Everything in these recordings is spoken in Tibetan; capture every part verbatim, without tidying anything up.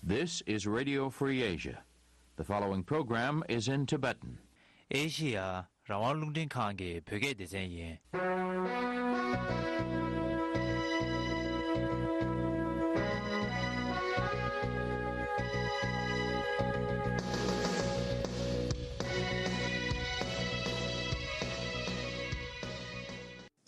This is Radio Free Asia. The following program is in Tibetan. ཨེ་ཤི་ཡ་རང་དབང་རླུང་འཕྲིན་ཁང་གི་བོད་སྐད་སྡེ་ཚན་ཡིན།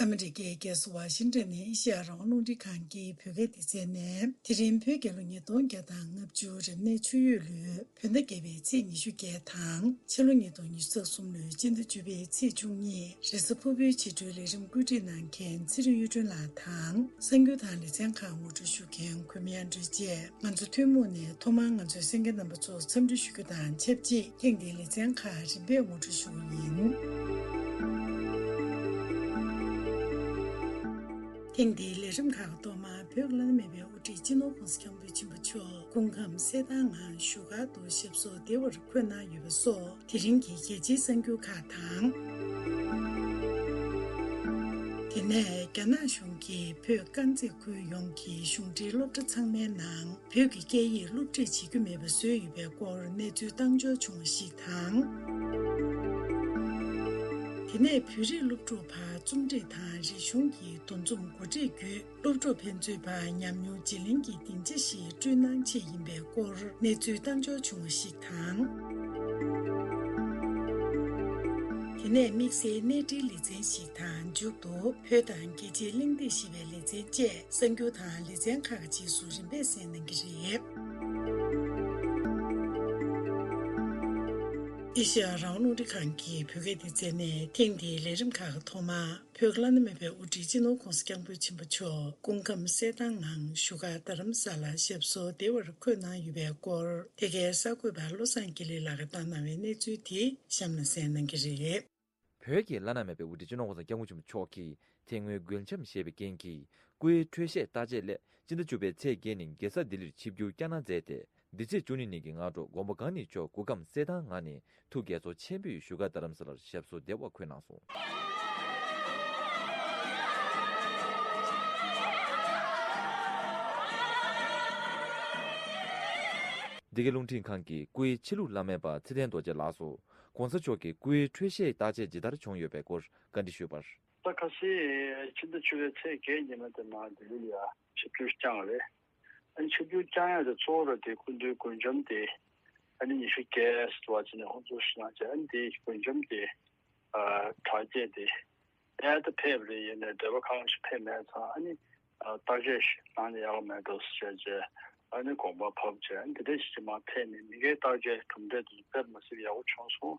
ཨ་མི་རི་ཀའི་རྒྱལ་ས་ཝ་ཤིང་ཊོན་ནས་ཨེ་ཤེ་ཡ་རང་དབང་རླུང་འཕྲིན་ཁང་གི་བོད་སྐད་སྡེ་ཚན་ནས། དེ་རིང་བོད་རྒྱལ་ལོ་ཉིས་སྟོང་བརྒྱ་དང་ལྔ་བཅུ་རབ་གནས་ཆུ་ཡོས་ལོའི་བོད་ཟླ་བརྒྱད་པའི་ཚེས་ཉི་ཤུ་བརྒྱད་དང་། ཕྱི་ལོ་ཉིས་སྟོང་ཉི་ཤུ་རྩ་གསུམ་ལོའི་སྤྱི་ཟླ་བཅུ་པའི་ཚེས་བཅུ་གཉིས། རེས་གཟའ་ཕུར་བུའི་ཕྱི་དྲོའི་ལས་རིམ་བཀོད་སྒྲིག་གནང་མཁན་ཚེ་རིང་གཡུ་སྒྲོན་ལགས་དང་། གསར་འགྱུར་དང་ལེ་ཚན་ཁག་ངོ་སྤྲོད་ཞུ་མཁན་གུས་མོ་དབྱངས་སྒྲོལ་བཅས། ང་ཚོ་ཐུན་མོང་ནས་ཐོག་མར་ང་ཚོའི་གསན་མཁན་རྣམ་པ་ཚོར་འཚམས་འདྲི་ཞུ་རྒྱུ་དང་ཆབས་ཅིག་ཐེངས་འདིའི་ལེ་ཚན་ཁག་རིམ་པས་ངོ་སྤྲོད་ཞུ་རྒྱུ་ཡིན། ཐེངས་འདིའི་ལས་རིམ་ཁག་གི་ཐོག་མར་བོད་ཀྱི་བླ་ན་མེད་པའི་དབུ་ཁྲིད་སྤྱི་ནོར་༸གོང་ས་༸སྐྱབས་མགོན་ཆེན་པོ་མཆོག་སྐུ་ཁམས་གསལ་ཐང་ངང་བཞུགས་སྒར་དུ་ཞབས་སོར་བདེ་བར་འཁོད་གནང་ཡོད་པ་སོགས། དེ་རིང་གི་རྒྱལ་སྤྱིའི་གསར་འགྱུར་ཁག་དང་། དེ་ནས་རྒྱ་ནག་གཞུང་གིས་བོད་དཀར་མཛེས་ཁུལ་ཡོངས་ཀྱི་གཞུང་འབྲེལ་སློབ་གྲྭ་ཚང་མའི་ནང་བོད་ཀྱི་སྐད་ཡིག་སློབ་ཁྲིད་བྱེད་རྒྱུ་མེད་པ་བཟོས་ཡོད་པའི་སྐོར་གནས་ཚུལ་བཏང་འབྱོར་བྱུང་བ་ཞིག་དང་། དེ་ནས་བོད་རིགས་སློབ་ཕྲུག་བར་རྩོམ་སྒྲིག་དང་རིག་གཞུང་གི་འདུ་འཛོམས་གོ་སྒྲིག་བརྒྱུད། སློབ་ཕྲུག་ཕན་ཚུན་བར་ཉམས་མྱོང་བརྗེ་ལེན་གྱི་སྡིངས་ཆ་ཞིག་བསྐྲུན་གནང་ཆེད་ཡིན་པའི་སྐོར་གནས་ཚུལ་བཏང་འབྱོར་བྱུང་བ་ཞིག་དང་། དེ་ནས་དམིགས་བསལ་གནས་འབྲེལ་ལེ་ཚན་ཞིག་དང་མཇུག་ཏུ་བོད་དང་རྒྱལ་སྤྱིའི་གླེང་སྟེགས་ཞེས་པའི་ལེ་ཚན་བཅས་གསར་འགྱུར་དང་ལེ་ཚན་ཁག་གི་རྗེས་སུ་རིམ་པས་གསན་གནང་གི་རེད། ཨེ་ཤེ་ཡ་རང་དབང་རླུང་འཕྲིན་ཁང་གི་བོད་སྐད་སྡེ་ཚན་ནས་ཐེངས་འདིའི་ལས་རིམ་ཁག་གི་ཐོག་མར། བོད་ཀྱི་བླ་ན་མེད་པའི་དབུ་ཁྲིད་སྤྱི་ནོར་༸གོང་ས་༸སྐྱབས་མགོན་ཆེན་པོ་མཆོག་སྐུ་ཁམས་གསལ་ཐང་ངང་བཞུགས་སྒར་རྡ་རམ་ས་ལར་ཞབས་སོར་བདེ་བར་འཁོད་གནང་ཡོད་པའི་སྐོར། དེ་གའི་གསར་འགོད་པ་བློ་བཟང་དགེ་ལེགས་ལགས་ཀྱིས་བཏང་གནང་བའི་གནས་ཚུལ་དེ་གཤམ་ལ་གསན་གནང་གི་རེད། བོད་ཀྱི་བླ་ན་མེད་པའི་དབུ་ཁྲིད་སྤྱི་ནོར་༸གོང་ས་༸སྐྱབས་མགོན་ཆེན་པོ་མཆོག་གིས་དེ་སྔོན་མགོན་འཆམ་ཞེས་པའི་རྐྱེན་གྱིས་སྐུའི་འཕྲོད་བཞེས་བརྟག་དཔྱད་སླད་སྤྱི་ཟླ་བཅུ་པའི་ཚེས་བརྒྱད་ཉིན་རྒྱལ་ས་ལྡི་ལིར་ཆིབས་བསྒྱུར་བསྐྱངས་གནང་མཛད་དེ། འདི་ཚེས་བཅུ་གཉིས་ཉིན་གྱི་སྔ་དྲོ་མགོན་པོ་གང་ཉིད་མཆོག་སྐུ་ཁམས་གསལ་ཐང་ངང་ནས་ཐུགས་དགྱེས་ཚོར་ཆེན་པོས་བཞུགས་སྒར་རྡ་རམ་ས་ལར་ཞབས་སོར་བདེ་བར་འཁོད་གནང་སོང་། འདི་གའི་རླུང་འཕྲིན་ཁང་གིས་སྐུའི་ཕྱི་ལུགས་བླ་མའི་པ་ཚེ་བརྟན་རྡོ་རྗེ་ལགས་སུ་༸གོང་ས་མཆོག་གི་སྐུའི་འཕྲོད་བཞེས་བརྟག་དཔྱད་ཇི་ལྟར་བྱུང་ཡོད་པའི་སྐོར་བཀའ་འདྲི་ཞུས་པར། ད་ཁ་སང་ཕྱི་ཟླ་བཅུ་པའི་ཚེས་བརྒྱད་ཉིན་མ་དེ་མར་ལྡི་ལི་ལ་ཡ་ཆིབས་བསྒྱུར་བསྐྱངས་པ་རེད། ཨ་ནི་ཆིབས་བསྒྱུར་བསྐྱངས་ཡ་དེ་གཙོ་བོ་ར་དེ་སྐུ་མདུན་མགོན་འཆམ་དེ་ཨ་ནི་ཉི་ཤུ་བརྒྱད་ཙམ་བྱས་ནས་ཧོན་སུར་ཞུ་གནང་བྱས། ཨ་ནི་དེ་མགོན་འཆམ་དེ་ཨ་དྲག་སྐྱེད་དེ་ཨ་ད་ཕེབས་པ་རེད། ཡིན་ནའི་འབྲེལ་བ་གང་ཞིག་ཕེབས་མེད་ཙང་། ཨ་ནི་ཨ་བརྟག་དཔྱད་ཞིག་གནང་ནས་ཡག་པོ་མེད་འགྲོ་ཟེར་བྱས་བྱས། ཨ་ནི་དགོངས་པ་ཕབ་བྱས། ཨ་ནི་དེ་འདྲ་ཞིག་ཅིག་མར་ཕེབས་ནས་མི་འགའི་བརྟག་དཔྱད་གྲུབ་འབྲས་དེ་ཚོ་དཔེ་མ་སྲིད་ཡག་པོ་བྱུང་སོང་།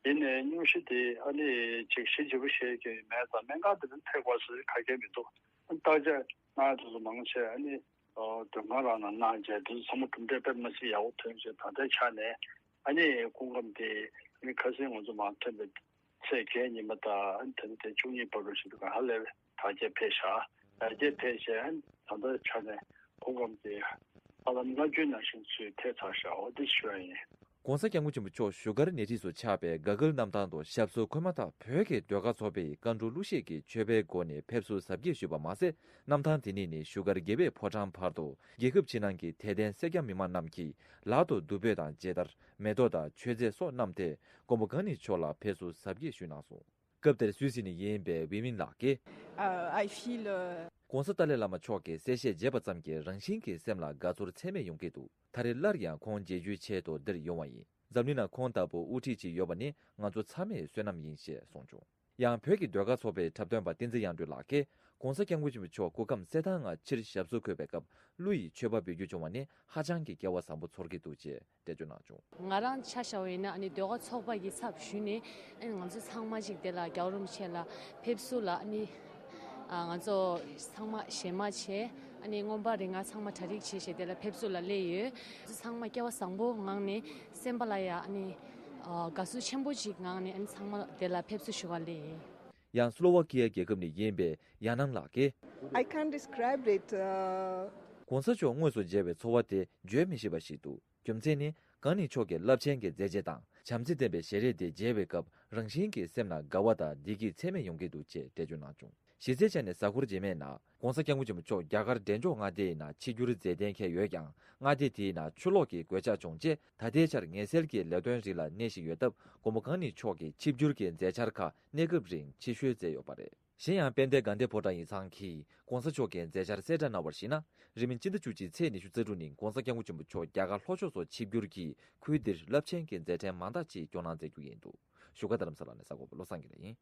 ཡིན་ནའི་སྙུང་གཞི་དེ་ཨ་ནི་ཅིག་གཞི་བརྗིད་པོ་བཞེས་ཀྱི་མེད་ཙང་། སྨན་ཁང་དེ་ཚོ་ཕེབས་དགོས་ཟེར་ག་གེ་མི་འདུག་ཨ་ནི་བརྟག་དཔྱད་གནང་ཡ་དེ་ཚོ་མང་ཆེ་ཨ་ནི་ཨ་མགྲོན་ཁང་རང་ནང་གནང་བྱས། དེ་ཚོ་ཚང་མ་གྲུབ་འབྲས་དཔེ་མ་སྲིད་ཡག་པོ་ཐོན་བྱས། ད་ལྟའི་ཆ་ནས་ཨ་ནི་སྐུ་ཁམས་དེ་ཨ་ནི་ཁ་སང་ང་ཚོ་མར་ཐོན་པའི་ཚེས་བརྒྱད་ཉིན་མ་དང་ཨ་ནི་ད་ལྟ་དེ་བཅུ་གཉིས་བར་དུ་ཞིག་ཏུ་ག་ཧ་ལས་པའི་དྲག་སྐྱེད་ཕེབས་ཤག་དྲག་སྐྱེད་ཕེབས་བྱས་ཨ་ནི་ད་ལྟའི་ཆ་ནས་སྐུ་ཁམས་དེ་ཧ་ལམ་སྔ་རྒྱུན་ནང་བཞིན་ཚུལ་ཐེབས་ཚར་ཤག་འོ་འདི་ཞུ་ཡ་ཡིན། ༸གོང་ས་༸སྐྱབས་མགོན་ཆེན་པོ་མཆོག་བཞུགས་སྒར་ནེ་ཊི་སུ་ཆགས་པའི་དགའ་སྐལ་གནམ་ཐང་དུ་ཞབས་སོར་འཁོད་མ་ཐག་བོད་ཀྱི་ཟློས་གར་ཚོགས་པའི་བཀའ་འགྲོ་གླུ་གཞས་ཀྱི་མཆོད་པའི་སྒོ་ནས་ཕེབས་བསུ་གཟབ་རྒྱས་ཞུས་པ་མ་ཟད། གནམ་ཐང་དེ་ཉིད་ནས་བཞུགས་སྒར་རྒྱལ་བའི་ཕོ་བྲང་བར་དུ་རྒྱལ་ཁབ་ཕྱི་ནང་གི་དད་ལྡན་སེར་སྐྱ་མི་མང་རྣམས་ཀྱིས་ལག་ཏུ་བདུག་སྤོས་དང་མཇལ་དར། མེ་ཏོག་དང་མཆོད་རྫས་སོགས་བསྣམས་ཏེ་མགོན་པོ་གང་ཉིད་མཆོག་ལ་ཕེབས་བསུ་གཟབ་རྒྱས་ཞུས་གནང་སོང་། སྐབས་དེར་སུད་སི་ནས་ཡིན་པའི་ཝི་མིན་ལགས་ཀྱིས། Uh, I feel, uh, ༸གོང་ས་ཏཱ་ལའི་བླ་མ་མཆོག་གི་གསལ་བཤད་མཇལ་བ་ཙམ་གྱིས་རང་བཞིན་གྱིས་སེམས་ལ་དགའ་ཚོར་ཚད་མེད་ཡོང་གི་འདུག་ད་རེས་སླར་ཡང་ཁོང་མཇལ་རྒྱུའི་ཆེད་དུ་འདིར་ཡོང་བ་ཡིན། འཛམ་གླིང་ནང་ཁོང་ལྟ་བུ་དབུ་ཁྲིད་ཅིག་ཡོད་པ་ནི་ང་ཚོ་ཚང་མའི་བསོད་ནམས་ཡིན་ཞེས་གསུངས་བྱུང་། ཡང་བོད་ཀྱི་ཟློས་གར་ཚོགས་པའི་འཁྲབ་སྟོན་པ་བསྟན་འཛིན་དབྱངས་སྒྲོན་ལགས་ཀྱིས་༸གོང་ས་༸སྐྱབས་མགོན་ཆེན་པོ་མཆོག་སྐུ་ཁམས་གསལ་ཐང་ངང་ཕྱིར་ཞབས་སོར་འཁོད་པའི་སྐབས་གླུ་ཡི་མཆོད་པ་འབུལ་རྒྱུ་བྱུང་བ་ནི་ཧ་ཅང་གི་སྐལ་བ་བཟང་པོ་ཚོར་གྱི་འདུག་ཅེས་འགྲེལ་བརྗོད་གནང་བྱུང་། ང་རང་ཆ་བཞག་པ་ཡིན་ན་ཨ་ནི་ཟློས་གར་ཚོགས་པ་གི་ཚབ་ཞུས་ནས་ཨ་ནི་ང་ཚོ་ཚང་མ་ཅིག་དེ་ལ་རྒྱལ་བ་རིན་པོ་ཆེ་ལ་ཕེབས་བསུ་ལ་ཨ་ནི་ཨ་ང་ཚོ་ཚང་མ་ཞལ་མ་བྱས། ཨ་ནི་མངོན་པ་རིག་སྔགས་ཚང་མ་གྲ་སྒྲིག་བྱས་བྱས་དེ་ལ་ཕེབས་བསུ་ལ་སླེབས་ཡོད། ང་ཚོ་ཚང་མ་སྐལ་བ་བཟང་པོ་ངང་ནས་སེམས་པ་ལ་ཡ་ཨ་ནི་ཨ་དགའ་བསུ་ཆེན་པོ་ཅིག་ངང་ནས་ཨ་ནི་ཚང་མ་དེ་ལ་ཕེབས་བསུ་ཞུ་བ་སླེབས་ཡིན། ཡང་སློ་ཝ་ཀི་ཡ་རྒྱལ་ཁབ་ནས་ཡིན་པའི་ཡ་ནང་ལགས་ཀྱིས། I can't describe it, uh, ༸གོང་ས་མཆོག་དངོས་སུ་མཇལ་བའི་ཚོར་བ་དེ་བརྗོད་མི་ཤེས་པ་ཞིག་འདུག་རྒྱུ་མཚན་ནི་གང་ཉིད་མཆོག་གི་རླབས་ཆེན་གྱི་མཛད་རྗེས་དང་ བྱམས་བརྩེ་ལྡན་པའི་ཞལ་རས་དེ་མཇལ་བའི་སྐབས་རང་བཞིན་གྱིས་སེམས་ལ་དགའ་བ་དང་བདེ་སྐྱིད་ཚད་མེད་ཡོང་གི་འདུག་ཅེས་འགྲེལ་བརྗོད་གནང་བྱུང་། གཞི་རྩའི་ཆ་ནས་གཟའ་འཁོར་རྗེས་མའི་ནང་༸གོང་ས་༸སྐྱབས་མགོན་ཆེན་པོ་མཆོག་རྒྱ་གར་འབྲས་ལྗོངས་མངའ་སྡེའི་ནང་ཆིབས་བསྒྱུར་མཛད་གཏན་འཁེལ་ཡོད་ཀྱང་མངའ་སྡེ་དེའི་ནང་ཆུ་ལོག་གི་གོད་ཆག་བྱུང་རྗེས་ད་ལྟའི་ཆར་ངལ་སེལ་གྱི་ལས་དོན་རིགས་ལ་གནས་བཞིན་ཡོད་སྟབས་མགོན་པོ་གང་ཉིད་མཆོག་གིས་ཆིབས་བསྒྱུར་གྱི་མཛད་འཆར་ཁག་གནས་སྐབས་རིང་ཕྱིར་བཤོལ་མཛད་ཡོད་པ་རེད། གཞན་ཡང་དཔལ་ལྡན་དགའ་ལྡན་ཕོ་བྲང་ཡིག་ཚང་གིས་༸གོང་ས་མཆོག་གི་མཛད་འཆར་གསལ་བསྒྲགས་གནང་བར་གཞིགས་ན། རིང་མིན་སྤྱི་ཟླ་བཅུ་གཅིག་ཚེས་ཉི་ཤུ་རྩ་དྲུག་ཉིན་༸གོང་ས་༸སྐྱབས་མགོན་ཆེན་པོ་མཆོག་རྒྱ་གར་ལྷོ་ཕྱོགས་སུ་ཆིབས་བསྒྱུར་གྱིས་ཁུལ་འདིར་རླབས་ཆེན་གྱི་མཛད་འཕྲིན་མང་དག་ཅིག་སྐྱོང་གནང་མཛད་རྒྱུ་ཡིན་འདུག་བཞུགས་སྒར་རྡ་རམ་ས་ལ་ནས་གསར་འགོད་པ་བློ་བཟང་དགེ་ལེགས་ཡིན།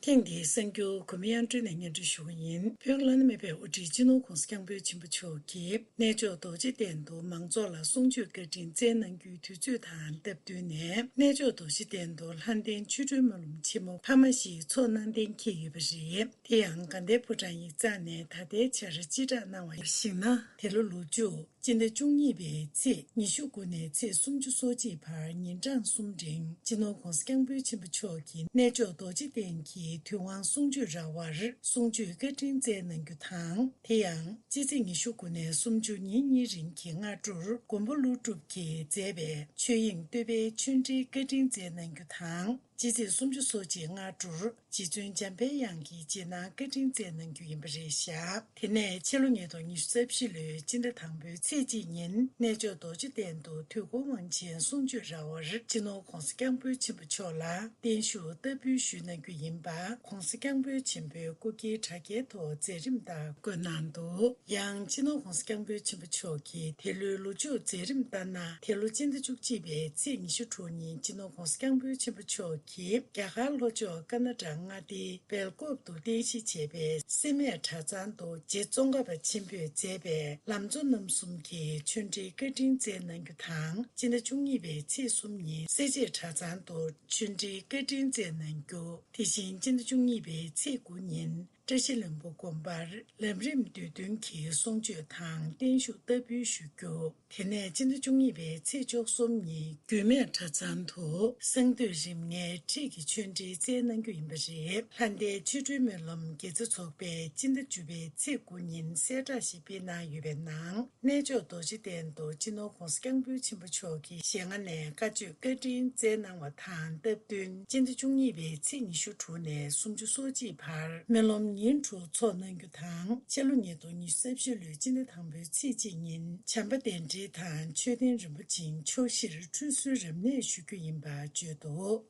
ཐེངས་འདིའི་གསར་འགྱུར་གོ་མི་དབྱངས་སྒྲོན་ནས་སྙན་སྒྲོན་ཞུ་གི་ཡིན། བོད་ཀྱི་བླ་ན་མེད་པའི་དབུ་ཁྲིད་སྤྱི་ནོར་༸གོང་ས་༸སྐྱབས་མགོན་ཆེན་པོ་མཆོག་གིས་གནས་མཆོག་རྡོ་རྗེ་གདན་དུ་མང་ཚོགས་ལ་གསུང་ཆོས་བཀའ་དྲིན་སྩལ་གནང་རྒྱུའི་དུས་ཚོད་དང་སྟབས་བསྟུན་ནས་གནས་མཆོག་རྡོ་རྗེ་གདན་དུ་ལྷ་ལྡན་ཆོ་འཕྲུལ་སྨོན་ལམ་ཆེན་མོ་འཕར་མ་བཞི་ཚོགས་གནང་གཏན་འཁེལ་ཡོད་པ་རེད། དེ་ཡང་དགའ་ལྡན་ཕོ་བྲང་ཡིག་ཚང་ནས་ད་ལྟའི་ཆར་སྤྱི་བསྒྲགས་གནང་བར་གཞིགས་ན་དེ་ལོ་ལོ་མཇུག་སྤྱི་ཟླ་བཅུ་གཉིས་པའི་ཚེས་ཉི་ཤུ་དགུ་ནས་ཚེས་སུམ་ཅུ་སོ་གཅིག་བར་ཉིན་གྲངས་གསུམ་རིང་སྤྱི་ནོར་༸གོང་ས་༸སྐྱབས་མགོན་ཆེན་པོ་མཆོག་གིས་གནས་མཆོག་རྡོ་རྗེ་གདན་གྱི་དུས་དབང་གསུང་ཆོས་ར་བར་གསུང་ཆོས་བཀའ་དྲིན་སྩལ་གནང་རྒྱུ་དང་། དེ་ཡང་སྤྱི་ཚེས་ཉི་ཤུ་དགུ་ནས་སུམ་ཅུ་ཉིན་གཉིས་རིང་གི་སྔ་དྲོར་མགོན་པོ་ཀླུ་སྒྲུབ་ཀྱིས་མཛད་པའི་ཆོས་དབྱིངས་བསྟོད་པའི་ཆོས་འབྲེལ་བཀའ་དྲིན་སྩལ་གནང་རྒྱུ་དང་། སྤྱི་ཚེས་སུམ་ཅུ་སོ་གཅིག་སྔ་དྲོར་རྗེ་བཙུན་འཇམ་དཔལ་དབྱངས་ཀྱི་རྗེས་གནང་བཀའ་དྲིན་སྩལ་གནང་རྒྱུ་ཡིན་པ་རེད་བཞག་དེ་ནས་ཕྱི་ལོ་ཉིས་སྟོང་ཉི་ཤུ་རྩ་བཞི་ལོའི་སྤྱི་ཟླ་དང་པོའི་ཚེས་གཅིག་ཉིན་གནས་མཆོག་རྡོ་རྗེ་གདན་དུ་དུས་འཁོར་དབང་ཆེན་གསུང་ཆོས་ར་བར་སྤྱི་ནོར་༸གོང་ས་༸སྐྱབས་མགོན་ཆེན་པོ་མཆོག་ལ་བརྟན་བཞུགས་བསྟར་འབུལ་ཞུས་གནང་རྒྱུ་ཡིན་པ་༸གོང་ས་༸སྐྱབས་མགོན་ཆེན་པོའི་སྐུ་སྒེར་དྲ་རྒྱའི་ཐོག་མཛད་རིམ་ལྟར་བཀོད་གནང་འདུག་ཡང་སྤྱི་ནོར་༸གོང་ས་༸སྐྱབས་མགོན་ཆེན་པོ་མཆོག་གིས་དེ་ལོའི་ལོ་མཇུག་མཛད་རིམ་ལྟར་ན། དེ་ལོ་སྤྱི་ཟླ་བཅུ་གཅིག་པའི་ཚེས་ཉི་ཤུ་དྲུག་ཉིན་སྤྱི་ནོར་༸གོང་ས་༸སྐྱབས་མགོན་ཆེན་པོ་མཆོག་གིས་རྒྱ་གར་ལྷོ་ཕྱོགས་ཀ་ན་ཌ་མངའ་སྡེའི་སྦེལ་ཀོབ་ཏུ་རྟེན་གཞི་བྱས་པའི་སེར་སྨད་གྲྭ་ཚང་དུ་རྗེ་ཙོང་ཁ་པ་ཆེན་པོས་མཛད་པའི་ལམ་གཙོ་རྣམ་གསུམ་གྱི་ཆོས་འབྲེལ་བཀའ་དྲིན་སྩལ་གནང་རྒྱུ་དང་། སྤྱི་ཟླ་བཅུ་གཉིས་པའི་ཚེས་གསུམ་ཉིན་སེར་བྱེས་གྲྭ་ཚང་དུ་ཆོས་འབྲེལ་བཀའ་དྲིན་སྩལ་གནང་རྒྱུ། དེ་བཞིན་སྤྱི་ཟླ་བཅུ་གཉིས་པའི་ཚེས་དགུ་ཉིན། བཀྲ་ཤིས་ལྷུན་པོ་དགོན་པར་ལམ་རིམ་བསྡུས་དོན་གྱི་གསུང་ཆོས་དང་བརྟན་བཞུགས་བསྟར་འབུལ་ཞུ་རྒྱུ། དེ་ནས་སྤྱི་ཟླ་བཅུ་གཉིས་པའི་ཚེས་བཅུ་གསུམ་ཉིན་རྒྱུད་སྨད་གྲྭ་ཚང་དུ་གསང་འདུས་རིམ་ལྔའི་ཁྲིད་ཀྱི་ཆོས་འབྲེལ་སྩལ་གནང་རྒྱུ་ཡིན་པ་རེད། ལྷ་ལྡན་ཆོ་འཕྲུལ་སྨོན་ལམ་དགེ་རྩ་ཚོགས་པས་སྤྱི་ཟླ་བཅུ་པའི་ཚེས་དགུ་ཉིན་གསལ་བསྒྲགས་ཤིག་སྤེལ་གནང་ཡོད་པའི་ནང་། གནས་མཆོག་རྡོ་རྗེ་གདན་དུ་སྤྱི་ནོར་༸གོང་ས་༸སྐྱབས་མགོན་ཆེན་པོ་མཆོག་གིས་ཞལ་སྔ་ནས་བཀའ་ཆོས་བཀའ་དྲིན་སྩལ་གནང་བ་དང་སྟབས་བསྟུན། སྤྱི་ཟླ་བཅུ་གཉིས་པའི་ཚེས་ཉི་ཤུ་དྲུག་ནས་སུམ་ཅུ་སོ་གཅིག་བར་སྨོན་ལམ་ཉིན་དྲུག་ཚོགས་གནང་རྒྱུ་དང་། ཕྱི་ལོ་ཉིས་སྟོང་ཉི་ཤུ་རྩ་བཞི་ལོའི་སྤྱི་ཟླ་དང་པོའི་ཚེས་གཅིག་ཉིན་བྱམས་པ་གདན་འདྲེན་དང་མཆོད་རྟེན་རིན་པོ་ཆེའི་ཕྱོགས་བཞིར་ཁྲུས་གསོལ་རབ་གནས་ཞུ་རྒྱུ་ཡིན་པ་བརྗོད་འདུག་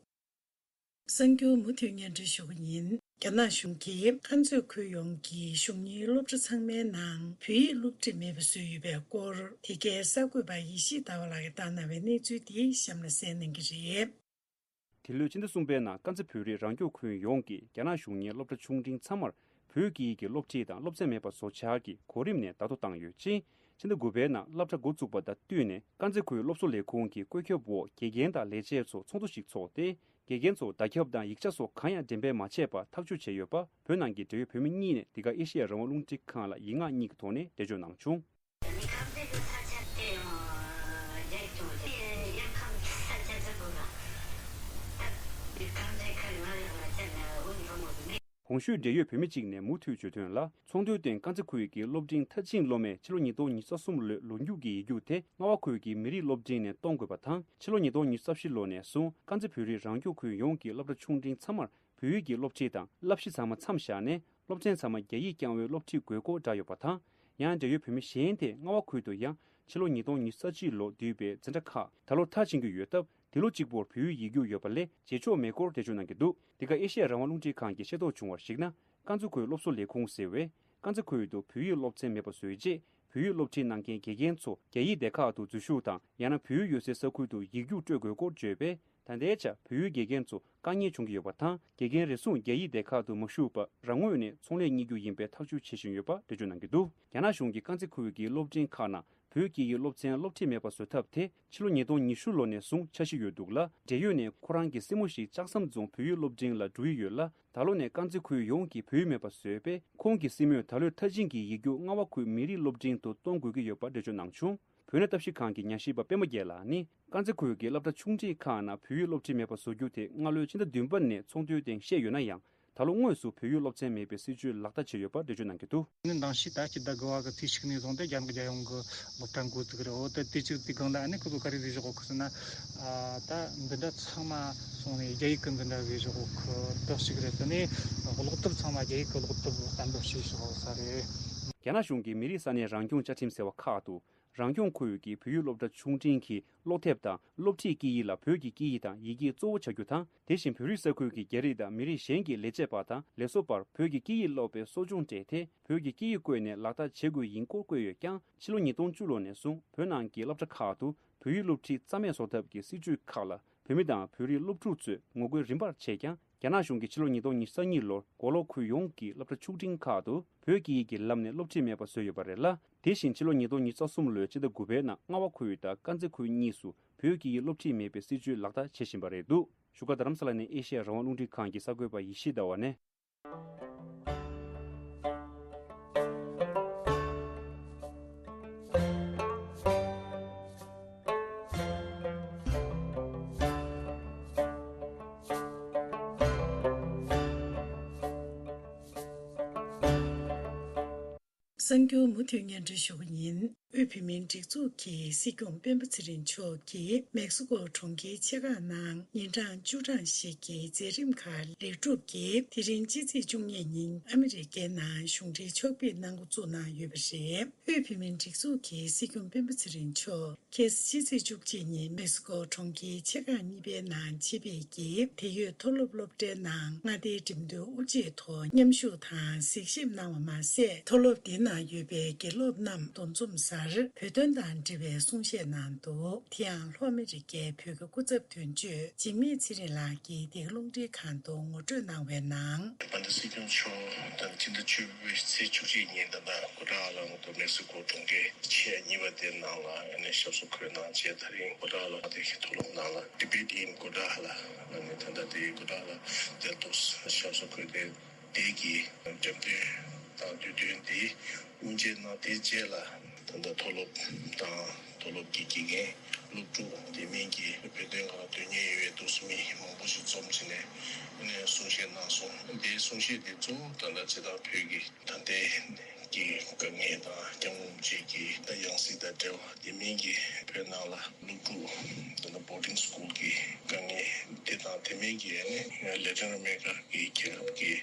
གསར་འགྱུར་མུ་མཐུད་སྙན་སྒྲོན་ཞུ་གི་ཡིན། རྒྱ་ནག་གཞུང་གིས་དཀར་མཛེས་ཁུལ་ཡོངས་ཀྱི་གཞུང་གཉེར་སློབ་གྲྭ་ཚང་མའི་ནང་བོད་ཡིག་སློབ་ཁྲིད་མེད་པ་བཟོས་ཡོད་པའི་སྐོར། དེ་གའི་གསར་འགོད་པ་ཡེ་ཤེས་ཟླ་བ་ལགས་ཀྱིས་བཏང་གནང་བའི་གནས་ཚུལ་འདི་གཤམ་ལ་གསན་གནང་གི་རེད། དེ་ལོའི་སྤྱི་ཟླ་གསུམ་པའི་ནང་དཀར་མཛེས་བོད་རིགས་རང་སྐྱོང་ཁུལ་ཡོངས་ཀྱི་རྒྱ་ནག་གཞུང་གཉེར་སློབ་གྲྭ་ཆུང་འབྲིང་ཚང་མར་བོད་ཀྱི་ཡི་གེ་སློབ་ཁྲིད་དང་སློབ་ཚན་མེད་པ་བཟོ་འཆར་གྱི་གོ་རིམ་ནས་བརྡ་ཐོ་བཏང་ཡོད་ཅིང་། ཕྱི་ཟླ་དགུ་པའི་ནང་སློབ་གྲྭ་འགོ་བཙུགས་པ་དང་བསྟུན་ནས་དཀར་མཛེས་ཁུལ་སློབ་གསོ་ལས་ཁུངས་ཀྱི་བཀོད་ཁྱབ་འོག་དགེ་རྒན་དང་ལས་བྱེད་ཚོ་ཚོགས་འདུ་ཞིག་འཚོགས་ཏེ། དགེ་རྒན་ཚོ་བརྡ་ཁྱབ་དང་ཡིག་ཆ་སོགས་གང་ཡང་འགྲེམས་སྤེལ་མ་བྱས་པར་ཐག་གཅོད་བྱས་ཡོད་པ། བོད་ནང་གི་འབྲེལ་ཡོད་བོད་མི་གཉིས་ནས་འདི་ག་ཨེ་ཤེ་ཡ་རང་དབང་རླུང་འཕྲིན་ཁང་ལ་ཡིག་ངག་གཉིས་ཀྱི་ཐོག་ནས་འགྲེལ་བརྗོད་གནང་བྱུང་། གོང་ཞུས་འབྲེལ་ཡོད་བོད་མི་གཅིག་ནས་མུ་མཐུད་བརྗོད་དོན་ལ། ཚོགས་འདུའི་སྟེང་དཀར་མཛེས་ཁུལ་གྱི་སློབ་འབྲིང་མཐར་ཕྱིན་སློབ་མས་ཕྱི་ལོ་ཉིས་སྟོང་ཉི་ཤུ་རྩ་གསུམ་ལོའི་ལོ་མཇུག་གི་ཡིག་རྒྱུགས་དེ་རྔ་བ་ཁུལ་གྱི་མི་རིགས་སློབ་འབྲིང་ནས་གཏོང་དགོས་པ་དང་། ཕྱི་ལོ་ཉིས་སྟོང་ཉི་ཤུ་རྩ་བཞི་ལོ་ནས་བཟུང་དཀར་མཛེས་བོད་རིགས་རང་སྐྱོང་ཁུལ་ཡོངས་ཀྱི་སློབ་གྲྭ་ཆུང་འབྲིང་ཚང་མར་བོད་ཡིག་གི་སློབ་ཁྲིད་དང་བསླབ་གཞི་ཚང་མ་མཚམས་བཞག་ནས། སློབ་ཚན་ཚང་མ་རྒྱ་ཡིག་རྐྱང་བའི་སློབ་ཁྲིད་དགོས་སྐོར་བསྒྲགས་ཡོད་པ་དང་། ཡང་འབྲེལ་ཡོད་བོད་མི་གཞན་དེས་རྔ་བ་ཁུལ་དུ་ཡང་ཕྱི་ལོ་ཉིས་སྟོང་ཉི་ཤུ་རྩ་གཅིག་ལོ་བསྡུས་པའི་འཛིན་གྲྭ་ཁག་ད་ལོ་མཐར་ཕྱིན་གྱི་ཡོད་སྟབས། དེ་ལོ་གཅིག་པོར་བོད་ཡིག་ཡིག་རྒྱུགས་ཡོད་པ་ལས་བརྗེད་ཆོག་མེད་སྐོར་འགྲེལ་བརྗོད་གནང་གི་འདུག་འདི་ག་ཨེ་ཤེ་ཡ་རང་དབང་རླུང་འཕྲིན་ཁང་གིས་ཤེས་རྟོགས་བྱུང་བར་གཞིགས་ན། དཀར་མཛེས་ཁུལ་སློབ་གསོ་ལས་ཁུངས་ཟེར་བས། དཀར་མཛེས་ཁུལ་དུ་བོད་ཡིག་སློབ་ཚན་མེད་པ་བཟོས་རྗེས། བོད་ཡིག་སློབ་ཁྲིད་གནང་མཁན་དགེ་རྒན་ཚོ་རྒྱ་ཡིག་སྡེ་ཁག་ཏུ་འཛུལ་ཞུགས་དང་། ཡང་ན་བོད་ཡིག་ཡོད་སའི་ས་ཁུལ་དུ་ཡིག་རྒྱུགས་སྤྲོད་དགོས་སྐོར་བརྗོད་པས། ད་ལྟའི་ཆར་བོད་ཡིག་དགེ་རྒན་ཚོ་དཀའ་ངལ་བྱུང་གི་ཡོད་པ་དང་། དགེ་རྒན་རེ་ཟུང་རྒྱ་ཡིག་སྡེ་ཁག་ཏུ་མ་ཞུགས་པར་རང་ངོས་ནས་ཚོང་ལས་གཉེར་རྒྱུ་ཡིན་པའི་ཐག་གཅོད་བྱེད་བཞིན་ཡོད་པ་འགྲེལ་བརྗོད་གནང་གི་འདུག་རྒྱ་ནག་གཞུང་གིས་དཀར་མཛེས་ཁུལ་གྱི་སློབ་འབྲིང་ཁག་ནང་བོད་ཀྱི་ཡིག་སློབ་ཚན་སློབ་ཁྲིད་མེད་པ་བཟོ་ཐབས་དེ་ཕྱི་ལོ་ཉིས་སྟོང་ཉི་ཤུ་ལོ་ནས་བཟུང་འཆར་གཞི་ཡོད་འདུག་ལ། འབྲེལ་ཡོད་ནས་ཁོ་རང་གི་སྲིང་མོ་ཞིག་ལྕགས་ཟམ་རྫོང་བོད་ཡིག་སློབ་འབྲིང་ལ་འགྲོ་ཡི་ཡོད་ལ། ད་ལོ་ནས་དཀར་མཛེས་ཁུལ་ཡོངས་ཀྱི་བོད་ཡིག་མེད་པ་བཟོས་པས། ཁོང་གི་སྲིང་མོས་ད་ལོའི་མཐར་ཕྱིན་གྱི་ཡིག་རྒྱུགས་རྔ་བ་ཁུལ་མི་རིགས་སློབ་འབྲིང་དུ་གཏོང་དགོས་ཀྱི་ཡོད་པ་འགྲེལ་བརྗོད་གནང་བྱུང་། བོད་གནས་ལྟ་ཞིབ་ཁང་གི་ཉམས་ཞིབ་པ་པད་མ་རྒྱལ་ལགས་ནི། དཀར་མཛེས་ཁུལ་གྱི་སློབ་གྲྭ་ཆུང་འབྲིང་ཁག་ནང་བོད་ཡིག་སློབ་ཁྲིད་མེད་པ་བཟོ་རྒྱུ་དེ་སྔ་ལོའི་ཕྱི་ཟླ་བདུན་པ་ནས་ཚོགས་འདུའི་སྟེང་བཤད་ཡོད་ན་ཡང་། ད་ལོ་དངོས་སུ་བོད་ཡིག་སློབ་ཚན་མེད་པའི་སྲིད་བྱུས་ལག་བསྟར་བྱས་ཡོད་པར་འགྲེལ་བརྗོད་གནང་གི་འདུག། ནི་འདང་ཞིག་ད་སྤྱི་ཟླ་དགུ་པ་གི་ཚེས་གཅིག་ནས་བཟུང་སྟེ་རྒྱ་ནག་རྒྱལ་ཡོངས་ཀྱི་སློབ་གྲྭ་འགོ་བཙུགས་རེད། འོ་ད་དེ་ཅིག་དེ་སྒང་ལ་ཨ་ནི་ཁོ་ཚོ་ག་རེ་རེ་བཞག་གོ་ཁུ་སི་ན། ད་འདི་འདྲ་ཚང་མ་སོང་ནས་རྒྱ་ཡིག་གི་འདི་འདྲ་རེ་བཞག་གོ་ཁུ་དག་ཞིག་རེད། དེ་ནས་གློག་ཐབ་ཚང་མ་རྒྱ་ཡིག་གི་གློག་ཐབ་གཏན་འབེབས་བྱས་བཞག་ས་རེད། རྒྱ་ནག་གཞུང་གིས་མི་རིགས་ས་གནས་རང་སྐྱོང་བཅའ་ཁྲིམས་ཟེར་བ་ཁག་ཏུ། རང་སྐྱོང་ཁུལ་གྱི་བོད་ཡིག་སློབ་གྲྭ་ཆུང་འབྲིང་གི་སློབ་དེབ་དང་སློབ་ཁྲིད་དཀྱིལ་ཡིག་ལ་བོད་ཀྱི་དཀྱིལ་ཡིག་དང་ཡི་གེ་གཙོ་བོ་བྱ་རྒྱུ་དང་། དེ་བཞིན་བོད་རིགས་ས་ཁུལ་གྱི་རྒྱ་རིགས་དང་མི་རིགས་གཞན་གྱི་ལས་བྱེད་པ་དང་ལས་བཟོ་པར་བོད་ཀྱི་དཀྱིལ་ཡིག་སློབ་པའི་གསོ་སྦྱོང་སྤྲད་དེ། བོད་ཀྱི་དཀྱིལ་ཡིག་བཀོལ་ནས་ལག་བསྟར་བྱེད་དགོས་ཡིན་སྐོར་བཀོད་ཡོད་ཀྱང་། ཕྱི་ལོ་ཉིས་སྟོང་བཅུ་ལོ་ནས་བཟུང་བོད་ནང་གི་སློབ་གྲྭ་ཁག་ཏུ་བོད་ཡིག་སློབ་ཁྲིད་རྩ་མེད་བཟོ་ཐབས་ཀྱི་སྲིད་བྱུས་ཁག་ལ། བོད་མི་དང་བོད་རིགས་སློབ་ཕྲུག་ཚོས་ངོ་རྒོལ་རིམ་པར་བྱས་ཀྱང་། རྒྱ་ནག་གཞུང་གིས་ཕྱི་ལོ་ཉིས་སྟོང་ཉི་ཤུ་རྩ་གཉིས་ལོར་མགོ་ལོག་ཁུལ་ཡོངས་ཀྱི་སློབ་གྲྭ་ཆུང་འབྲིང་ཁག་ཏུ་བོད་ཀྱི་ཡིག་གི་ལམ་ནས་སློབ་ཁྲིད་མེད་པ་བཟོས་ཡོད་པ་རེད་ལ། དེ་བཞིན་ཕྱི་ལོ་ཉིས་སྟོང་ཉི་ཤུ་རྩ་གསུམ་ལོའི་སྤྱི་ཟླ་དགུ་པའི་ནང་རྔ་བ་ཁུལ་དང་དཀར་མཛེས་ཁུལ་གཉིས་སུ་བོད་ཀྱི་ཡིག་སློབ་ཁྲིད་མེད་པའི་སྲིད་བྱུས་ལག་བསྟར་བྱེད་བཞིན་པ་རེད་འདུག། བཞུགས་སྒར་རྡ་རམ་ས་ལ་ནས་ཨེ་ཤེ་ཡ་རང་དབང་རླུང་འཕྲིན་ཁང་གི་གསར་འགོད་པ་ཡེ་ཤེས་ཟླ་བ་ནས། གསར་འགྱུར་མུ་མཐུད་སྙན་སྒྲོན་ཞུ་གི་ཡིན། དབུས་བོད་མིའི་སྒྲིག་འཛུགས་ཀྱི་སྲིད་སྐྱོང་སྤེན་པ་ཚེ་རིང་མཆོག་གིས་མེག་སི་ཀོ་གྲོང་ཁྱེར་ཆེ་ཁག་ནང་ཉིན་གྲངས་བཅུ་གྲངས་ཤིག་གི་མཛད་རིམ་ཁག་ལེགས་གྲུབ་ཀྱིས་དེ་རིང་ཕྱི་ཚེས་བཅུ་གཉིས་ཉིན་ཨ་མི་རི་ཀའི་ནང་གཞུང་འབྲེལ་ཕྱོགས་ཕེབས་གནང་འགོ་བཙུགས་གནང་ཡོད་པ་རེད། དབུས་བོད་མིའི་སྒྲིག་འཛུགས་ཀྱི་སྲིད་སྐྱོང་སྤེན་པ་ཚེ་རིང་མཆོག་ཁ་སང་ཕྱི་ཚེས་བཅུ་གཅིག་ཉིན་མེག་སི་ཀོ་གྲོང་ཁྱེར་ཆེ་ཁག་གཉིས་པའི་ནང་ཆེད་ཕེབས་ཀྱིས་དེ་ཡོད་མཐོ་སློབ་སློབ་གྲྭའི་ནང་མངའ་སྡེའི་འགྲེམས་སྟོན་དབུ་འབྱེད་ཐོག་མཉམ་ཞུགས་དང་གཟིགས་ཞིབ་གནང་བ་མ་ཟད། མཐོ་སློབ་དེ་ནང་ཡོད་པའི་དགེ་སློབ་རྣམས་འདུ་འཛོམས་སར་བོད་དོན་དང་འབྲེལ་བའི་གསུང་བཤད་གནང་འདུག། དེ་ཡང་ལྷོ་ཨ་མི་རི་ཀའི་བོད་ཀྱི་སྐུ་ཚབ་དོན་གཅོད་འཇིགས་མེད་ཚེ་རིང་ལགས་ཀྱིས་འདི་ག་རླུང་འཕྲིན་ཁང་དུ་ངོ་སྤྲོད་གནང་བའི་ནང་། ད་ལྟ་སྲིད་སྐྱོང་མཆོག་དང་སྤྱི་ཟླ་བཅུ་པའི་ཚེས་བཅུ་གཅིག་ཉིན་ད་ལྟ་གོ་ཊ་ལ་ང་ཚོ་མེག་སི་ཀོ་གྲོང་ཁྱེར་ཆེས་གཉིས་པ་དེ་ནང་ལ་ཨ་ནི་ཞབས་སོར་འཁོད་གནང་རྗེས། ད་རིང་གོ་ཊ་ལ་དེ་གའི་མཐོ་སློབ་ནང་ལ་Debate in Guwahati ལ་ཨ་ནི་ད་ལྟ་དེ་གོ་ཊ་ལ་དེ་ཐོག་ཞབས་སོར་འཁོད་དེ། དེ་གའི་འགྲེམས་སྟོན་དང་དུས་སྟོན་དེ་དབུ་འབྱེད་གནང་། དེ་རྗེས་ལ་ད་ལྟ་མཐོ་སློབ་དང་མཐོ་སློབ་ཀྱི་དགེ་རྒན་སློབ་ཕྲུག་དེ་མིན་གྱི་བོད་དོན་སྒང་ལ་དོན་གཉེར་ཡོད་པའི་འདུག་སེ་མི་མང་པོ་ཞིག་འཛོམས་བྱས་ནས་ཨ་ནི་གསུང་བཤད་གནང་སོང་། དེའི་གསུང་བཤད་དེ་གཙོ་བོ་ད་ལྟ་སྤྱིར་བཏང་བོད་ཀྱི་ད་ལྟའི་གི་དཀའ་ངལ་དང་སྐྱབས་མགོན་རིན་པོ་ཆེ་གི་ད་ཡང་སྲིད་དང་འབྲེལ་བ། དེ་མིན་གྱི་བོད་ནང་ལ་སློབ་ཕྲུག་ད་ལྟ་boarding school གི་དཀའ་ངལ་དེ་དང་། དེ་མིན་གྱི་ཨ་ནི་Latin America གི་རྒྱལ་ཁབ་ཀྱི་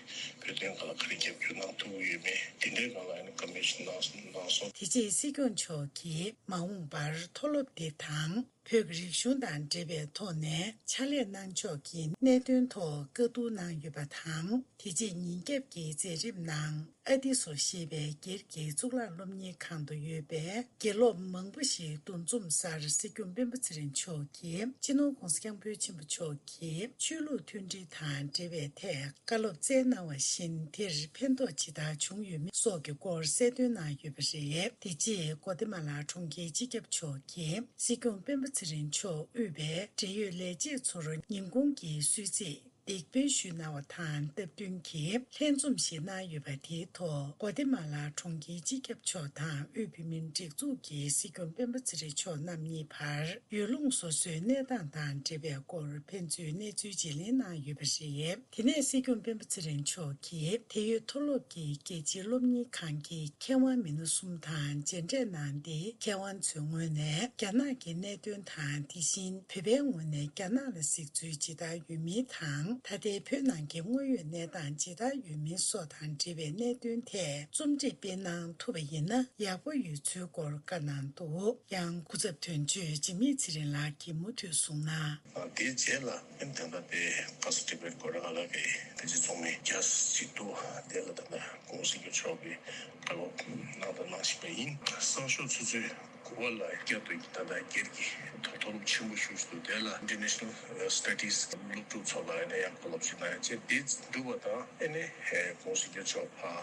བོད་དོན་སྒང་ལ་ག་རེ་རྒྱབ་སྐྱོར་གནང་ཐུབ་ཀྱི་ཡོད་མེད་དེ་འདྲའི་སྒང་ལ་ཨ་ནི་བཀའ་མོལ་ཞིག་གནང་གནང་སོང་། དེ་རྗེས་སྲིད་སྐྱོང་མཆོག་གིས་མ་འོངས་པར་མཐོ་སློབ་དེ་དང་། བོད་ཀྱི་རིག་གཞུང་དང་འབྲེལ་བའི་ཐོག་ནས་ཕྱག་ལས་གནང་ཕྱོགས་ཀྱི་གནད་དོན་ཐོག་བཀའ་བསྡུར་གནང་ཡོད་པ་དང་། དེ་རྗེས་ཉིན་རྒྱབ་ཀྱི་མཛད་རིམ་ནང་ཨ་ཏི་སོ་ཞེས་པའི་སྒེར་གྱི་གཙུག་ལག་སློབ་གཉེར་ཁང་དུ་ཡོད་པའི་དགེ་སློབ་མང་པོ་ཞིག་འདུ་འཛོམས་སར་སྲིད་སྐྱོང་སྤེན་པ་ཚེ་རིང་མཆོག་གིས་སྤྱི་ནོར་༸གོང་ས་༸སྐྱབས་མགོན་ཆེན་པོ་མཆོག་གིས་ཆོས་ལུགས་མཐུན་སྒྲིལ་དང་འབྲེལ་བའི་ཐད། བཀའ་སློབ་སྩལ་གནང་བ་བཞིན་དེར་ཕན་ཐོགས་ཇི་ལྟར་བྱུང་ཡོད་མེད་སོགས་ཀྱི་སྐོར་གསལ་སྟོན་གནང་ཡོད་པ་རེད། དེ་རྗེས་གོ་ཏི་མ་ལ་གྲོང་ཁྱེར་སྤྱི་ཁྱབ་མཆོག་གིས་སྲིད་སྐྱོང་སྤེན་པ་ཚེ་རིང་མཆོག་དབུས་པའི་འབྲེལ་ཡོད་ལས་བྱེད་ཚོར་ཉིན་གུང་གི་གསོལ་ཚིགས་འདེགས་འབུལ་ཞུས་གནང་བ་དང་སྟབས་བསྟུན་གྱིས་ལྷན་འཛོམས་ཤིག་གནང་ཡོད་པ། དེའི་ཐོག་གོ་ཏི་མ་ལ་གྲོང་ཁྱེར་སྤྱི་ཁྱབ་མཆོག་དང་དབུས་བོད་མིའི་སྒྲིག་འཛུགས་ཀྱི་སྲིད་སྐྱོང་སྤེན་པ་ཚེ་རིང་མཆོག་རྣམ་གཉིས་བར་ཡུལ་ལུང་སོ་སོའི་གནས་སྟངས་དང་འབྲེལ་བའི་སྐོར་ཕན་ཚུན་གནས་ཚུལ་བརྗེ་ལེན་གནང་ཡོད་པ་རེད། དེ་ནས་སྲིད་སྐྱོང་སྤེན་པ་ཚེ་རིང་མཆོག་གིས་དེ་ཡོད་མཐོ་སློབ་ཀྱི་རྒྱལ་སྤྱིའི་སློབ་གཉེར་ཁང་གི་མཁས་དབང་མི་སྣ་གསུམ་དང་མཇལ་འཕྲད་གནང་སྟེ། མཁས་དབང་ཚོའི་ངོས་ནས་རྒྱ་ནག་གི་གནད་དོན་དང་། དེ་བཞིན་བོད་པའི་ངོས་ནས་རྒྱ་ནག་ལ་གཟིགས་ཚུལ་ཇི་ལྟར་ཡོད་མིན་དང་། ད་ལྟའི་བོད་ནང་གི་དངོས་ཡོད་གནས་སྟངས་ཇི་ལྟར་ཡོད་མིན་སོགས་དང་འབྲེལ་བའི་གནད་དོན་ཐད་རྩོམ་སྒྲིག་སྤེལ་གནང་ཐུབ་པ་ཡིན་ན་ཡག་པོ་ཡོད་ཚུལ་སྐོར་བཀའ་གནང་འདུག། ཡང་སྐུ་ཚབ་དོན་གཅོད་འཇིགས་མེད་ཚེ་རིང་ལགས་ཀྱིས་མུ་མཐུད་གསུངས་ན། དེའི་རྗེས་ལ་ཨ་ནི་ད་ལྟ་དེ་ཁ་སང་ཊི་བེཊ་གོ་ཊ་ལ་གི་དེ་ཅི་ཚོགས་མི་བརྒྱ་ཅིག་འདུག། དེ་ལ་ད་ལྟ་༸གོང་ས་མཆོག་གིས་བཀའ་སློབ་གནང་དང་གནང་བཞིན་པ་ཡིན། སང་ཞོགས་ཆུ་ཚོད་དགུ་པ་ལ་བསྐྱར་དུ་ད་ལྟ་སྒེར་གྱི་མཐོ་སློབ་ཆེན་པོ་ཞིག་འདུག། དེ་ལ་International Studies སློབ་ཕྲུག་ཚོ་ལ་ཨ་ནི་ཡང་བཀའ་སློབ་ཅིག་གནང་ཡ་བྱས། དེ་འགྲུབ་པ་དང་ཨ་ནི་༸གོང་ས་མཆོག་ཕར་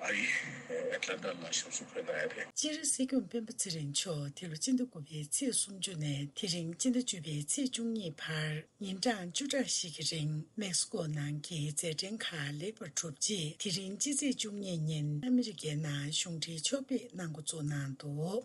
ཨ་རི་ཨེ་ཊ་ལན་ཊ་ལ་ཞབས་སོར་འཁོད་གནང་ཡ་རེད། སྤྱིར་སྲིད་སྐྱོང་སྤེན་པ་ཚེ་རིང་མཆོག་འདི་ལོ་སྤྱི་ཟླ་དགུ་པའི་ཚེས་སུམ་ཅུ་ནས་དེ་རིང་སྤྱི་ཟླ་བཅུ་པའི་ཚེས་བཅུ་གཉིས་བར་ཉིན་གྲངས་བཅུ་ཕྲག་ཞིག་གི་རིང་མེག་སི་ཀོ་ནང་གི་མཛད་འཕྲིན་ཁག་ལེགས་པར་གྲུབ་རྗེས། དེ་རིང་སྤྱི་ཚེས་བཅུ་གཉིས་ཉིན་ཨ་མི་རི་ཀའི་ནང་གཞུང་འབྲེལ་ཕྱོགས་ཕེབས་གནང་འགོ་བཙུགས་གནང་འདུག།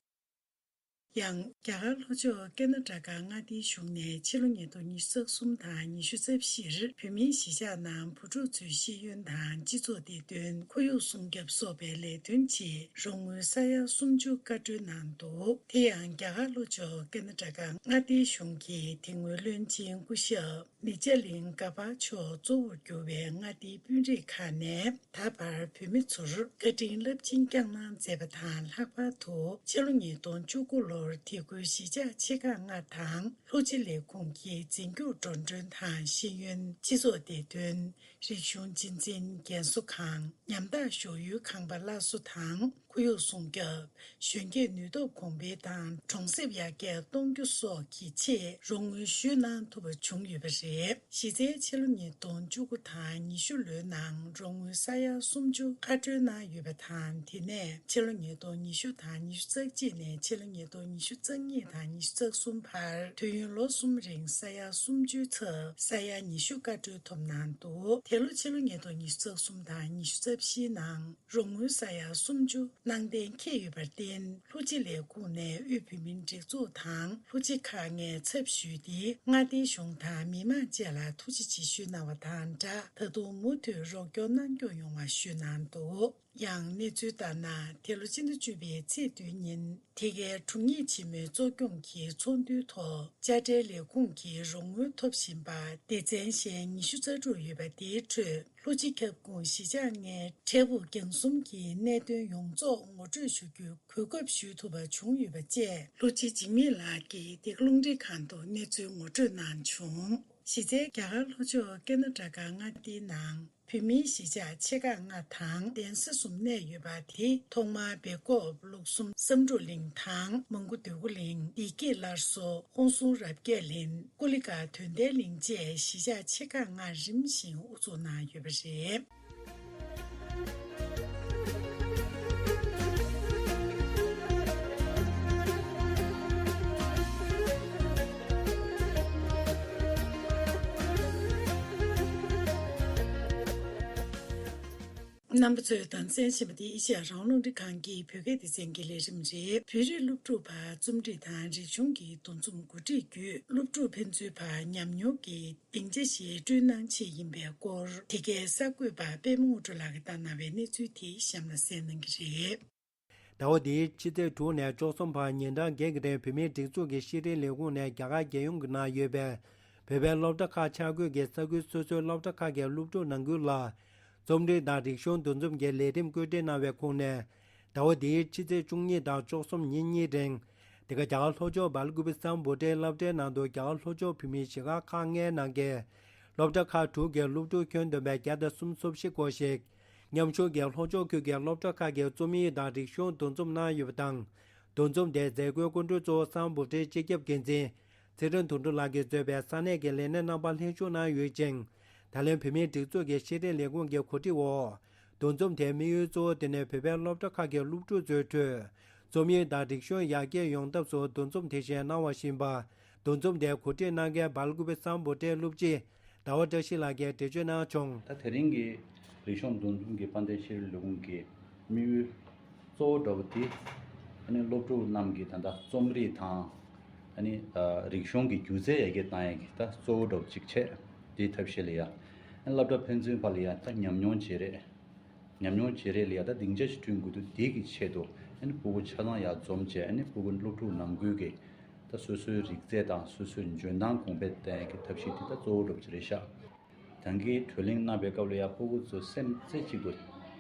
ཡང་། རྒྱ་གར་ལྷོ་ཕྱོགས་ཀེ་ན་ཌ་ཀ་མངའ་སྡེའི་གཞུང་ནས་ཕྱི་ལོ་ཉིས་སྟོང་ཉི་ཤུ་རྩ་གསུམ་དང་ཉི་ཤུ་རྩ་བཞིར་བོད་མིའི་གཞིས་ཆགས་ནང་བུ་ཕྲུག་ཚོའི་ཤེས་ཡོན་དང་སྤྱི་ཚོགས་བདེ་དོན། ཁོར་ཡུག་སྲུང་སྐྱོབ་སོགས་པའི་ལས་དོན་ཆེད་རོགས་དངུལ་ས་ཡ་སུམ་ཅུ་བཀའ་འཁྲོལ་གནང་འདུག་དེ་ཡང་རྒྱ་གར་ལྷོ་ཕྱོགས་ཀེ་ན་ཌ་ཀ་མངའ་སྡེའི་གཞུང་གིས་དེ་སྔོན་བློན་ཆེན་སྐུ་ཞབས་ནི་ཅ་ལིང་ག་པ་མཆོག་གཙོ་བོར་གྱུར་བའི་མངའ་སྡེའི་དཔོན་རིགས་ཁག་ནས། ད་བར་བོད་མི་ཚོར་བཀའ་དྲིན་རླབས་ཆེན་བསྐྱངས་གནང་མཛད་པ་དང་། ལྷག་པར་དུ་ཕྱི་ལོ་ཉིས་སྟོང་བཅུ་དགུ་ལོར་དེ་ཁུལ་གཞིས་ཆགས་ཆེ་ཁག་ལྔ་དང་ལྷོ་སྤྱི་ལས་ཁུངས་ཀྱི་འཛིན་སྐྱོང་འགྲོ་གྲོན་དང་ཤེས་ཡོན། སྤྱི་ཚོགས་བདེ་དོན། རིག་གཞུང་གཅེས་འཛིན་རྒན་གསོ་ཁང་། ཉམ་ཐག་བཞུགས་ཡུལ་ཁང་པ་སླར་གསོ་དང་ཁོར་ཡུག་སྲུང་སྐྱོབ། གཞོན་སྐྱེས་ནུས་སྟོབས་གོང་འཕེལ་དང་གྲོང་གསེབ་ཡར་རྒྱས་གཏོང་རྒྱུ་སོགས་ཀྱི་ཆེད་རོགས་དངུལ་ཞུས་གནང་ཐུབ་པ་བྱུང་ཡོད་པ་རེད། གཞི་རྩའི་ཕྱི་ལོ་ཉིས་སྟོང་བཅུ་དགུ་དང་ཉི་ཤུ་ལོའི་ནང་རོགས་དངུལ་ས་ཡ་སུམ་ཅུ་བཀའ་འཁྲོལ་གནང་ཡོད་པ་དང་། དེ་ནས་ཕྱི་ལོ་ཉིས་སྟོང་ཉི་ཤུ་དང་ཉི་ཤུ་རྩ་གཅིག་ནས་ཕྱི་ལོ་ཉིས་སྟོང་ཉི་ཤུ་རྩ་གཉིས་དང་ཉི་ཤུ་རྩ་གསུམ་བར་དུས་ཡུན་ལོ་གསུམ་རིང་ས་ཡ་སུམ་ཅུའི་ཚབ་ས་ཡ་ཉི་ཤུ་བཀའ་འཁྲོལ་ཐོབ་གནང་འདུག་དེ་ལོ་ཕྱི་ལོ་ཉིས་སྟོང་ཉི་ཤུ་རྩ་གསུམ་དང་ཉི་ཤུ་རྩ་བཞིའི་ནང་། རོགས་དངུལ་ས་ཡ་སུམ་ཅུ་གནང་གཏན་འཁེལ་ཡོད་པར་བརྟེན། ལྷོ་སྤྱི་ལས་ཁུངས་ནས་དབུས་བོད་མིའི་སྒྲིག་འཛུགས་དང་ལྷོ་སྤྱི་ཁག་ལྔའི་ཚབ་ཞུས་ཏེ། མངའ་སྡེའི་གཞུང་དང་མི་མང་བཅས་ལ་ཐུགས་རྗེ་ཆེ་ཞུས་གནང་བ་དང་སྦྲགས། ད་དུང་མུ་མཐུད་རོགས་སྐྱོར་གནང་སྐྱོང་ཡོང་བ་ཞུས་གནང་འདུག་ཡང་གནས་ཚུལ་ལྟར་ན། དེ་ལོ་སྤྱི་ཟླ་བཅུ་པའི་ཚེས་བདུན་ཉིན། དེ་གའི་དྲུང་ཡིག་ཆེན་མོའི་གཙོ་སྐྱོང་གིས་ཚོགས་འདུའི་ཐོག་དཔྱ་ཁྲལ་ལས་ཁུངས་ཀྱི་རོགས་དངུལ་ཐོབ་བཞིན་པ་སྡེ་ཚན་གཞན་ཉི་ཤུ་རྩ་དྲུག་ཡོད་པ། དེའི་ཁྲོད། ལྷོ་སྤྱི་ཁྱབ་ཁོངས་གཞིས་ཆགས་ལྔའི་ཁྲལ་འགོ་འགན་གསུམ་གྱི་གནད་དོན་ཡོངས་རྫོགས་ངོ་སྤྲོད་ཞུ་རྒྱུའི་གོ་སྐབས་ཞུས་ཐུབ་པ་བྱུང་ཡོད་པ་བཅས། ལྷོ་སྤྱི་འཇིགས་མེད་ལགས་ཀྱིས་འདི་ག་རླུང་འཕྲིན་ཁང་དུ་གནས་ཚུལ་ངོ་སྤྲོད་གནང་བྱུང་། གཞི་རྩའི་རྒྱ་གར་ལྷོ་ཕྱོགས་ཀེ་ན་ཌ་ཀ་མངའ་སྡེའི་ནང་བོད་མིའི་གཞིས་ཆགས་ཆེ་ཁག་ལྔ་དང་གདན་ས་གསུམ་གནས་ཡོད་པ་དེ། ཐོག་མར་སྦེལ་ཀོབ། ལུགས་གསུམ་བསམ་འགྲུབ་གླིང་དང་མོན་གྷོ་འདོད་རྒུ་གླིང་། བདེ་སྐྱིད་སླར་གསོ། ཧོང་སུན་རབ་རྒྱས་གླིང་། ཀུ་ལི་ཀ་དོན་ལྡན་གླིང་བཅས་གཞིས་ཆགས་ཆེ་ཁག་ལྔ་རིམ་བཞིན་དབུ་འཛུགས་གནང་ཡོད་པ་རེད། རྣམ་པ་ཚོས་དང་གསན་བཞིན་པ་འདི་ཨེ་ཤེ་ཡ་རང་དབང་རླུང་འཕྲིན་ཁང་གི་བོད་སྐད་སྡེ་ཚན་གྱི་ལས་རིམ་རེད། བོད་རིགས་སློབ་ཕྲུག་བར་རྩོམ་རིག་དང་རིག་གཞུང་གི་འདུ་འཛོམས་གོ་སྒྲིག་བརྒྱུད། སློབ་ཕྲུག་ཕན་ཚུན་བར་ཉམས་མྱོང་གི་སྡིངས་ཆ་ཞིག་བསྐྲུན་གནང་ཆེད་ཡིན་པའི་སྐོར། དེ་གའི་གསར་འགོད་པ་པད་མ་དངོས་གྲུབ་ལགས་ཀྱིས་བཏང་གནང་བའི་གནས་ཚུལ་དེ་གཤམ་ལ་གསན་གནང་གི་རེད། ཟླ་བ་འདིའི་ཕྱི་ཚེས་དྲུག་ནས་བཅུ་གསུམ་བར་ཉིན་གྲངས་བརྒྱད་ཀྱི་རིང་བོད་མིའི་སྒྲིག་འཛུགས་ཀྱི་ཤེས་རིག་ལས་ཁུངས་ནས་རྒྱ་གར་རྒྱལ་ཡོངས་ཀྱི་ནང་ཡོད་པའི་བོད་པའི་སློབ་གྲྭ་ཁག་ཆ་བགོས་ཀྱིས་ས་ཁུལ་སོ་སོའི་སློབ་གྲྭ་ཁག་གི་སློབ་ཕྲུག་ནང་ཁུལ་ལ་རྩོམ་རིག་དང་རིག་གཞུང་འདུ་འཛོམས་ཀྱི་ལས་རིམ་བཀོད་སྒྲིག་གནང་བའི་ཁོངས་ནས། ཟླ་བ་འདིའི་ཕྱི་ཚེས་བཅུ་གཉིས་དང་བཅུ་གསུམ་ཉིན་གཉིས་རིང་། འདི་ག་རྒྱ་གར་ལྷོ་ཕྱོགས་སྦེལ་ཀུ་པེ་སམ་བྷོ་ཊའི་སློབ་གྲྭའི་ནང་དུ་རྒྱ་གར་ལྷོ་ཕྱོགས་བོད་མིའི་གཞིས་ཆགས་ཁག་ལྔའི་ནང་གི་སློབ་གྲྭ་ཁག་དྲུག་གི་སློབ་ཕྲུག་ཁྱོན་བསྡོམས་པའི་བརྒྱ་དང་སུམ་ཅུ་སོ་བཞི་སྐོར་ཞིག་མཉམ་ཞུགས་ཀྱིས་ལྷོ་ཕྱོགས་ཁུལ་གྱི་སློབ་གྲྭ་ཁག་གི་རྩོམ་ཡིག་དང་རིག་གཞུང་འདུ་འཛོམས་གནང་ཡོད་པ་དང་། འདུ་འཛོམས་དེའི་མཛད་སྒོའི་སྐུ་མགྲོན་གཙོ་བོ་སམ་བྷོ་ཊའི་སྤྱི་ཁྱབ་འགན་འཛིན་ཚེ་རིང་དོན་གྲུབ་ལགས་ཀྱིས་གཙོས་པའི་ས་གནས་ཀྱི་ལས་སྣེ་རྣམ་པ་ལྷན་ཞུགས་གནང་ཡོད་ཅིང་། ད་ལན་བོད་མིའི་སྒྲིག་འཛུགས་ཀྱི་ཤེས་རིག་ལས་ཁུངས་ཀྱི་གོ་སྒྲིག་འོག་འདུ་འཛོམས་དེའི་དམིགས་ཡུལ་གཙོ་བོ་དེ་ནི་བོད་པའི་སློབ་གྲྭ་ཁག་གི་སློབ་ཕྲུག་ཚོའི་ཁྲོད་རྩོམ་ཡིག་དང་རིག་གཞུང་ཡར་རྒྱས་ཡོང་ཐབས་སུ་འདུ་འཛོམས་དེ་བཞིན་གནང་བ་བཞིན་པ། འདུ་འཛོམས་དེ་གོ་སྒྲིག་གནང་མཁན་སྦེལ་ཀུ་པེ་སམ་བྷོ་ཊའི་སློབ་སྤྱི་ཟླ་བ་བཀྲ་ཤིས་ལགས་ཀྱིས་འགྲེལ་བརྗོད་གནང་བྱུང་། ད་དེ་རིང་གི་རིག་གཞུང་འདུ་འཛོམས་ཀྱི་དཔལ་ལྡན་ཤེས་རིག་ལས་ཁུངས་ཀྱི་དམིགས་ཡུལ་གཙོ་བོ་འདྲ་བོ་དེ། ཨ་ནི་སློབ་ཕྲུག་རྣམས་ཀྱི་ད་ལྟ་རྩོམ་རིག་དང་། ཨ་ནི་རིག་གཞུང་གི་སྒྱུ་རྩལ་ཡར་རྒྱས་གཏང་ཡས་ཀྱི་ད་གཙོ་བོ་འདྲ་བོ་གཅིག་བྱས། དེའི་ཐབས་ཤེས་ལ་ཡ། ཨ་ནི་སློབ་གྲྭ་ཕན་ཚུན་བར་ལ་ཡ་ད་ཉམས་མྱོང་བརྗེ་རེས། ཉམས་མྱོང་བརྗེ་རེས་ལ་ཡ་ད་སྡིངས་ཆ་ཞིག་བསྐྲུན་དགོས་འདུག་དེ་གི་ཆེད་དུ་ཨ་ནི་ཕྲུ་གུ་ཆ་ཚང་ཡར་འཛོམས་བྱས། ཨ་ནི་ཕྲུ་གུ་སློབ་ཕྲུག་ནང་ཁུལ་གྱི་ད་སོ་སོའི་རིག་རྩལ་དང་སོ་སོའི་འཇོན་ཐང་གོང་འཕེལ་གཏོང་ཡས་ཀྱི་ཐབས་ཤེས་དེ་ད་གཙོ་བོ་འདྲ་བོ་ཅིག་རེད་ཤག་ད་གིན་བགྲོ་གླེང་གནང་བའི་སྐབས་ལ་ཡ་ཕྲུ་གུ་ཚོ་སེམས་རྩེ་གཅིག་ཏུ་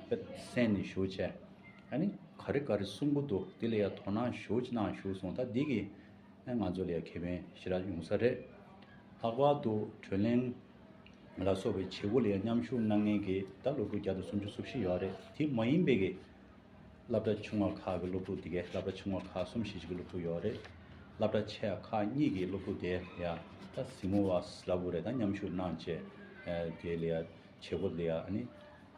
དཔེ་གསན་ནས་བཞུགས་བྱས། ཨ་ནི་ག་རེ་ག་རེ་གསུང་གི་འདུག་དེ་ལ་ཡ་དོ་སྣང་ཞེ་པོ་ཅིག་གནང་བཞུགས་སོང་། ད་འདི་གི་ང་ཚོ་ལ་ཡ་ཁེ་ཕན་ཞེ་དྲག་ཡོང་ས་རེད། ལྷག་པར་དུ་བགྲོ་གླེང་ལ་སོགས་པའི་བྱེད་སྒོ་ལ་ཡ་མཉམ་ཞུགས་གནང་མཁན་གྱི་ད་སློབ་ཕྲུག་བརྒྱ་དང་སུམ་ཅུ་སོ་བཞི་ཡོད་རེད། དེ་མ་ཡིན་པའི་གི་སློབ་གྲྭ་ཆུང་བ་ཁག་གི་སློབ་ཕྲུག་དེ་གའི་སློབ་གྲྭ་ཆུང་བ་ཁག་གསུམ་བཞི་ཅིག་གི་སློབ་ཕྲུག་ཡོད་རེད། སློབ་གྲྭ་ཆེ་ཁག་གཉིས་ཀྱི་སློབ་ཕྲུག་དེ་ཡ་ད་གཟིགས་མོ་བ་ལབ་དགོས་རེད། ད་མཉམ་ཞུགས་གནང་བྱས་དེ་ལ་ཡ་བྱེད་སྒོ་ལ་ཡ་ཨ་ནི་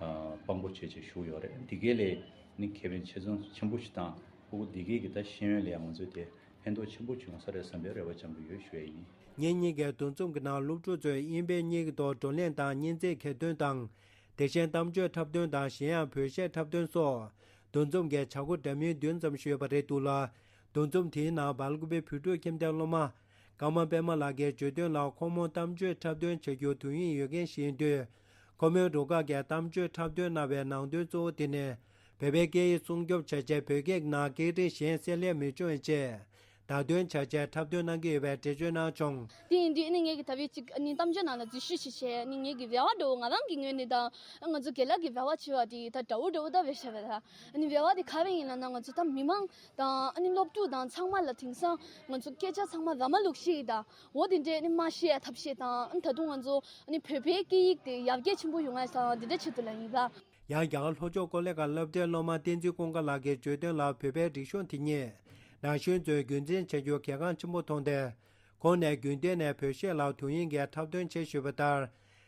དཔང་པོ་བྱས་བྱས་བཞུགས་ཡོད་རེད། དེ་གའི་ལས་ནི་ཁེ་ཕན་ཆེ་ཆུང་ཆེན་པོ་ཞིག་དང་ཕྲུ་གུ་དེ་གའི་གི་ད་ཤེས་ཡོན་ལ་ཡ་ང་ཚོས་དེ་ཕན་ཐོགས་ཆེན་པོ་བྱུང་ས་རེད་བསམ་པའི་རེ་བ་བཅངས་ཀྱི་ཡོད་ཞུ་ཡ་ཡིན། ཉིན་གཉིས་ཀའི་འདུ་འཛོམས་ཀྱི་ནང་སློབ་ཕྲུག་ཚོས་དབྱིན་སྦལ་གཉིས་ཀྱི་ཐོག་བགྲོ་གླེང་དང་སྙན་ཚིག་གྱེར་འདོན་དང་། དེ་བཞིན་གཏམ་བརྗོད་འཁྲབ་སྟོན་དང་གཞན་ཡང་བོད་གཞས་འཁྲབ་སྟོན་སོགས། འདུ་འཛོམས་ཀྱི་བྱ་སྒོ་འདྲ་མིན་བདུན་ཙམ་ཞིག་ཡོད་པ་རེད་འདུག་ལ། འདུ་འཛོམས་དེའི་ནང་སྦེལ་ཀོབ་བོད་ཕྲུག་ཁྱིམ་སྡེའི་སློབ་མ་ཀརྨ་པད་མ་ལགས་ཀྱིས་བརྗོད་དོན་ལ། ཁོང་མོ་གཏམ་བརྗོད་འཁྲབ་སྟོན་བྱ་རྒྱུར་དུས་ཡུན་ཡོད་མཁན་ཞིག་ཡིན་དུས། ཁོ་མོའི་རུ་ཁག་གིས་གཏམ་བརྗོད་འཁྲབ་སྟོན་གནང་བའི་ནང་དོན་གཙོ་བོ་དེ་ནི། བོད་པའི་སྐད་ཡིག་སྲུང་སྐྱོབ་བྱ་ཆེད་བོད་སྐད་ནང་སྐད་རིགས་གཞན་བསྲེས་ལྷད་མི་འབྱུང་བའི་ཆེད། བརྡ་སྟོན་བྱ་ཆེད་འཁྲབ་སྟོན་གནང་གི་ཡོད་པའི་འགྲེལ་བརྗོད་གནང་བྱུང་། དེ་ཡིན་དུས་ཨ་ནི་ངེད་ཀྱིས་ད་བར་ཅིག་ཨ་ནི་གཏམ་བརྗོད་ནང་ལ་འཛུལ་ཞུགས་ཞིག་བྱས། ཨ་ནི་ངེད་ཀྱི་རེ་བ་འདྲ་བོ་ང་རང་གི་ངོས་ནས་དང་། ང་ཚོ་རྒན་ལགས་ཀྱི་རེ་བ་བྱས་པ་དེ་ད་འདྲ་བོ་འདྲ་བོ་ད་བས་བྱས་པ་ད། ཨ་ནི་རེ་བ་དེ་ག་བས་ཡིན་ལབ་ན། ང་ཚོ་ད་མི་མང་དང་ཨ་ནི་སློབ་ཕྲུག་དང་ཚང་མ་ལ་དེང་སང་ང་ཚོ་སྐད་ཆ་ཚང་མ་ར་མ་ལུག་ཤེས་དང་འོ་དེ་འདྲས་ཨ་ནི་མ་ཤེས་ཡ་ཐབས་ཤེས་དང་། ཨ་ནི་ད་དུང་ང་ཚོ་ཨ་ནི་བོད་པའི་སྐད་ཡིག་དེ་ཡར་རྒྱས་ཆེན་པོ་ཡོང་ཡ་དང་དེ་འདྲ་ཆེད་དུ་ལ་ཡིན་ད། ཡང་རྒྱ་གར་ལྷོ་ཕྱོགས་ཀོ་ལི་གྷལ་སློབ་གྲྭའི་སློབ་མ་བསྟན་འཛིན་ཀུན་དགའ་ལགས་ཀྱིས་བརྗོད་དོན་ལ། བོད་པའི་རིག་གཞུང་དེ་ཉིད་ན་གཞོན་ཚོས་རྒྱུན་འཛིན་བྱ་རྒྱུར་གལ་འགངས་ཆེན་པོ་མཐོང་སྟེ། ཁོང་ནས་རྒྱུན་གཏན་ནས་བོད་གཞས་ལ་དུས་ཡུན་བརྒལ་འཁྲབ་སྟོན་བྱེད་བཞིན་པ་ལྟར།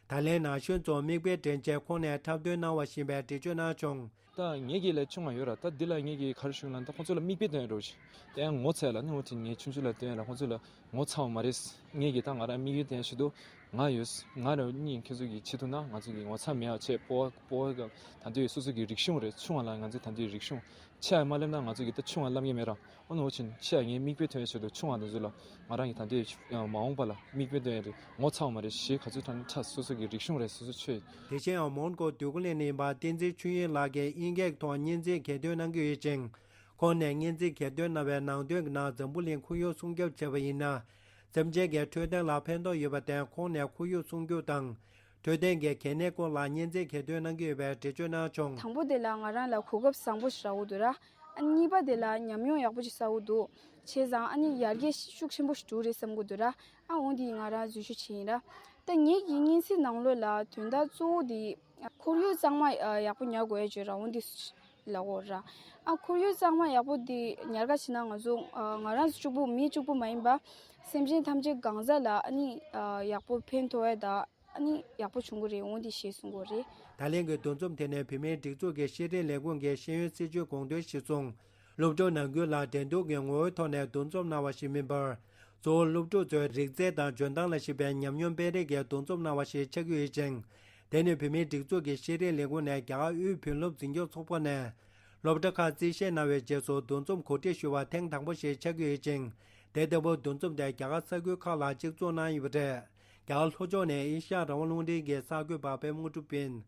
ད་ལན་ན་གཞོན་ཚོ་མིག་དཔེ་འདྲེན་ཆེད་ཁོང་ནས་འཁྲབ་སྟོན་གནང་བ་ཞིག་ཡིན་པའི་འགྲེལ་བརྗོད་གནང་བྱུང་། ད་ངེད་ཀྱི་ལས་ཆུང་བ་ཡོད་ར། ད་འདི་ལ་ངེད་ཀྱི་ག་རེ་ཞུ་ལབ་ན། ད་ཁོང་ཚོ་ལ་མིག་དཔེ་སྟོན་རོགས་བྱེད། དེ་ཡང་ངོ་ཚ་ལ་ནི། འོ་དེ་ངས་ཆུང་ཆུང་ལ་སྟོན་ལ་ཁོང་ཚོ་ལ་ངོ་ཚ་བ་མ་རེད། ངེད་ཀྱི་ད་ང་རང་དམིགས་ཡུལ་དེ་ཞུ་དུས། ང་ཡོད། ང་རང་གཉིས་ཁྱེད་ཚོ་གི་ཆེད་དུ་ན་ང་ཚོ་གི་ངོ་ཚ་མེད་པ་བྱས། སྤོ་བོ་སྤོ་བོ་གི་ད་དུང་སོ་སོ་གི་རིག་གཞུང་རེད། ཆུང་བ་ལ་ང་ཚོ་ད་དུང་རིག་གཞུང་ཆེ་བ་མ་སླེབས་ན་ང་ཚོ་གི་ད་ཆུང་བ་སླེབས་ངེས་མེད་ར། འོ་ན་འོ་ཆེན་ཆེ་བ་ངས་མིག་དཔེ་སྟོན་ཡ་ཆེད་དུ་ཆུང་བ་དེ་ཚོ་ལ་ང་རང་གི་ད་དུང་མ་འོངས་པ་ལ་མིག་དཔེ་སྟོན་ཡ་རེད། ངོ་ཚ་བ་མ་རེད། གཞས་ག་ཚོད་འཁྲབ་ན་འཁྲབ། སོ་སོ་གི་རིག་གཞུང་རེད། སོ་སོ་ཆོས། དེ་བཞིན་ཡང་མོན་གྷོ་འདོད་རྒུ་གླིང་ནས་ཡིན་པ་བསྟན་འཛིན་ཆོས་དབྱིངས་ལགས་ཀྱིས་དབྱིན་སྐད་ཐོག་སྙན་ཚིག་གྱེར་འདོན་གནང་གི་ཡོད་ཅིང་། ཁོང་ནས་སྙན་ཚིག་གྱེར་འདོན་གནང་བའི་ནང་དོན་གྱི་ནང་འཛམ་བུ་གླིང་ཁོར་ཡུག་སྲུང་སྐྱོབ་བྱས་པ་ཡིན་ན། སེམས་ཅན་གྱི་འཕྲོད་བསྟེན་ལ་ཕན་ཐོགས་ཡོད་པར་བརྟེན། ཁོང་ནས་ཁོར་ཡུག་སྲུང་སྐྱོབ་དང་། འཕྲོད་བསྟེན་གྱི་གལ་གནད་སྐོར་ལ་སྙན་ཚིག་གྱེར་འདོན་གནང་གི་ཡོད་པའི་འགྲེལ་བརྗོད་གནང་བྱུང་། དང་པོ་དེ་ལ་ང་རང་ལ་གོ་སྐབས་བཟང་པོ་ཞིག་རག་གི་འདུག་ར། ཨ་གཉིས་པ་དེ་ལ་ཉམས་མྱོང་ཡག་པོ་ཞིག་བསགས་ཀྱི་འདུག་བྱས་ཙང་ཨ་ནི་ཡར་རྒྱས་ཤུགས་ཆེན་པོ་ཞིག་འགྲོ་གི་རེད་བསམ་གྱི་འདུག་ར། ཨ་འོ་འདི་ང་རང་འཛུལ་ཞུགས་བྱས་ཡིན་ར། ད་ངེད་ཀྱི་སྙན་ཚིག་ནང་ལོགས་ལ་དོན་དག་གཙོ་བོ་དེ་ཁོར་ཡུག་གཙང་མ་ཡག་པོ་ཉར་དགོས་ཡ་བརྗོད་ར། འོ་འདི་ལབ་ཀྱི་ཡོད་ར། ཨ་ཁོར་ཡུག་གཙང་མ་ཡག་པོ་དེ་ཉར་ག་བྱས་ན་ང་ཚོ་ང་རང་ཚོ་གཅིག་པུ་མི་གཅིག་པུ་མ་ཡིན་པ་སེམས་ཅན་ཐམས་ཅད་གང་ཟག་ལ་ཨ་ནི་ཡག་པོ་ཕན་ཐོགས་ཡ་ད། ཨ་ནི་ཡག་པོ་བྱུང་གི་རེད། འོ་འདི་ཞེས་གསུང་གི་རེད། ད་ལན་གྱི་འདུ་འཛོམས་དེ་ནི་བོད་མིའི་སྒྲིག་འཛུགས་ཀྱི་ཤེས་རིག་ལས་ཁུངས་ཀྱི་ཤེས་ཡོན་སྲིད་བྱུས་དགོངས་དོན་གཞིར་བཟུང་། སློབ་ཕྲུག་ནང་ཁུལ་ལ་འགྲན་བསྡུར་གྱི་ངོ་བོའི་ཐོག་ནས་འདུ་འཛོམས་གནང་བ་ཞིག་མིན་པར། གཙོ་བོ་སློབ་ཕྲུག་ཚོའི་རིག་རྩལ་དང་འཇོན་ཐང་ལ་གཞིགས་པའི་ཉམས་མྱོང་སྤེལ་རེས་ཀྱི་འདུ་འཛོམས་གནང་བ་ཞིག་ཆགས་ཀྱི་ཡོད་ཅིང་། དེ་ནི་བོད་མིའི་སྒྲིག་འཛུགས་ཀྱི་ཤེས་རིག་ལས་ཁུངས་ནས་རྒྱ་གར་དབུས་བོད་སློབ་འཛིན་སྐྱོང་ཚོགས་པ་ནས། སློབ་གྲྭ་ཁག་རྩིས་བཞེས་གནང་བའི་རྗེས་སུ་འདུ་འཛོམས་གོ་སྒྲིག་ཞུ་བ་ཐེངས་དང་པོ་ཞིག་ཆགས་ཀྱི་ཡོད་ཅིང་། དེ་ལྟ་བུའི་འདུ་འཛོམས་དེ་རྒྱ་གར་ས་ཁུལ་ཁག་ལ་གཅིག་མཚུངས་གནང་ཡོད་པ་རེད། རྒྱ་གར་ལྷོ་ཕྱོགས་ནས་ཨེ་ཤ་ཡ་རང་དབང་རླུང་འཕྲིན་གྱི་གསར་འགོད་པ་པད་མ་དངོས་གྲུབ་ཡིན།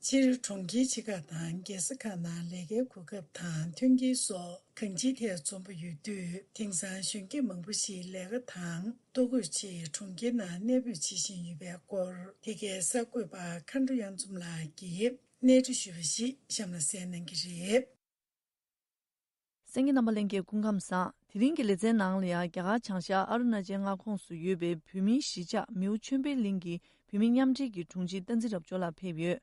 སྤྱིར་གྲོང་ཁྱེར་ཆེ་ཁག་དང་རྒྱལ་ས་ཁག་ནང་ལས་ཀའི་གོ་སྐབས་དང་མཐུན་རྐྱེན་སོགས་གང་ཅིའི་ཐད་འཛོམས་པ་ཡོད་དུས། དེང་སང་གཞོན་སྐྱེས་མང་པོ་ཞིག་ལས་ཀ་དང་ལྟོ་གོས་ཆེད་གྲོང་ཁྱེར་ནང་གནས་སྤོས་བྱེད་བཞིན་ཡོད་པའི་སྐོར། དེ་གའི་གསར་འགོད་པ་མཁའ་འགྲོ་གཡང་འཛོམས་ལགས་ཀྱིས་གནས་འདྲི་ཞུས་པ་ཞིག་གཤམ་ལ་གསན་གནང་གི་རེད། གསན་མཁན་རྣམ་པ་ལྷན་རྒྱས་སྐུ་ཁམས་བཟང་། དེ་རིང་གི་ལེ་ཚན་ནང་ལ་ཡང་རྒྱ་གར་བྱང་ཤར་ཨ་རུ་ན་ཅལ་མངའ་ཁོངས་སུ་ཡོད་པའི་བོད་མིའི་གཞིས་ཆགས་མིའུ་ཆོས་འཕེལ་གླིང་གི་བོད་མི་མཉམ་འབྲེལ་གྱི་དྲུང་ཆེ་བསྟན་འཛིན་རབ་འབྱོར་ལགས་ཕེབས་ཡོད།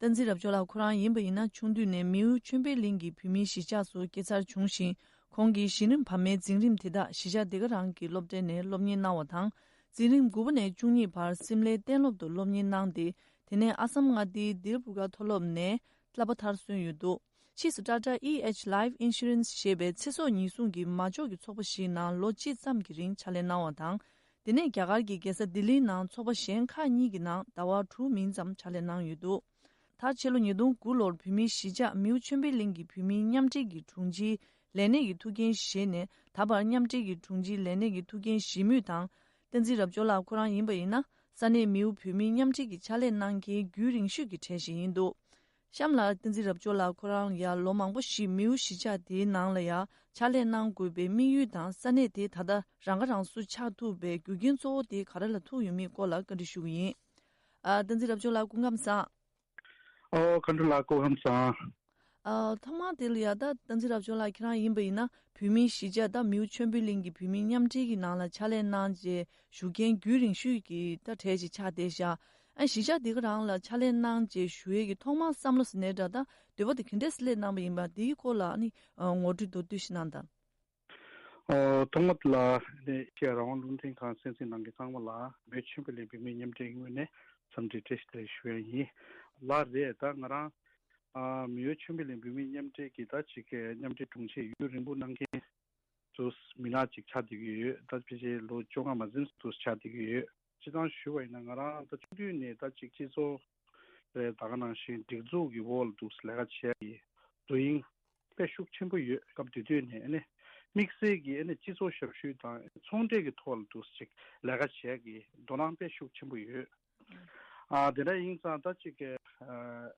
བསྟན་འཛིན་རབ་འབྱོར་ལགས་ཁོ་རང་ཡིན་པ་ཡིན་ན་ཆུང་དུས་ནས་མིའུ་ཆོས་འཕེལ་གླིང་གི་བོད་མིའི་གཞིས་ཆགས་སུ་སྐྱེས་འཚར་བྱུང་ཞིང་། ཁོང་གིས་གཞི་རིམ་བར་མའི་འཛིན་རིམ་དེ་དག་གཞིས་ཆགས་དེ་ག་རང་གི་སློབ་གྲྭ་ནས་སློབ་གཉེར་གནང་བ་དང་། འཛིན་རིམ་དགུ་པ་ནས་བཅུ་གཉིས་བར་སིམ་ལའི་གཏན་སློབ་ཏུ་སློབ་གཉེར་གནང་སྟེ། དེ་ནས་ཨ་སམ་མངའ་སྡེའི་དིལ་བུ་ག་མཐོ་སློབ་ནས་བསླབ་པ་མཐར་སོན་ཡོད་འདུག་ཕྱིས་སུ་ཊ་ཊ་ཨི་ཨེཆ་ལའིཕ་ཨིན་ཤུ་རན་སི་ཞེས་པའི་ཚེ་སྲོག་ཉེན་སྲུང་གི་མ་འཇོག་གི་ཚོགས་པ་ཞིག་ནང་ལོ་གཅིག་ཙམ་གྱི་རིང་ཕྱག་ལས་གནང་བ་དང་། དེ་ནས་རྒྱ་གར་གྱི་རྒྱལ་ས་ལྡི་ལིའི་ནང་ཚོགས་པ་གཞན་ཁག་གཉིས་ཀྱི་ནང་ཟླ་བ་དྲུག་མིན་ཙམ་ཕྱག་ལས་གནང་ཡོད་འདུག་མཐར་ཕྱི་ལོ་ཉིས་སྟོང་དགུ་ལོར་བོད་མིའི་གཞིས་ཆགས་མིའུ་ཆོས་འཕེལ་གླིང་གི་བོད་མིའི་མཉམ་འབྲེལ་གྱི་དྲུང་ཆེའི་ལས་གནས་ཀྱི་ཐུགས་འགན་བཞེས་ནས། ད་བར་མཉམ་འབྲེལ་གྱི་དྲུང་ཆེའི་ལས་གནས་ཀྱི་ཐུགས་འགན་བཞེས་མུས་དང་། བསྟན་འཛིན་རབ་འབྱོར་ལགས་ཁོ་རང་ཡིན་པ་ཡིན་ན། ས་གནས་མིའུ་བོད་མིའི་མཉམ་འབྲེལ་གྱི་ཕྱག་ལས་གནང་མཁན་རྒྱུན་རིང་ཤོས་ཀྱི་གྲས་ཤིག་ཡིན་འདུག་གཤམ་ལ་བསྟན་འཛིན་རབ་འབྱོར་ལགས་ཁོ་རང་ཡང་ལོ་མང་པོ་ཞིག་མིའུ་གཞིས་ཆགས་དེའི་ནང་ལ་ཡང་ཕྱག་ལས་གནང་དགོས་པའི་དམིགས་ཡུལ་དང་། ས་གནས་དེ་ད་ལྟ་རང་ཁ་རང་གསོ་ཆགས་ཐུབ་པའི་རྒྱུ་རྐྱེན་གཙོ་བོ་དེ་ག་རེ་ལ་ཐུག་ཡོད་མེད་སྐོར་ལ་བཀའ་འདྲི་ཞུ་གི་ཡིན། ཨ། བསྟན་འཛིན་རབ་འབྱོར་ལགས་སྐུ་ཁམས་བཟང་། ཨོ། མཁའ་འགྲོ་ལགས་སྐུ་ཁམས་བཟང་། ཨ། ཐོག་མར་དེ་ལ་ཡ་ད་བསྟན་འཛིན་རབ་འབྱོར་ལགས་ཁྱེད་རང་ཡིན་པ་ཡིན་ན། བོད་མིའི་གཞིས་ཆགས་ད་མིའུ་ཆོས་འཕེལ་གླིང་གི་བོད་མིའི་མཉམ་འབྲེལ་གྱི་ནང་ལ་ཕྱག་ལས་གནང་རྗེས་བཞུགས་མཁན་རྒྱུན་རིང་ཤོས་ཀྱི་ད་གྲས་ཅིག་ཆགས་བསྡད་ཤག་ཨ། གཞིས་ཆགས་འདི་ག་རང་ལ་ཕྱག་ལས་གནང་རྗེས་བཞུགས་ཡས་ཀྱི་ཐོག་མར་བསམ་བློ་ཟེར་ནའི་འདྲ། ད་འདོད་པ་དེ་ག་འདྲས་སླེབས་གནང་བ་ཡིན་པ་འདིའི་སྐོར་ལ་ཨ་ནི་ངོ་སྤྲོད་མདོར་བསྡུས་ཤིག་གནང་དང་། ཨོ། ཐོག་མ་དེ་ལ་ཨེ་ཤེ་ཡ་རང་དབང་རླུང་འཕྲིན་ཁང་གསན་གཟིགས་གནང་མཁན་ཚང་མ་ལ་མིའུ་ཆོས་འཕེལ་གླིང་བོད་མིའི་མཉམ་འབྲེལ་ངོས་ནས་འཚམས་འདྲི་བཀྲ་ཤིས་བདེ་ལེགས་ཞུ་ཡ་ཡིན། ལགས་རེད། ད་ང་རང་ཨ། མིའུ་ཆོས་འཕེལ་གླིང་བོད་མིའི་མཉམ་འབྲེལ་གྱི་ད་ཅིག་གི་མཉམ་འབྲེལ་དྲུང་ཆེ་ཡུན་རིང་པོ་གནང་མཁན་ དུ་མི་སྣ་ཅིག་ཆགས་བསྡད་ཀྱི་ཡོད། ད་ཕལ་ཆེར་ལོ་བཅོ་ལྔ་མ་ཟིན་དུ་ཆགས་བསྡད་ཀྱི་ཡོད། སྤྱིར་བཏང་ཞུ་བ་ཡིན་ན་ང་རང་ད་ཆུང་དུས་ནས་ད་ཅིག་སྤྱི་ཚོགས་རེད། ད་ག་ནང་བཞིན་སྒྲིག་འཛུགས་ཀྱི་འོག་ལ་དུ་ལས་ཀ་བྱས་ཀྱི་དུ་ཡིན། དཔེ་ཤུགས་ཆེན་པོ་ཡོད། སྐབས་དེ་དུས་ནས་ཨ་ནི་དམིགས་བསལ་གྱི་ཨ་ནི་སྤྱི་ཚོགས་ཞབས་ཞུ་དང་ཚོང་འབྲེལ་གྱི་ཐོག་ལ་དུ་ཅིག་ལས་ཀ་བྱས་ཀྱི་དོ་སྣང་དཔེ་ཤུགས་ཆེན་པོ་ཡོད། ཨ་དེ་འདྲ་ཡིན་ཙང་ད་ཅིག་གི་ཨ་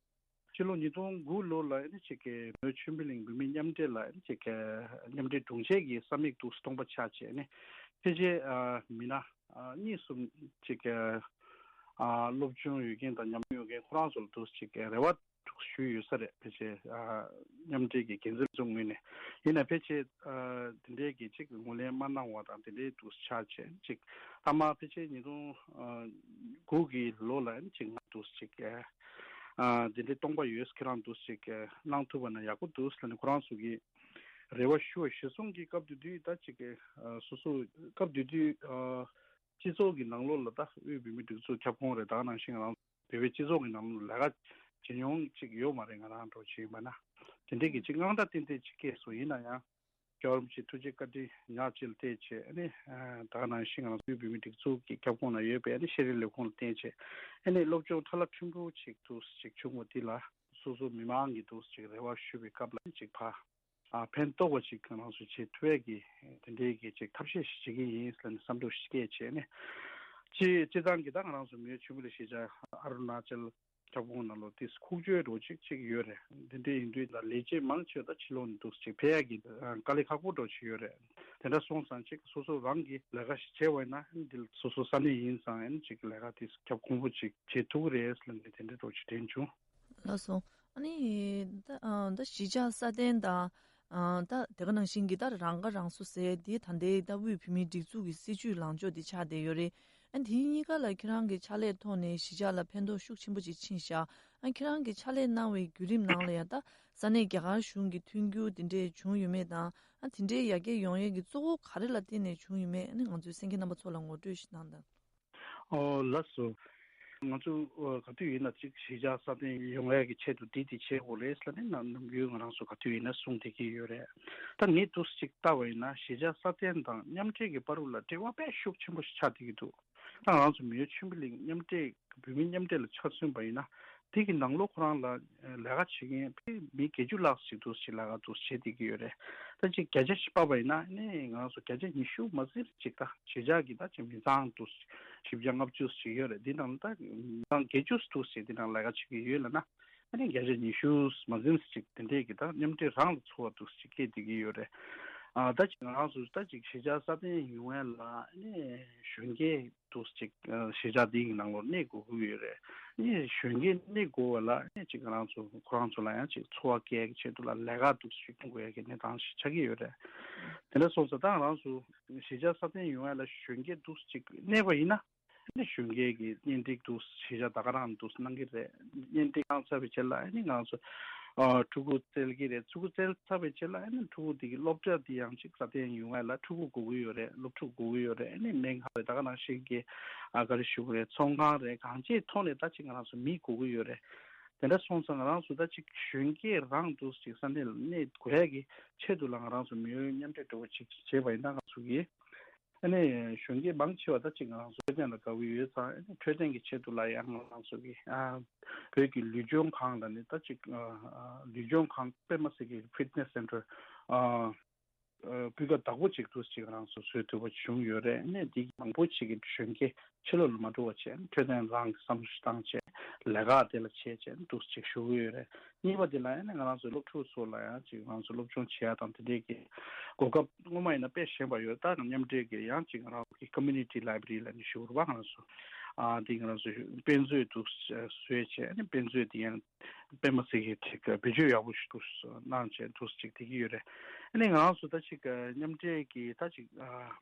ཕྱི་ལོ་ཉིས་སྟོང་དགུ་ལོ་ལ་ཨ་ནི་ཅིག་གི་མོན་ཆོས་འཕེལ་གླིང་བུད་མེད་མཉམ་འབྲེལ་ལ་ཨ་ནི་ཅིག་གི་མཉམ་འབྲེལ་དྲུང་ཆེ་གི་ས་མིག་དུ་སྟོང་པ་ཆགས་བྱས་ནས་ཕལ་ཆེར་ཨ་མི་སྣ་ཨ་གཉིས་གསུམ་ཅིག་གི་ཨ་སློབ་སྦྱོང་ཡོད་མཁན་དང་ཉམས་མྱོང་ཡོད་མཁན་ཁོ་རང་ཚོ་ལ་དུ་ཅིག་གི་རེ་བ་ཞུས་ཡོད་ས་རེད། ཕལ་ཆེར་ཨ་མཉམ་འབྲེལ་གྱི་འགན་འཛིན་ཚོའི་ངོས་ནས་ཡིན་ན་ཕལ་ཆེར་ཨ་དེ་འདྲའི་གི་ཅིག་ངོས་ལེན་མ་གནང་བ་དང་དེ་འདྲའི་དུ་ཆགས་བྱས་ཅིག་མཐའ་མ་ཕལ་ཆེར་ཉིས་སྟོང་དགུ་གི་ལོ་ལ་ཅིག་ང་དུ་ཅིག་ཨ་དེ་འདྲའི་སྟོང་པ་ཡོད། ཁྱེད་རང་དུ་ཅིག་གནང་ཐུབ་པ་ན་ཡག་པོ་འདུག་ཟེར་ནས་ཁོ་རང་ཚོ་གི་རེ་བ་ཞུ་བ་གཞིར་བཟུང་གི་སྐབས་དེ་དུས་ད་ཅིག་གི་ཨ་སོ་སོ་སྐབས་དེ་དུས་ཨ་སྤྱི་ཚོགས་ཀྱི་ནང་ལོགས་ལ་ད་དབུས་བོད་མིའི་སྒྲིག་འཛུགས་ཁྱབ་ཁོངས་རེད། ད་ག་ནང་བཞིན་ང་རང་བོད་པའི་སྤྱི་ཚོགས་ཀྱི་ནང་ལོགས་ལས་ཀ་བྱེད་མྱོང་ཅིག་ཡོད་མ་རེད། ང་རང་འགྲོ་བྱེད་ཡིན་པ་ན་དེ་འདྲའི་གི་ཅིག་དངངས་སྐྲག་ཏན་ཏན་ཅིག་སྐྱེས་སོང་། ཡིན་ན་ཡང་། སྐྱབས་རོགས་ཆེ་ཐུགས་རྗེ་བཀའ་དྲིན་ཉག་གཅིག་ལ་བལྟས་བྱས་ཨ་ནི་ད་ག་ནང་བཞིན་ང་རང་ཚོའི་བོད་མིའི་སྒྲིག་འཛུགས་ཀྱི་ཁྱབ་ཁོངས་ན་ཡོད་པའི་ཨ་ནི་ཤེས་རིག་ལས་ཁུངས་ལ་བརྟེན་བྱས་ཨ་ནི་སློབ་སྦྱོང་ཕྲ་ལ་ཕྲན་བུ་ཅིག་ཏུ་ཅིག་བྱུང་བ་འདི་ལ་སོ་སོ་མི་མང་གི་ཏུ་ཅིག་རེ་བ་ཞུ་བའི་སྐབས་ལ་ཅིག་ཕ་ཨ་ཕན་ཐོགས་པ་ཅིག་ང་རང་ཚོ་བྱེད་ཐུབ་ཡས་ཀྱི་དེ་འདྲའི་གི་ཅིག་ཐབས་ཤེས་ཤིག་བྱེད་ཀྱི་ཡིན་ཟེར་ནས་བསམ་ཚུལ་ཞིག་སྐྱེས་བྱས་ཨ་ནི་སྤྱི་སྤྱི་བཏང་གི་ད་ང་རང་ཚོ་མི་ཡུལ་ཆེན་པོ་ལ་གཞིས་ཆགས་ཨ་རུ་ན་ཅལ། ཁྱབ་ཁོངས་ནང་ལོགས་ཏིས་ཁུག་ཀྱོའི་འགྲོ་ཅིག་ཅིག་ཡོད་རེད། འདི་འདྲའི་ཡིན་དུས་ལ་ལས་བྱེད་མང་ཆེ་བ་ད་ཕྱི་ལོགས་ནས་འདུག་ཅིག་ཕེབས་ཡག་གི་དཀའ་ལས་ཁག་པོ་འགྲོ་ཅིག་ཡོད་རེད། དེ་འདྲ་སོང་ཙང་ཅིག་སོ་སོ་རང་གི་ལས་ཀ་ཞིག་བྱས་པ་ཡིན་ན་འདི་སོ་སོ་ས་གནས་ཡིན་ཙང་ཨ་ནི་ཅིག་ལས་ཀ་ཏིས་ཁྱབ་ཁོངས་པོ་ཅིག་བྱེད་ཐུབ་ཀྱི་རེད་ལབ་ནས་དེ་འདྲའི་འགྲོ་ཅིག་དྲན་བྱུང་། ལགས་སོ། ཨ་ནི་ད་ད་གཞིས་ཆགས་སྲ་བརྟན་དང་། ཨ་ད་དེ་ག་ནང་བཞིན་གྱི་ད་རང་ཁ་རང་གསོ་ཟེར་དེ་ད་ལྟའི་ད་དབུས་བོད་མིའི་སྒྲིག་འཛུགས་ཀྱི་སྲིད་བྱུས་ལངས་ཕྱོགས་དེ་ཆགས་བསྡད་ཡོད་རེད། ཨ་དེ་གཉིས་ཀ་ལ་ཁྱེད་རང་གི་ཕྱག་ལས་ཐོག་ནས་གཞིས་ཆགས་ལ་ཕན་ཐོགས་ཤུགས་ཆེན་པོ་ཅིག་ཕྱིན་ཤག་ཨ་ཁྱེད་རང་གི་ཕྱག་ལས་གནང་བའི་བརྒྱུད་རིམ་ནང་ལ་ཡང་ད་ས་གནས་རྒྱ་གར་གཞུང་གི་མཐུན་འགྱུར་དེ་འདྲས་བྱུང་ཡོད་མེད་དང་། ཨ་དེ་འདྲས་ཡར་རྒྱས་ཡོང་ཡས་ཀྱི་གཙོ་བོ་ག་རེ་ལ་བརྟེན་ནས་བྱུང་ཡོད་མེད་ཨ་ནི་ང་ཚོའི་གསན་མཁན་རྣམ་པ་ཚོ་ལ་ངོ་སྤྲོད་ཞིག་གནང་དང་། ཨོ་ལགས་སོ། ང་ཚོ་ཨོ་ག་དུས་ཡིན་ན་ཅིག་གཞིས་ཆགས་སྲ་བརྟན་ཡོང་ཡས་ཀྱི་ཆེད་དུ་འདི་འདི་བྱེད་དགོས་རེད་ཟེར་ནས་ནམ་ནམ་རྒྱུན་ང་རང་ཚོ་ག་དུས་ཡིན་ན་གསུངས་བསྡད་ཀྱི་ཡོད་རེད། ད་ངས་འདུག་ཅིག་ལྟ་བ་ཡིན་ན་གཞིས་ཆགས་སྲ་བརྟན་དང་མཉམ་འབྲེལ་གྱི་བར་དུ་ལ་འབྲེལ་བ་དཔེ་ཤུགས་ཆེན་པོ་ཞིག་ཆགས་བསྡད་ཀྱི་འདུག་ད་ང་རང་ཚོ་མི་ཡུལ་ཆོས་འཕེལ་གླིང་མཉམ་འབྲེལ་བོད་མི་མཉམ་འབྲེལ་ལ་ཆ་མཚོན་པ་ཡིན་ན་དེ་གི་ནང་ལོགས་ཁོ་རང་ལ་ལས་ཀ་བྱེད་མཁན་ཕལ་མི་བརྒྱད་ཅུ་ལྷག་ཞིག་འདུག་ཅིག་ལས་ཀ་འདུག་བྱེད་བསྡད་ཀྱི་ཡོད་རེད། ད་ཅིག་བརྒྱ་ཆ་ཞིག་དཔག་པ་ཡིན་ན་ནི་ང་རང་ཚོ་བརྒྱ་ཆ་ཉི་ཤུ་མ་ཟིན་ཅིག་ད་གཞིས་ཆགས་ཀྱི་ད་ཅིག་མི་ཚང་འདུག་བཞི་བརྒྱ་ལྔ་བཅུ་ཞིག་ཡོད་རེད། འདི་ནང་ད་མི་ཚང་བརྒྱད་ཅུ་འདུག་ཅིག་འདི་ནང་ལས་ཀ་བྱེད་ཀྱི་ཡོད་ལབ་ན་ཨ་ནི་བརྒྱ་ཆ་ཉི་ཤུ་མ་ཟིན་ཅིག་དེ་འདྲས་ཀྱི་ད་མཉམ་འབྲེལ་རང་ལ་ཚོར་བ་འདུག་ཅིག་སྐྱེས་བསྡད་ཀྱི་ཡོད་རེད། ཨ་ད་ཅིག་ང་རང་ཚོ་ད་ཅིག་གཞིས་ཆགས་སྲ་བརྟན་ཡོང་ཡ་ལ་ཨ་ནི་གཞོན་སྐྱེས་འདུག་ཅིག་གཞིས་ཆགས་འདི་གི་ནང་ལོགས་གནས་དགོས་ཀྱི་ཡོད་རེད། ཨ་ནི་གཞོན་སྐྱེས་གནས་དགོས་པ་ལ་ཨ་ནི་ཅིག་ང་རང་ཚོ་ཁོ་རང་ཚོ་ལ་ཡང་ཅིག་འཚོ་བ་སྐྱེལ་གྱི་ཆེད་དུ་ལ་ལས་ཀ་འདུག་ཅིག་གཏོང་དགོས་ཡ་གི་གནས་སྟངས་ཤིག་ཆགས་ཀྱི་ཡོད་རེད། དེ་འདྲ་སོང་ཙང་ད་ང་རང་ཚོ་གཞིས་ཆགས་སྲ་བརྟན་ཡོང་ཡ་ལ་གཞོན་སྐྱེས་འདུག་ཅིག་གནས་པ་ཡིན་ན། ཨ་ནི་གཞོན་སྐྱེས་ཀྱི་གཉེན་སྒྲིག་འདུག་གཞིས་ཆགས་ད་ག་རང་འདུག་གནང་གི་རེད། གཉེན་སྒྲིག་གནང་ཚར་བའི་རྗེས་ལ་ཨ་ནི་ང་ཚོ་ཨ་ཕྲུ་གུ་བཙལ་གྱི་རེད། ཕྲུ་གུ་བཙལ་ཚར་བའི་རྗེས་ལ་ཨ་ནི་ཕྲུ་གུ་དེ་གི་སློབ་གྲྭ་དེ་ཡང་ཅིག་སྲ་བརྟན་ཡོང་བ་ལ་ཕྲུ་གུ་དགོས་ཀྱི་ཡོད་རེད། སློབ་ཕྲུག་དགོས་ཀྱི་ཡོད་རེད། ཨ་ནི་སྨན་ཁང་རེད། ད་ག་ནང་བཞིན་གྱི་ཨ་ག་རེ་ཞུ་དགོས་རེད། ཚོང་ཁང་རེད། གང་ཅིའི་ཐོག་ནས་ད་ཅིག་ང་རང་ཚོ་མི་དགོས་ཀྱི་ཡོད་རེད། དེ་འདྲ་སོང་ཙང་ང་རང་ཚོ་ད་ཅིག་གཞོན་སྐྱེས་རང་འདུག་ཅིག་ས་གནས་ལ་གནས་དགོས་ཡ་གི་ཆེད་དུ་ལ་ང་རང་ཚོ་མི་ཡོད་མཉམ་འབྲེལ་འགྲོ་བ་ཅིག་བྱས་པ་ཡིན་ན་ང་ཚོ་གི་ཨ་ནི་གཞོན་སྐྱེས་མང་ཆེ་བ་ད་ཅིག་ང་རང་ཚོ་འཕྲོད་བསྟེན་ལ་དགའ་བོ་ཡོད་ཙང་ཨ་ནི་འཕྲོད་བསྟེན་གྱི་ཆེད་དུ་ལ་ཡང་ང་རང་ཚོ་གི་ཨ་བོད་ཀྱི་ལུས་སྦྱོང་ཁང་ལ་ནི་ད་ཅིག་ཨ་ཨ་ལུས་སྦྱོང་ཁང་དཔེ་མ་སྲིད་ཀྱི་ཕིཊ་ནེ་སི་སེན་ཊར་ཨ་ཨ་སྤུས་ཀ་དག་པོ་ཅིག་ཏུ་ཅིག་ང་རང་ཚོ་བཟོས་ཐུབ་པ་བྱུང་ཡོད་རེད། ཨ་ནི་འདི་མང་པོ་ཅིག་གི་གཞོན་སྐྱེས་ཕྱི་ལོགས་ལ་མ་འགྲོ་བ་བྱས་ཨ་ནི་འཕྲོད་བསྟེན་རང་གི་བསམ་བློ་ཞིག་བཏང་བྱས་ལས་ཀ་དེ་ལ་བྱས་བྱས་ཨ་ནི་ཏུ་ཅིག་ཞུ་གི་ཡོད་རེད། གཉིས་པ་དེ་ལ་ཡང་ནི་ང་རང་ཚོའི་སློབ་ཕྲུག་ཚོ་ལ་ཡང་ཅིག་ང་རང་ཚོ་སློབ་སྦྱོང་བྱེད་ཡ་དང་དེ་འདྲས་ཀྱི་གོ་སྐབས་སྔོན་མ་ཡིན་ན་དཔེ་ཞན་པ་ཡོད། ད་མཉམ་འབྲེལ་གྱི་ཡང་ཅིག་ང་རང་ཚོ་གི་ཀོ་མུ་ནི་ཊི་ལའི་བྷ་རི་ལ་ནི་ཞུ་བ་ང་རང་ཚོ་ཨ་འདི་ང་རང་ཚོ་དཔེ་མཛོད་དུ་བཟོས་བྱས་ནི་དཔེ་མཛོད་དེ་ཡང་དཔེ་མ་སྲིད་ཀྱི་ཅིག་བེད་སྤྱོད་ཡག་པོ་ཞིག་ཏུ་གནང་བྱས་འདུག་ཅིག་བསྡད་ཀྱི་ཡོད་རེད། ཨ་ནི་ང་རང་ཚོ་ད་ཅིག་མཉམ་འབྲེལ་གྱི་ད་ཅིག་ཨ།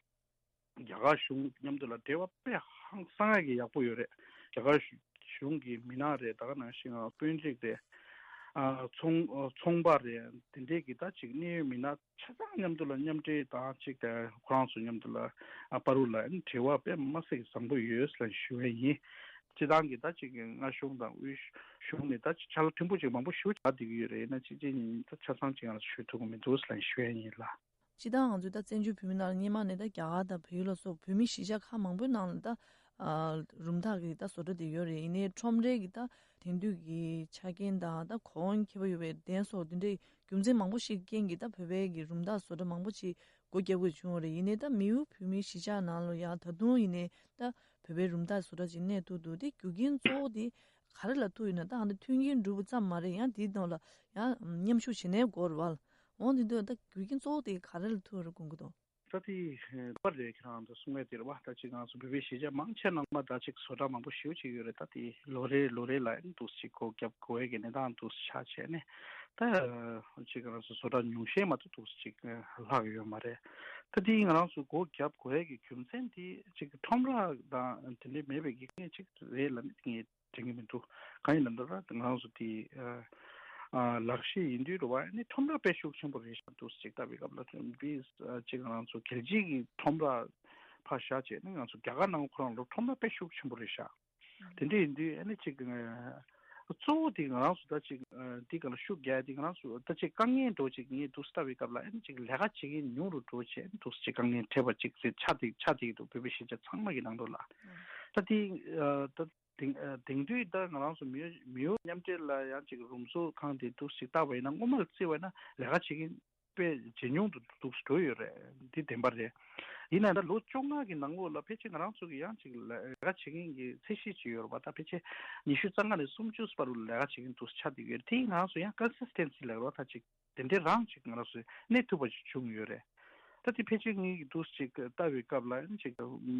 རྒྱ་གར་གཞུང་མཉམ་དུ་ལ་འབྲེལ་བ་དཔེ་ཧང་སང་ཡག་གི་ཡག་པོ་ཡོད་རེད། རྒྱ་གར་གཞུང་གི་མི་སྣ་རེད། ད་ག་ནང་བཞིན་ང་དཔོན་རིགས་རེད། ཨ་ཚོང་ཨ་ཚོང་པ་རེད། དེ་འདྲས་ཀྱི་ད་ཅིག་གནད་ཡོད་མི་སྣ་ཆ་ཚང་མཉམ་དུ་ལ་མཉམ་འབྲེལ་དང་ཅིག་ཨ་ཁོ་རང་ཚོ་མཉམ་དུ་ལ་ཨ་བར་དུ་ལ་འབྲེལ་བ་དཔེ་མ་སྲིད་ཀྱི་བཟང་པོ་ཡོད་ལ་ཞུ་ཡས་ཡིན། སྤྱི་བཏང་གི་ད་ཅིག་སྔ་གཞུང་དང་དབུས་གཞུང་ནས་ད་ཅིག་ཕྱག་ལས་མཐོན་པོ་ཅིག་མང་པོ་ཞུ་བྱ་བསྡད་ཀྱི་ཡོད་རེད། ཡིན་ན་ཅིག་ཅིག་ཉིན་ད་ཆ་ཚང་ཅིག་ང་ལ་ཞུ་ཐུབ་ཀྱི་མི་འདུག་ལ་ཞུ་ཡས་ཡིན་ལ། སྤྱིར་བཏང་ང་ཚོས་ད་བཙན་བྱོལ་བོད་མི་ནང་ལ་སྔོན་མ་ནས་ད་རྒྱ་གར་དང་བལ་ཡུལ་ལ་སོགས་བོད་མི་གཞིས་ཆགས་ཁག་མང་པོའི་ནང་ལ་ད་ཨ་རུམ་འཐག་གི་ད་བཟོ་གྲྭ་དེ་ཡོད་རེད། ཡིན་ནའི་ཁྲོམ་རའི་གི་ད་དེང་དུས་ཀྱི་ཆ་རྐྱེན་དང་ད་གོང་ཁེ་པོ་ཡོད་པའི་གདན་སོགས་དེ་འདྲའི་རྒྱུ་མཚན་མང་པོ་ཞིག་རྐྱེན་གྱིས་ད་བོད་པའི་གི་རུམ་འཐག་བཟོ་གྲྭ་མང་པོ་ཅིག་སྒོ་བརྒྱབ་དགོས་བྱུང་བ་རེད། ཡིན་ནའི་ད་མིའུ་བོད་མིའི་གཞིས་ཆགས་ནང་ལ་ཡང་ད་དུང་ཡིན་ནའི་ད་བོད་པའི་རུམ་འཐག་བཟོ་གྲྭ་ཅིག་གནས་ཐུབ་འདུག་དེ་རྒྱུ་རྐྱེན་གཙོ་བོ་དེ་ག་རེ་ལ་ཐུག་ཡོད་ན། ད་ཨ་ནི་མཐུན་རྐྱེན་འགྲུབ་པ་ཙམ་མ་རེད། ཡང་དེའི་ནང་ལ་ཡང་མཉམ་ཞུགས་བྱེད་མཁན་དགོས་རེད་བ། འོང་དེ་དུས་ད་རྒྱུ་རྐྱེན་གཙོ་བོ་དེ་ག་རེ་ལ་ཐུག་རེད་དགོངས་ཀྱི་འདུག་ད་དེ་པར་རེད། ཁྱེད་རང་ཚོ་གསུང་ཡས་དེ་རེད་བ། ད་ཅིག་ང་ཚོ་བོད་པའི་གཞིས་ཆགས་མང་ཆེ་ནང་མ་ད་ཅིག་བཟོ་གྲྭ་མང་པོ་ཞེ་པོ་ཅིག་ཡོད་རེད། ད་དེ་ལོ་རེ་ལོ་རེ་ལ་ཨ་ནི་འདུག་ཅིག་སྒོ་བརྒྱབ་དགོས་ཡས་ཀྱི་གནས་སྟངས་འདུག་ཆགས་བྱས་ནས། ད་ཅིག་ང་ཚོ་བཟོ་གྲྭ་ཉུང་ཤས་མ་གཏོགས་འདུག་ཅིག་ལྷག་ཡོད་མ་རེད། ད་དེ་ང་རང་ཚོ་སྒོ་བརྒྱབ་དགོས་ཡས་ཀྱི་རྒྱུ་མཚན་དེ་ཅིག་ཁྲོམ་ར་དང་དེ་འདྲའི་མེད་པའི་གི་ངས་ཅིག་རེད་ལབ་ནས་ངས་དྲན་གྱི་མི་འདུག་གང་ཡིན་ལབ་ན་ད་ང་རང་ཚོ་དེ་ཨ་ཨ་ལག་ཤེས་ཡིན་དུས་རེད་བ། ཨ་ནི་ཁྲོམ་ར་དཔེ་ཤུགས་ཆེན་པོ་རེད་ཤག་འདུག་ཅིག་ལྟ་བའི་སྐབས་ལ་བི་ཨ་ཅིག་ང་རང་ཚོ་རྒྱལ་སྤྱིའི་གི་ཁྲོམ་ར་ཕར་བཞག་བྱས་ནས་ང་ཚོ་རྒྱ་གར་ནང་ཁོ་རང་ལོ་ཁྲོམ་ར་དཔེ་ཤུགས་ཆེན་པོ་རེད་ཤག་དེ་འདྲ་ཡིན་དུས་ཨ་ནི་ཅིག་ཨ་གཙོ་བོ་དེ་ང་རང་ཚོ་ད་ཅིག་ཨ་དེ་ག་ལ་ཤུགས་རྒྱག་དེ་ང་རང་ཚོ་ད་ཅིག་དཀའ་ངལ་འགྲོ་ཅིག་ངས་འདུག་ལྟ་བའི་སྐབས་ལ་ཨ་ནི་ཅིག་ལས་ཀ་བྱེད་མཁན་ཉུང་རུ་འགྲོ་བྱས་འདུག་ཅིག་དཀའ་ངལ་འཕྲད་པ་ཅིག་རེད། ཆགས་དེ་ཆགས་དེ་འདུག་བོད་པའི་གཞིས་ཆགས་ཚང་མ་གི་ནང་དུ་ལ་ད་དེ་ཨ་ད། དེང་ཨ་དེང་དུས་ད་ང་རང་ཚོ་མི་མི་ཡོ་མཉམ་འབྲེལ་ལ་ཡང་ཅིག་རུམ་བཟོ་ཁང་དེ་འདུག་ཞིག་བཏབ་པ་ཡིན་ན། སྔོན་མ་ལ་བརྩི་བ་ཡིན་ན་ལས་ཀ་བྱེད་མཁན་དཔེ་ཇེ་ཉུང་དུ་འདུག་འགྲོ་ཡོད་རེད། འདི་བདེན་པ་རེད། ཡིན་ན་ད་ལོ་བཅོ་ལྔ་གི་ནང་ལོགས་ལ་ཕལ་ཆེར་ང་རང་ཚོ་གི་ཡང་ཅིག་ལས་ཀ་བྱེད་མཁན་གྱི་ཚད་གཞི་ཅིག་ཡོད་རེད་པ། ད་ཕལ་ཆེར་ཉི་ཤུ་རྩ་ལྔ་ནས་སུམ་ཅུ་བར་དུ་ལས་ཀ་བྱེད་མཁན་འདུག་ཆགས་བསྡད་ཀྱི་ཡོད་རེད། དེ་ང་རང་ཚོ་ཡང་ཀོན་སིས་ཊེན་སི་ལབ་རེད་པ། ད་ཅིག་དེ་འདྲའི་རང་ཅིག་ང་རང་ཚོས་གནས་ཐུབ་པ་ཞིག་བྱུང་ཡོད་རེད། ད་དེ་ཕལ་ཆེར་ངེད་ཀྱི་འདུག་ཅིག་ལྟ་བའི་སྐབས་ལ་ཅིག་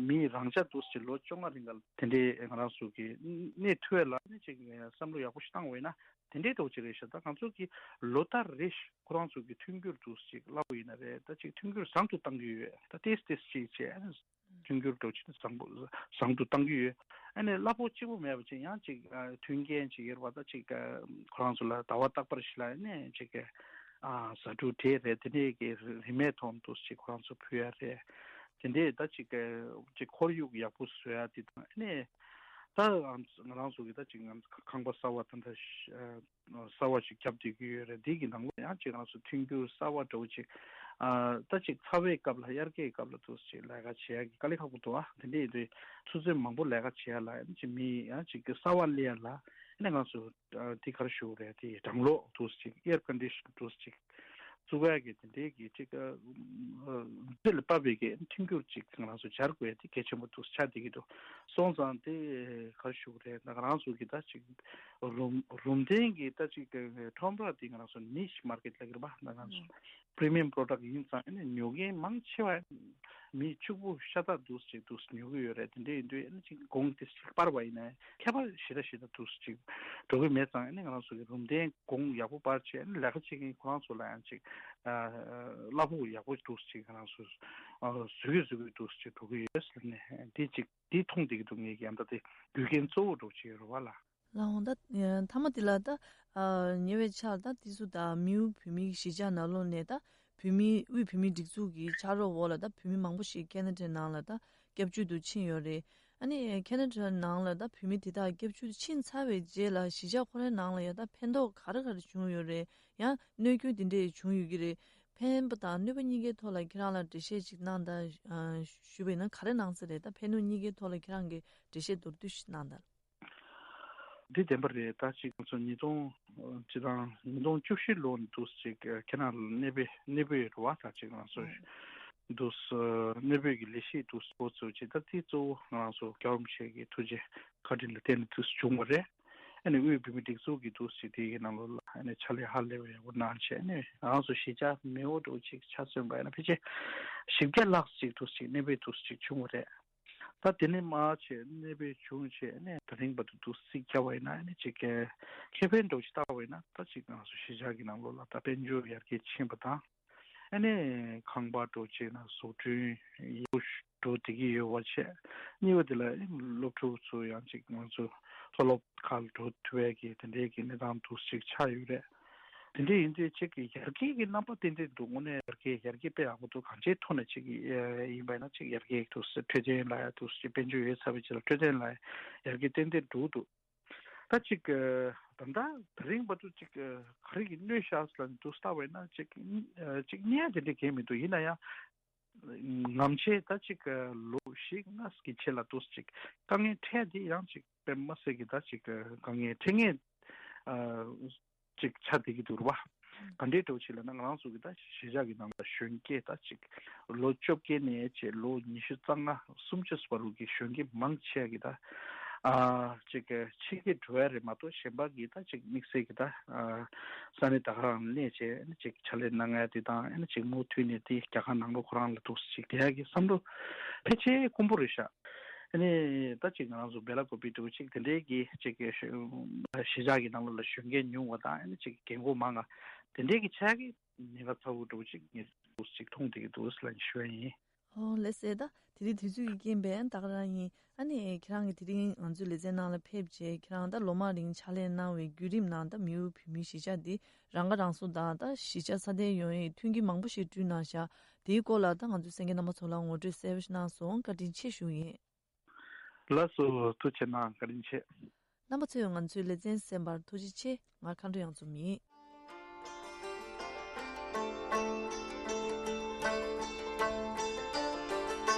མིའི་རང་ཆ་འདུག་ཅིག་ལོ་བཅོ་ལྔ་རིང་ག་དེ་འདྲའི་ང་རང་ཚོ་གི་གནས་ཐུབ་ཡ་ལ་ཅིག་བསམ་བློ་ཡག་པོ་ཞིག་བཏང་བ་ཡིན་ན་དེ་འདྲའི་འདྲ་བོ་ཅིག་རེད་ཤག་ད་ང་ཚོ་གི་ལོ་ལྟར་རེ་བཞིན་ཁོ་རང་ཚོ་གི་མཐུན་འགྱུར་འདུག་ཅིག་ལབ་པ་ཡིན་ན་རེད། ད་ཅིག་མཐུན་འགྱུར་བཟང་དུ་གཏང་གི་ཡོད། ད་ཏེས་ཏེས་ཅིག་བྱས། མཐུན་འགྱུར་འགྲོ་ཆེད་བཟང་པོ་བཟང་དུ་གཏང་གི་ཡོད། ཨ་ནི་གླ་ཕོགས་གཅིག་པོ་མེད་པ་ཅིག་ཡང་ཅིག་ཨ་མཐུན་རྐྱེན་ཅིག་ཡོད་པ། ད་ཅིག་ཨ་ཁོ་རང་ཚོ་ལ་ཟླ་བ་རྟག་པར་ཞིག་ལ་ཨ་ནི་ཅིག་ཨ་ཟ་འབྲུ་འབྲས་རེད། དེ་འདྲས་ཀྱི་རིན་མེད་ཐོག་འདུག་ཅིག་ཁོ་རང་ཚོ་ཕུལ་ཡ་རེད། དེ་འདྲས་ད་ཅིག་ཨ་ཅིག་ཁོར་ཡུག་ཡག་པོ་བཟོ་ཡ་དེ་དང་། ཨ་ནི་ད་ང་རང་ཚོ་གི་ད་ཅིག་ང་ཁང་པ་གསར་པ་ད་ད་ཨ་གསར་པ་ཞིག་བརྒྱབ་བསྡད་ཀྱི་ཡོད་རེད། འདི་གི་ནང་ལ་ཡང་ཅིག་ང་ཚོ་མཐུན་འགྱུར་གསར་པ་འདྲ་བོ་ཅིག་ཨ་ད་ཅིག་ཚ་བའི་སྐབས་ལ་དབྱར་ཁའི་སྐབས་ལ་འདུག་ཅིག་ལས་ཀ་བྱེད་ཡ་གི་དཀའ་ལས་ཁག་པོ་འདུག་ཨ་དེ་འདྲ་ཡིན་དུས་ཆུ་ཚོད་མང་པོ་ལས་ཀ་བྱེད་ཡ་ལ་ཡང་ཅིག་མི་ཡང་ཅིག་གི་གསར་པ་སླེབས་ཡ་ལ་ཨ་ནི་ང་ཚོ་ཨ་འདི་ག་རེ་ཞུ་དགོས་རེད། དེ་གྲང་གློག་འདུག་ཅིག་ཨེར་ཀོན་ཌི་ཤན་འདུག་ཅིག་བཙུགས་ཡ་གི་དེ་འདྲའི་གི་ཅིག་ཨ་ཨ་རྩེ་ལ་བབས་པའི་གི་མཐུན་འགྱུར་ཅིག་ང་རང་ཚོ་སྦྱར་དགོས་ཡ་དེ་གལ་ཆེན་པོ་འདུག་ཆགས་བསྡད་ཀྱི་འདུག་སོང་ཙང་དེ་ག་རེ་ཞུ་དགོས་རེད། ད་ང་རང་ཚོ་གི་ད་ཅིག་རུམ་རུམ་གདན་གྱི་ད་ཅིག་ཁྲོམ་ར་དེ་ང་རང་ཚོ་ནིཤ་མར་ཀེཊ་ལབ་ཀྱི་རེད་པ། ད་ང་ཚོ་པི་རི་མི་ཡམ་པོ་རོ་ཌག་ཡིན་ཙང་ཨ་ནི་ཉོ་མཁན་མང་ཆེ་བ་མི་ཕྱུག་པོ་ཤ་སྟག་འདུག་ཅིག་འདུག་ཉོ་གི་ཡོད་རེད། དེ་འདྲ་ཡིན་དུས་ཨ་ནི་ཅིག་གོང་དེ་ཅིག་སྤར་བ་ཡིན་ན་ཁྱད་པར་ཞེ་དྲག་ཞེ་དྲག་འདུག་ཅིག་འགྲོ་གི་མེད་ཙང་། ཨ་ནི་ང་རང་ཚོ་གི་རུམ་གདན་གོང་ཡག་པོ་སྤར་བྱས། ཨ་ནི་ལས་ཀ་བྱེད་མཁན་ཁོ་རང་ཚོ་ལ་ཡང་ཅིག་ཨ་གླ་ཕོགས་ཡག་པོ་འདུག་ཅིག་ང་རང་ཚོ་ཨ་བཟོ་གི་བཟོ་གི་འདུག་ཅིག་འགྲོ་གི་ཡོད་ཟེར་ནས་དེ་ཅིག་དེ་མཐོང་བསྡད་ཀྱི་འདུག་ངེད་ཀྱི་ཨ་ད་དེ་རྒྱུ་རྐྱེན་གཙོ་བོ་འདྲ་བོ་ཅིག་ཡོད་རེད་པ་ལགས། ལགས་འོང་། ད་མཐའ་མ་དེ་ལ་ད་ཉེ་བའི་ཆར་ད་དེ་ཚོ་ད་མིའུ་བོད་མིའི་གཞིས་ཆགས་ནང་ལོགས་ནས་ད་བོད་མིའི་དབུས་བོད་མིའི་སྒྲིག་འཛུགས་ཀྱི་ཕྱག་རོགས་འོག་ལ་ད་བོད་མི་མང་པོ་ཞིག་ཁེ་ན་ཌའི་ནང་ལ་ད་སྐྱབས་བཅོལ་དུ་ཕྱིན་ཡོད་རེད། ཨ་ནི་ཁེ་ན་ཌའི་ནང་ལ་ད་བོད་མི་དེ་དག་སྐྱབས་བཅོལ་ཕྱིན་ཚར་བའི་རྗེས་ལ་གཞིས་ཆགས་ཁོ་རའི་ནང་ལ་ཡང་ད་ཕན་ཐོགས་ག་རེ་ག་རེ་བྱུང་ཡོད་རེད། ཡང་གནོད་སྐྱོན་དེ་འདྲས་བྱུང་ཡོད་ཀྱི་རེད། ཕན་པ་དང་གནོད་པ་གཉིས་ཀའི་ཐོག་ལ་ཁྱེད་རང་ལ་འགྲེལ་བཤད་ཅིག་གནང་དང་ཞུས་པ་ཡིན་ན་ག་རེ་གནང་ས་རེད། ད་ཕན་གནོད་གཉིས་ཀའི་ཐོག་ལ་ཁྱེད་རང་གིས་འགྲེལ་བཤད་མདོར་བསྡུས་ཤིག་གནང་དང་། འདི་བདེན་པ་རེད། ད་ཅིག་ང་ཚོ་ཉིས་སྟོང་ཅི་དང་ཉིས་སྟོང་བཅུ་བཞི་ལོ་འདུག་ཅིག་ཁྱེད་རང་ལ་གནས་སྤོས་གནས་སྤོས་རེད་པ། ད་ཅིག་ང་ཚོ་འདུག་གནས་སྤོས་ཀྱི་ལས་གཞི་འདུག་འགོ་བཙུགས་ཅིག་ད་དེ་གཙོ་བོ་ང་རང་ཚོ་རྒྱལ་བ་རིན་པོ་ཆེ་གི་ཐུགས་རྗེ་བཀའ་དྲིན་ལ་བརྟེན་ནས་འདུག་བྱུང་བ་རེད། ཨ་ནི་དབུས་བོད་མིའི་སྒྲིག་འཛུགས་ཀྱི་འདུག་ཅིག་དེ་གི་ནང་ལོགས་ལ་ཨ་ནི་ཕྱག་ལས་ཧ་ལས་པ་ཡག་པོ་གནང་བྱས། ཨ་ནི་ང་རང་ཚོ་གཞིས་ཆགས་མེས་པོ་འདྲ་བོ་ཅིག་ཆ་མཚོན་པ་ཡིན་ན་ཕལ་ཆེར་བཞི་བརྒྱ་ལྷག་ཅིག་འདུག་ཅིག་གནས་སྤོས་འདུག་ཅིག་བྱུང་བ་རེད། ད་དེ་ནས་མར་བྱས་གནས་སྤོས་བྱུང་བྱས་ནས་ད་རིང་བར་དུ་འདུག་རྩིས་བརྒྱབ་པ་ཡིན་ན་ཨ་ནི་ཅིག་ཁེ་ཕན་འདྲ་བོ་ཅིག་བལྟས་པ་ཡིན་ན་ད་ཅིག་ང་ཚོ་གཞིས་ཆགས་ཀྱི་ནང་ལོགས་ལ་ད་དཔལ་འབྱོར་ཡར་རྒྱས་ཕྱིན་པ་དང་། ཨ་ནི་ཁང་པ་འདྲ་བོ་ཅིག་ན་བཟོ་སྐྲུན་ཡག་པོ་འགྲོ་བསྡད་ཀྱི་ཡོད་པ་བྱས། གཉིས་པ་དེ་ལ་ཨ་ནི་སློབ་ཕྲུག་ཚོ་ཡང་ཅིག་ང་ཚོ་མཐོ་སློབ་ཁག་ལ་འགྲོ་ཐུབ་པའི་གི་དེ་འདྲའི་གི་གནས་སྟངས་འདུག་ཅིག་ཆགས་ཡོད་རེད། དེ་འདྲ་ཡིན་དུས་ཅིག་གི་ཡར་རྒྱས་ཀྱི་རྣམ་པ་ཏན་ཏན་འདུག་དངོས་གནས་ཡར་རྒྱས་ཡར་རྒྱས་དཔེ་ཡག་པོ་འདུག་གང་ཅིའི་ཐོག་ནས་ཅིག་ཡིན་པ་ཡིན་ན་ཅིག་ཡར་རྒྱས་འདུག་འཕྲོད་བསྟེན་ལ་ཡང་འདུག་ཅིག་དཔལ་འབྱོར་ཡོད་ཚར་བའི་རྗེས་ལ་འཕྲོད་བསྟེན་ལ་ཡར་རྒྱས་ཏན་ཏན་འགྲོ་འདུག་ད་ཅིག་ད་ལྟ་དེ་རིང་བར་དུ་ཅིག་ག་རེ་གི་གནོད་ཤག་ལ་འདུག་ལྟ་བས་ན་ཅིག་ཅིག་གནས་དེ་འདྲ་གང་མི་འདུག་ཡིན་ན་ཡང་། ནམ་ཕྱེད་ད་ཅིག་ལོ་བཞི་ལྔ་གི་ཆེད་ལ་འདུག་ཅིག་དཀའ་ངལ་འཕྲད་དེ་ཡང་ཅིག་དཔེ་མ་སྲིད་ཀྱི་ད་ཅིག་དཀའ་ངལ་འཕྲད་ངེས་ཅིག་ཆགས་བསྡད་ཀྱི་འདུག་རེད་བ། ག་འདྲའི་འགྲོ་ཆེད་ལ་ན་ང་རང་ཚོ་གི་ད་གཞིས་ཆགས་ཀྱི་ནང་ལ་གཞོན་སྐྱེས་ད་ཅིག་ལོ་བཅོ་བརྒྱད་ནས་བྱས་ལོ་ཉི་ཤུ་རྩ་ལྔ་སུམ་ཅུ་བར་དུ་གི་གཞོན་སྐྱེས་མང་ཆེ་གི་ད་ཨ་ཅིག་ཕྱི་རྒྱལ་འགྲོ་ཡ་རེད་མ་གཏོགས་གཞན་པ་གི་ད་ཅིག་དམིགས་བསལ་གི་ད་ས་གནས་ད་ག་རང་གནས་བྱས་ཨ་ནི་ཅིག་ཕྱག་ལས་གནང་ཡ་དེ་དང་ཨ་ནི་ཅིག་མུ་མཐུད་ནས་དེ་རྒྱལ་ཁབ་ནང་ལོགས་ཁོ་རང་ལ་འདུག་ཅིག་དེ་ཡ་གི་བསམ་བློ་ཕལ་ཆེར་དཀོན་པོ་རེད་ཤག་ཨ་ནི་ད་ཅིག་ང་རང་ཚོ་སྦེ་ལ་ཀོ་པི་ཏུ་ཅིག་དེ་འདྲའི་གི་ཅིག་གི་གཞིས་ཆགས་ཀྱི་ནང་ལོགས་ལ་གཞོན་སྐྱེས་ཉུང་བ་དང་ཨ་ནི་ཅིག་རྒན་རྒོན་མང་བ་དེ་འདྲའི་གི་ཆ་གི་ཉེན་ཁ་ཚ་བོ་འདྲ་བོ་ཅིག་ངས་འདུག་ཅིག་མཐོང་བསྡད་ཀྱི་འདུག་ལ་ཞུ་ཡ་ཡིན། ཨོ་ལགས་སོ། ད་དེ་རིང་དུས་ཚོད་ཀྱི་རྐྱེན་པས་ད་ག་རང་ཡིན། ཨ་ནི་ཁྱེད་རང་གི་དེ་རིང་ང་ཚོའི་ལེ་ཚན་ནང་ལ་ཕེབས་རྗེས་ཁྱེད་རང་ད་ལོ་མང་རིང་ཕྱག་ལས་གནང་བའི་བརྒྱུད་རིམ་ནང་ད་མིའུ་བོད་མིའི་གཞིས་ཆགས་འདི་རང་ཁ་རང་གསོ་དང་ད་གཞིས་ཆགས་སྲ་བརྟན་ཡོང་ཡའི་མཐུན་རྐྱེན་མང་པོ་ཞིག་བསྐྲུན་གནང་ཤག་དེའི་སྐོར་ལ་ད་ང་ཚོའི་གསན་མཁན་རྣམ་པ་ཚོ་ལ་ངོ་སྤྲོད་གསལ་པོ་ཞིག་གནང་སོང་། བཀའ་དྲིན་ཆེ་ཞུ་ཡིན། ལགས་སོ། ཐུགས་རྗེ་གནང་། བཀའ་དྲིན་ཆེ། རྣམ་པ་ཚོས་ང་ཚོའི་ལེ་ཚན་གསན་པར་ཐུགས་རྗེ་ཆེ། ང་མཁའ་འགྲོ་དབྱངས་འཛོམས་ཡིན།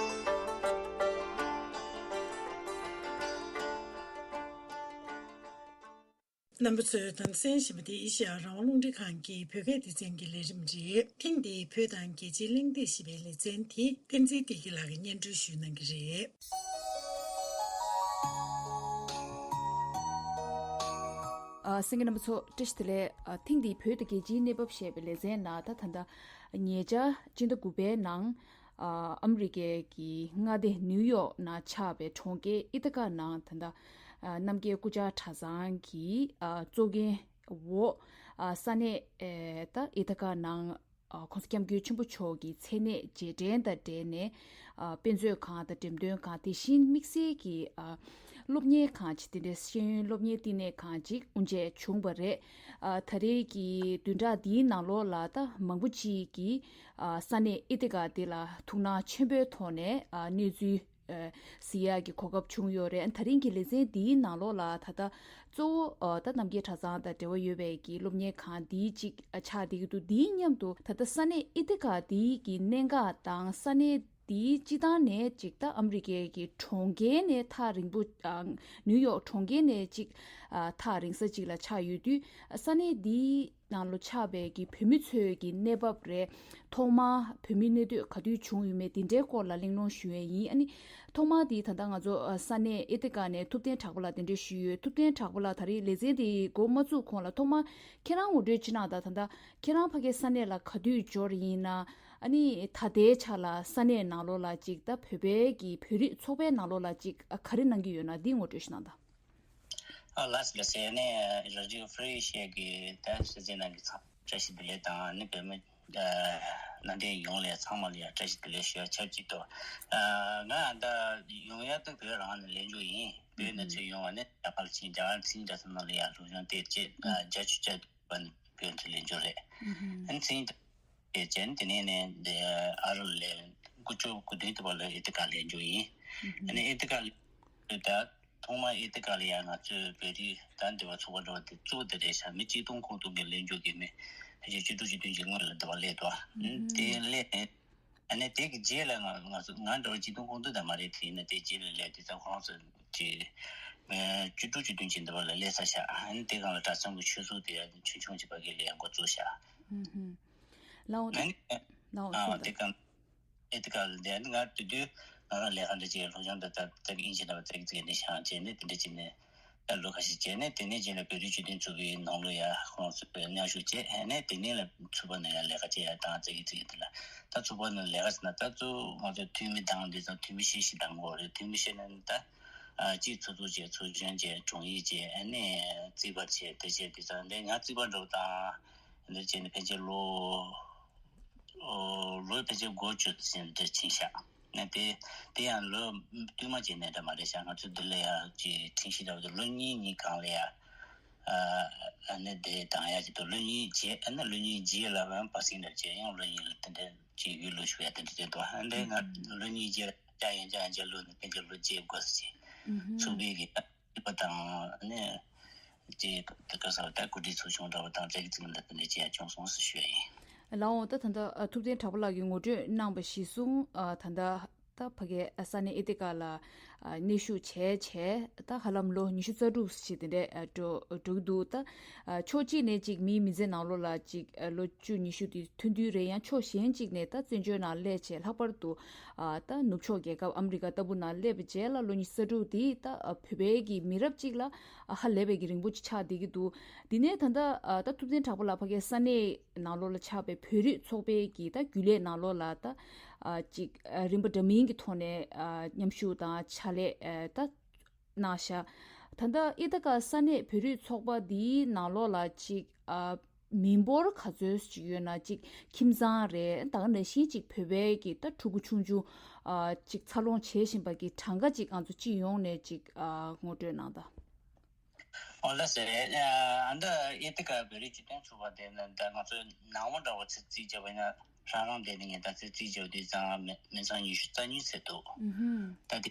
རྣམ་པ་ཚོས་དང་གསན་བཞིན་པ་དེ་ཨེ་ཤེ་ཡ་རང་དབང་རླུང་འཕྲིན་ཁང་གི་བོད་སྐད་སྡེ་ཚན་གྱི་ལས་རིམ་རེད། ཐེངས་འདིའི་བོད་དང་རྒྱལ་སྤྱིའི་གླེང་སྟེགས་ཞེས་པའི་ལེ་ཚན་དེ་བསྟན་འཛིན་བདེ་སྐྱིད་ལགས་ཀྱིས་སྙན་སྒྲོན་ཞུས་གནང་གི་རེད། ཨ། གསན་མཁན་རྣམ་པ་ཚོ་བཀྲ་ཤིས་བདེ་ལེགས། ཨ། ཐེངས་འདིའི་བོད་དང་རྒྱལ་སྤྱིའི་གནས་བབ་ཞེས་པའི་ལེ་ཚན་ནང་ད་ད་ལྟ་ཉེ་ཆར་སྤྱི་ཟླ་དགུ་པའི་ནང་། ཨ། ཨ་མི་རི་ཀའི་གི་མངའ་སྡེ་ནིའུ་ཡོག་ནང་ཆགས་པའི་གྲོང་ཁྱེར་ཨི་ཐི་ཀ་ནང་ད་ལྟ། ཨ། རྣམ་རྒྱལ་སྐུ་བཅར་གྲྭ་ཚང་གི་ཨ། གཙོ་འགན་འོག་ཨ། ས་གནས་ཨེ། ད་ཨི་ཐི་ཀ་ནང་ཨ། ༸གོང་ས་༸སྐྱབས་མགོན་ཆེན་པོ་མཆོག་གི་མཚན་གནས་རྗེས་དྲན་དང་འབྲེལ་ནས་ཨ། དཔེ་མཛོད་ཁང་དང་འགྲེམས་སྟོན་ཁང་དེ་བཞིན་དམིགས་བསལ་གྱི་ཨ། སློབ་གཉེར་ཁང་ཅིག་དེ་འདྲའི་ཤེས་ཡོན་སློབ་གཉེར་བསྟི་གནས་ཁང་ཅིག་དབུ་འབྱེད་བྱུང་བ་རེད། ཨ། ད་རེས་ཀྱི་བདུན་ཕྲག་འདིའི་ནང་ལོགས་ལ་ད་མང་པོ་ཅིག་གིས་ཨ། ས་གནས་ཨི་ཐི་ཀ་འདི་ལ་ཐུགས་སྣང་ཆེན་པོའི་ཐོག་ནས་ཨ། གནས་ཚུལ། ཨ། གཟིགས་ཡག་གི་གོ་སྐབས་བྱུང་ཡོད་རེད། ད་རིང་གི་ལེ་ཚན་འདིའི་ནང་ལོགས་ལ་ད་ལྟ་གཙོ་བོ་ཨ། ད་རྣམ་རྒྱལ་གྲྭ་ཚང་དང་འབྲེལ་བ་ཡོད་པའི་གི་སློབ་གཉེར་ཁང་འདིའི་གཅིག་ཨ། ཆགས་བསྡད་ཀྱི་འདུག་དེའི་མཉམ་དུ་ད་ལྟ་ས་གནས་ཨི་ཐི་ཀ་འདིའི་གི་གནད་འགག་དང་ས་གནས་འདིའི་སྤྱི་བཏང་ནས་གཅིག་ད་ཨ་མི་རི་ཀའི་གི་གྲོང་ཁྱེར་ནས་ཐག་རིང་པོ། ཨ། ནིའུ་ཡོག་གྲོང་ཁྱེར་ནས་གཅིག་ཨ། ཐག་རིང་ས་གཅིག་ལ་ཆགས་ཡོད་དུས་ས་གནས་འདིའི་ནང་ལོ་ཆགས་པའི་གི་བོད་མི་ཚོའི་གི་གནས་བབ་རེད། ཐོག་མར་བོད་མིའི་གནས་སྡོད་ག་དུས་བྱུང་ཡོད་མེད་དེ་འདྲའི་སྐོར་ལ་གླེང་སློང་ཞུ་ཡས་ཡིན། ཨ་ནི་ཐོག་མར་དེ་ད་ལྟ་ང་ཚོ་ས་གནས་ཨི་ཐི་ཀ་ནས་ཐུབ་བསྟན་གྲགས་པ་ལགས་གདན་འདྲེན་ཞུས་ཡོད། ཐུབ་བསྟན་གྲགས་པ་ལགས་ད་རེས་ལེ་ཚན་དེ་འགོ་མ་བཙུགས་གོང་ལ་ཐོག་མར་ཁྱེད་རང་ངོ་སྤྲོད་ཅིག་གནང་དང་། ད་ལྟ་ཁྱེད་རང་ཕ་གིའི་ས་གནས་ལ་ག་དུས་འབྱོར་ཡིན་ན། ཨ་ནི་ད་ལྟའི་ཆ་ལ་ས་གནས་ནང་ལོགས་ལ་ཅིག་ད་བོད་པའི་གི་བོད་རིགས་ཚོགས་པའི་ནང་ལོགས་ལ་ཅིག་ག་རེ་གནང་གི་ཡོད་ན་འདི་ངོ་སྤྲོད་ཞིག་གནང་དང་། ཨ། ལགས་སོ་ལགས་སོ། ཨ་ནི་རེ་ཌི་ཡོ་ཧྥི་རི་ཨེ་ཤི་ཡ་གི་ད་སྲིད་འཛིན་ནང་གི་ཚང་བཀྲ་ཤིས་བདེ་ལེགས་དང་། ཨ་ནི་བོད་མི་ཨ་ནང་བསྟན་ཡོངས་ལ་ཚང་མ་ལ་ཡང་བཀྲ་ཤིས་བདེ་ལེགས་ཞུ་ཡ་ཆབས་ཅིག་ཏུ། ཨ། ང་ད་ཡོང་ཡ་ད་བོད་རང་ནས་ལེན་རྒྱུ་ཡིན། བོད་ནས་ཚུར་ཡོང་བ་ནི་རྒྱ་གར་ཕྱིན། རྒྱ་གར་ཚིང་རྒྱ་ཚ་ནང་ལ་ཡང་སློབ་སྦྱོང་དེ་བྱེད། ཨ། རྒྱ་ཆུ་བཅད་པ་ནི་བོད་ཚུར་ལེན་རྒྱུ་རེད། ཨ་ནི་ཚིང་རྒྱ་བྱས་ནས་དེ་ནས་ནས་འདི་ཨ་རི་ལ་དགུ་བཅུ་གོ་བདུན་དུ་བ་ལ་ཨི་ཐི་ཀ་ལེན་རྒྱུ་ཡིན། ཨ་ནི་ཨི་ཐི་ཀ་ལ་ད་ཐོག་མར་ཨི་ཐི་ཀ་ལ་ཡང་ང་ཚོའི་བོད་རིགས་ད་འདི་བ་ཚོགས་པ་འདྲ་བ་དེ་བཙུགས་དེ་རེད་ཤག་མི་གཅིག་སྟོང་ཁོངས་གཏོགས་ཀྱི་ལེན་རྒྱུ་གི་མི་ཕལ་ཆེར་བཅུ་དྲུག་བཅུ་བདུན་གྱི་སྔོན་ལ་འདི་བ་སླེབས་འདུག་དེ་སླེབས་ནས་ཨ་ནི་དེ་གི་རྗེས་ལ་ང་ང་ཚོ་ང་འདྲ་བ་གཅིག་སྟོང་ཁོངས་གཏོགས་ད་མ་རེད། དེ་ཡིན་ན་དེ་རྗེས་ལ་སླེབས་དེ་ད་ཁོ་རང་ཚོ་གི་བཅུ་དྲུག་བཅུ་བདུན་གྱི་འདི་བ་ལ་སླེབས་ཚར་ཤག་ཨ་ནི་དེ་སྒང་ལ་གྲྭ་ཚང་གི་ཆོས་ཚོགས་དེ་ཡང་ཆུང་ཆུང་གི་ཕ་གི་ལ་ཡང་འགོ་བཙུགས་ཤག་ལའོ། ཨ་ནི་ལའོ། ཨ། གསུངས་དང་། དེ་སྒང་ཨི་ཐི་ཀ་ལ་བསྡད་ནས་ང་དེ་དུས་ང་རང་ལས་ཀ་འདྲ་བྱས། སློབ་སྦྱོང་འདྲ་ད་ད་གིན་ཅི་འདྲ་བ་ཙག་ཙིག་ནས་བཞག་བྱས་ནས་དེ་འདྲ་བྱས་ནས་ད་ལོ་ཁ་ཤས་བྱས་ནས་དེ་ནས་རྗེས་ལ་བོད་རིགས་སྤྱི་མཐུན་ཚོགས་པའི་ནང་ལོགས་ཡ་ཁོང་ཚོ་མཉམ་ཞུགས་བྱས། ཨ་ནས་དེ་ནས་ལ་ཚུགས་པ་ནང་ཡ་ལས་ཀ་བྱེད་ཡ་དང་ཙག་ཙིག་དེ་ལ་ད་ཚུགས་པ་ནང་ལས་ཀ་ཟེར་ན་ད་ཚུགས་ང་ཚོ་འཐུས་མི་དང་དེ་ཚོ་འཐུས་མི་བཞི་བཞི་དང་དགོས་རེད། འཐུས་མི་བཞི་ནས་ད་ཨ་གཅིག་ཚོགས་གཙོ་བྱས། ཚོགས་གཞོན་བྱས། དྲུང་ཡིག་བྱས། ཨ་ནས་རྩིས་པ་བྱས། དེ་བྱས་དེ་ཚོ་འདི་ང་རྩིས་པ་འགྲོ་དང་། འདི་བྱས་ནས་ཕལ་ཆེར་ལོ་ཨོ་ལོ་ཕལ་ཆེར་འགོ་བཅུ་ཙམ་འདིར་ཕྱིན་ཤག་ནས་དེ་དེ་ཡང་ལོ་བསྟུད་མ་བྱས་ནས་འདྲ་མ་རེད་ཤག་ང་ཚོ་འདི་ལ་ཡ་ཅིག་ཁྲིམས་གཞི་འདྲ་བོ་དེ་ལོ་གཉིས་གཉིས་སྒང་ལ་ཡ་ཨ་ནི་དེ་དང་ཡ་ཅིག་ཏུ་ལོ་གཉིས་རྗེས། ཨ་ནི་ལོ་གཉིས་རྗེས་ལ་ཡང་བར་སེང་འདྲ་བྱས་ཡང་ལོ་གཉིས་ལ་དེ་འདྲ་ཅིག་ཡུལ་ལོ་ཞུ་ཡ་དེ་འདྲ་བྱས་འདུག་ཨ་འདི་ང་ལོ་གཉིས་རྗེས་ལ་ཅག་ཡང་ཅག་ཡང་ཅག་ལོ་ནི་ཕལ་ཆེར་ལོ་བརྒྱད་དགོས་ཟེར་བྱས་ཚུགས་པའི་གི་ཨ་ནི་པ་དང་ཨ་ནི། ཅེས་ད་ག་ས་ད་གོ་སྒྲིག་ཚོགས་ཆུང་འདྲ་བ་དང་བཅའ་ཁྲིམས་ཚིག་འདི་ལྟ་འདི་ཅེས་ཡང་བྱུང་སོང་ཟེར་ཞུ་ཡ་ཡིན། ལགས་འོང་། ད་ད་ལྟ་ཨ་ཐུབ་བསྟན་གྲགས་པ་ལགས་ཀྱིས་ངོ་སྤྲོད་གནང་བ་གཞིར་བཟུང་ཨ་ད་ལྟ་ད་ཕ་གའི་ཨ་ས་གནས་ཨེ་ཏི་ཀ་ལ་ཨ་གནས་བཞུགས་བྱས་བྱས་ད་ཧ་ལམ་ལོ་ཉི་ཤུ་རྩ་དྲུག་ཞིག་དེ་འདྲས་ཨ་འགྲོ་འགྲོ་གི་འདུག་ད་ཨ་ཕྱོགས་གཅིག་ནས་ཅིག་མིའི་མི་ཚེ་ནང་ལོགས་ལ་ཅིག་ཨ་ལོ་བཅུ་ཉི་ཤུ་དེ་ཐུང་དུས་རེད། ཡང་ཕྱོགས་གཞན་ཅིག་ནས་ད་བཙན་བྱོལ་ནང་སླེབས་བྱས་ལྷག་པར་དུ་ཨ་ད་ནུབ་ཕྱོགས་རྒྱལ་ཁབ་ཨ་མི་རི་ཀ་ལྟ་བུ་ནང་སླེབས་པའི་རྗེས་ལ་ལོ་ཉི་ཤུ་རྩ་དྲུག་དེ་ད་ཨ་བོད་པའི་གི་མི་རབས་གཅིག་ལ་ཨ་ཧ་ལས་པའི་གི་རིང་པོ་ཅིག་ཆགས་བསྡད་ཀྱི་འདུག་དེ་ནས་ད་ལྟ་ཨ་ད་ཐུབ་བསྟན་གྲགས་པ་ལགས་ཕ་གའི་ས་གནས་ནང་ལོགས་ལ་ཆགས་པའི་བོད་རིགས་ཚོགས་པའི་གི་ད་རྒྱུན་ལས་ནང་ལོགས་ལ་ད་ཨ་ཅིག་ཨ་རིམ་པ་འདྲ་མིན་གྱི་ཐོག་ནས་ཨ་མཉམ་ཞུགས་དང་ཕྱག་ལས་ཨ་ད་གནང་ཤག་ད་ལྟ་ཨེ་ཏི་ཀ་ས་གནས་བོད་རིགས་ཚོགས་པ་འདིའི་ནང་ལོགས་ལ་ཅིག་ཨ་མི་འབོར་ག་ཚོད་ཅིག་ཡོད་ན། ཅིག་ཁྱིམ་ཚང་རེད། ད་ག་ནང་བཞིན་ཅིག་བོད་པའི་གི་ད་ཕྲུ་གུ་ཆུང་ཆུང་ཨ་ཅིག་འཚར་ལོངས་བྱེད་བཞིན་པ་གི་གྲངས་ཀ་ཅིག་ང་ཚོ་སྤྱི་ཡོངས་ནས་ཅིག་ཨ་ངོ་སྤྲོད་གནང་དང་། ཨོ་ལགས་སེ། ཨ་འདི་ཨེ་ཏི་ཀ་བོད་རིགས་སྤྱི་མཐུན་ཚོགས་པ་དེ་ནི་ད་ང་ཚོའི་ནང་མོ་འདྲ་བོ་ཚིག་རྩིས་བྱས་པ་ཡིན་ན་ཧྲ་རང་དེ་ནི་ངས་ད་ཚིག་རྩིས་བྱས་པ་དུས་ཙང་མི་མི་ཚང་ཉི་ཤུ་རྩ་གཉིས་ཟེར་འདུག་ད་དེ་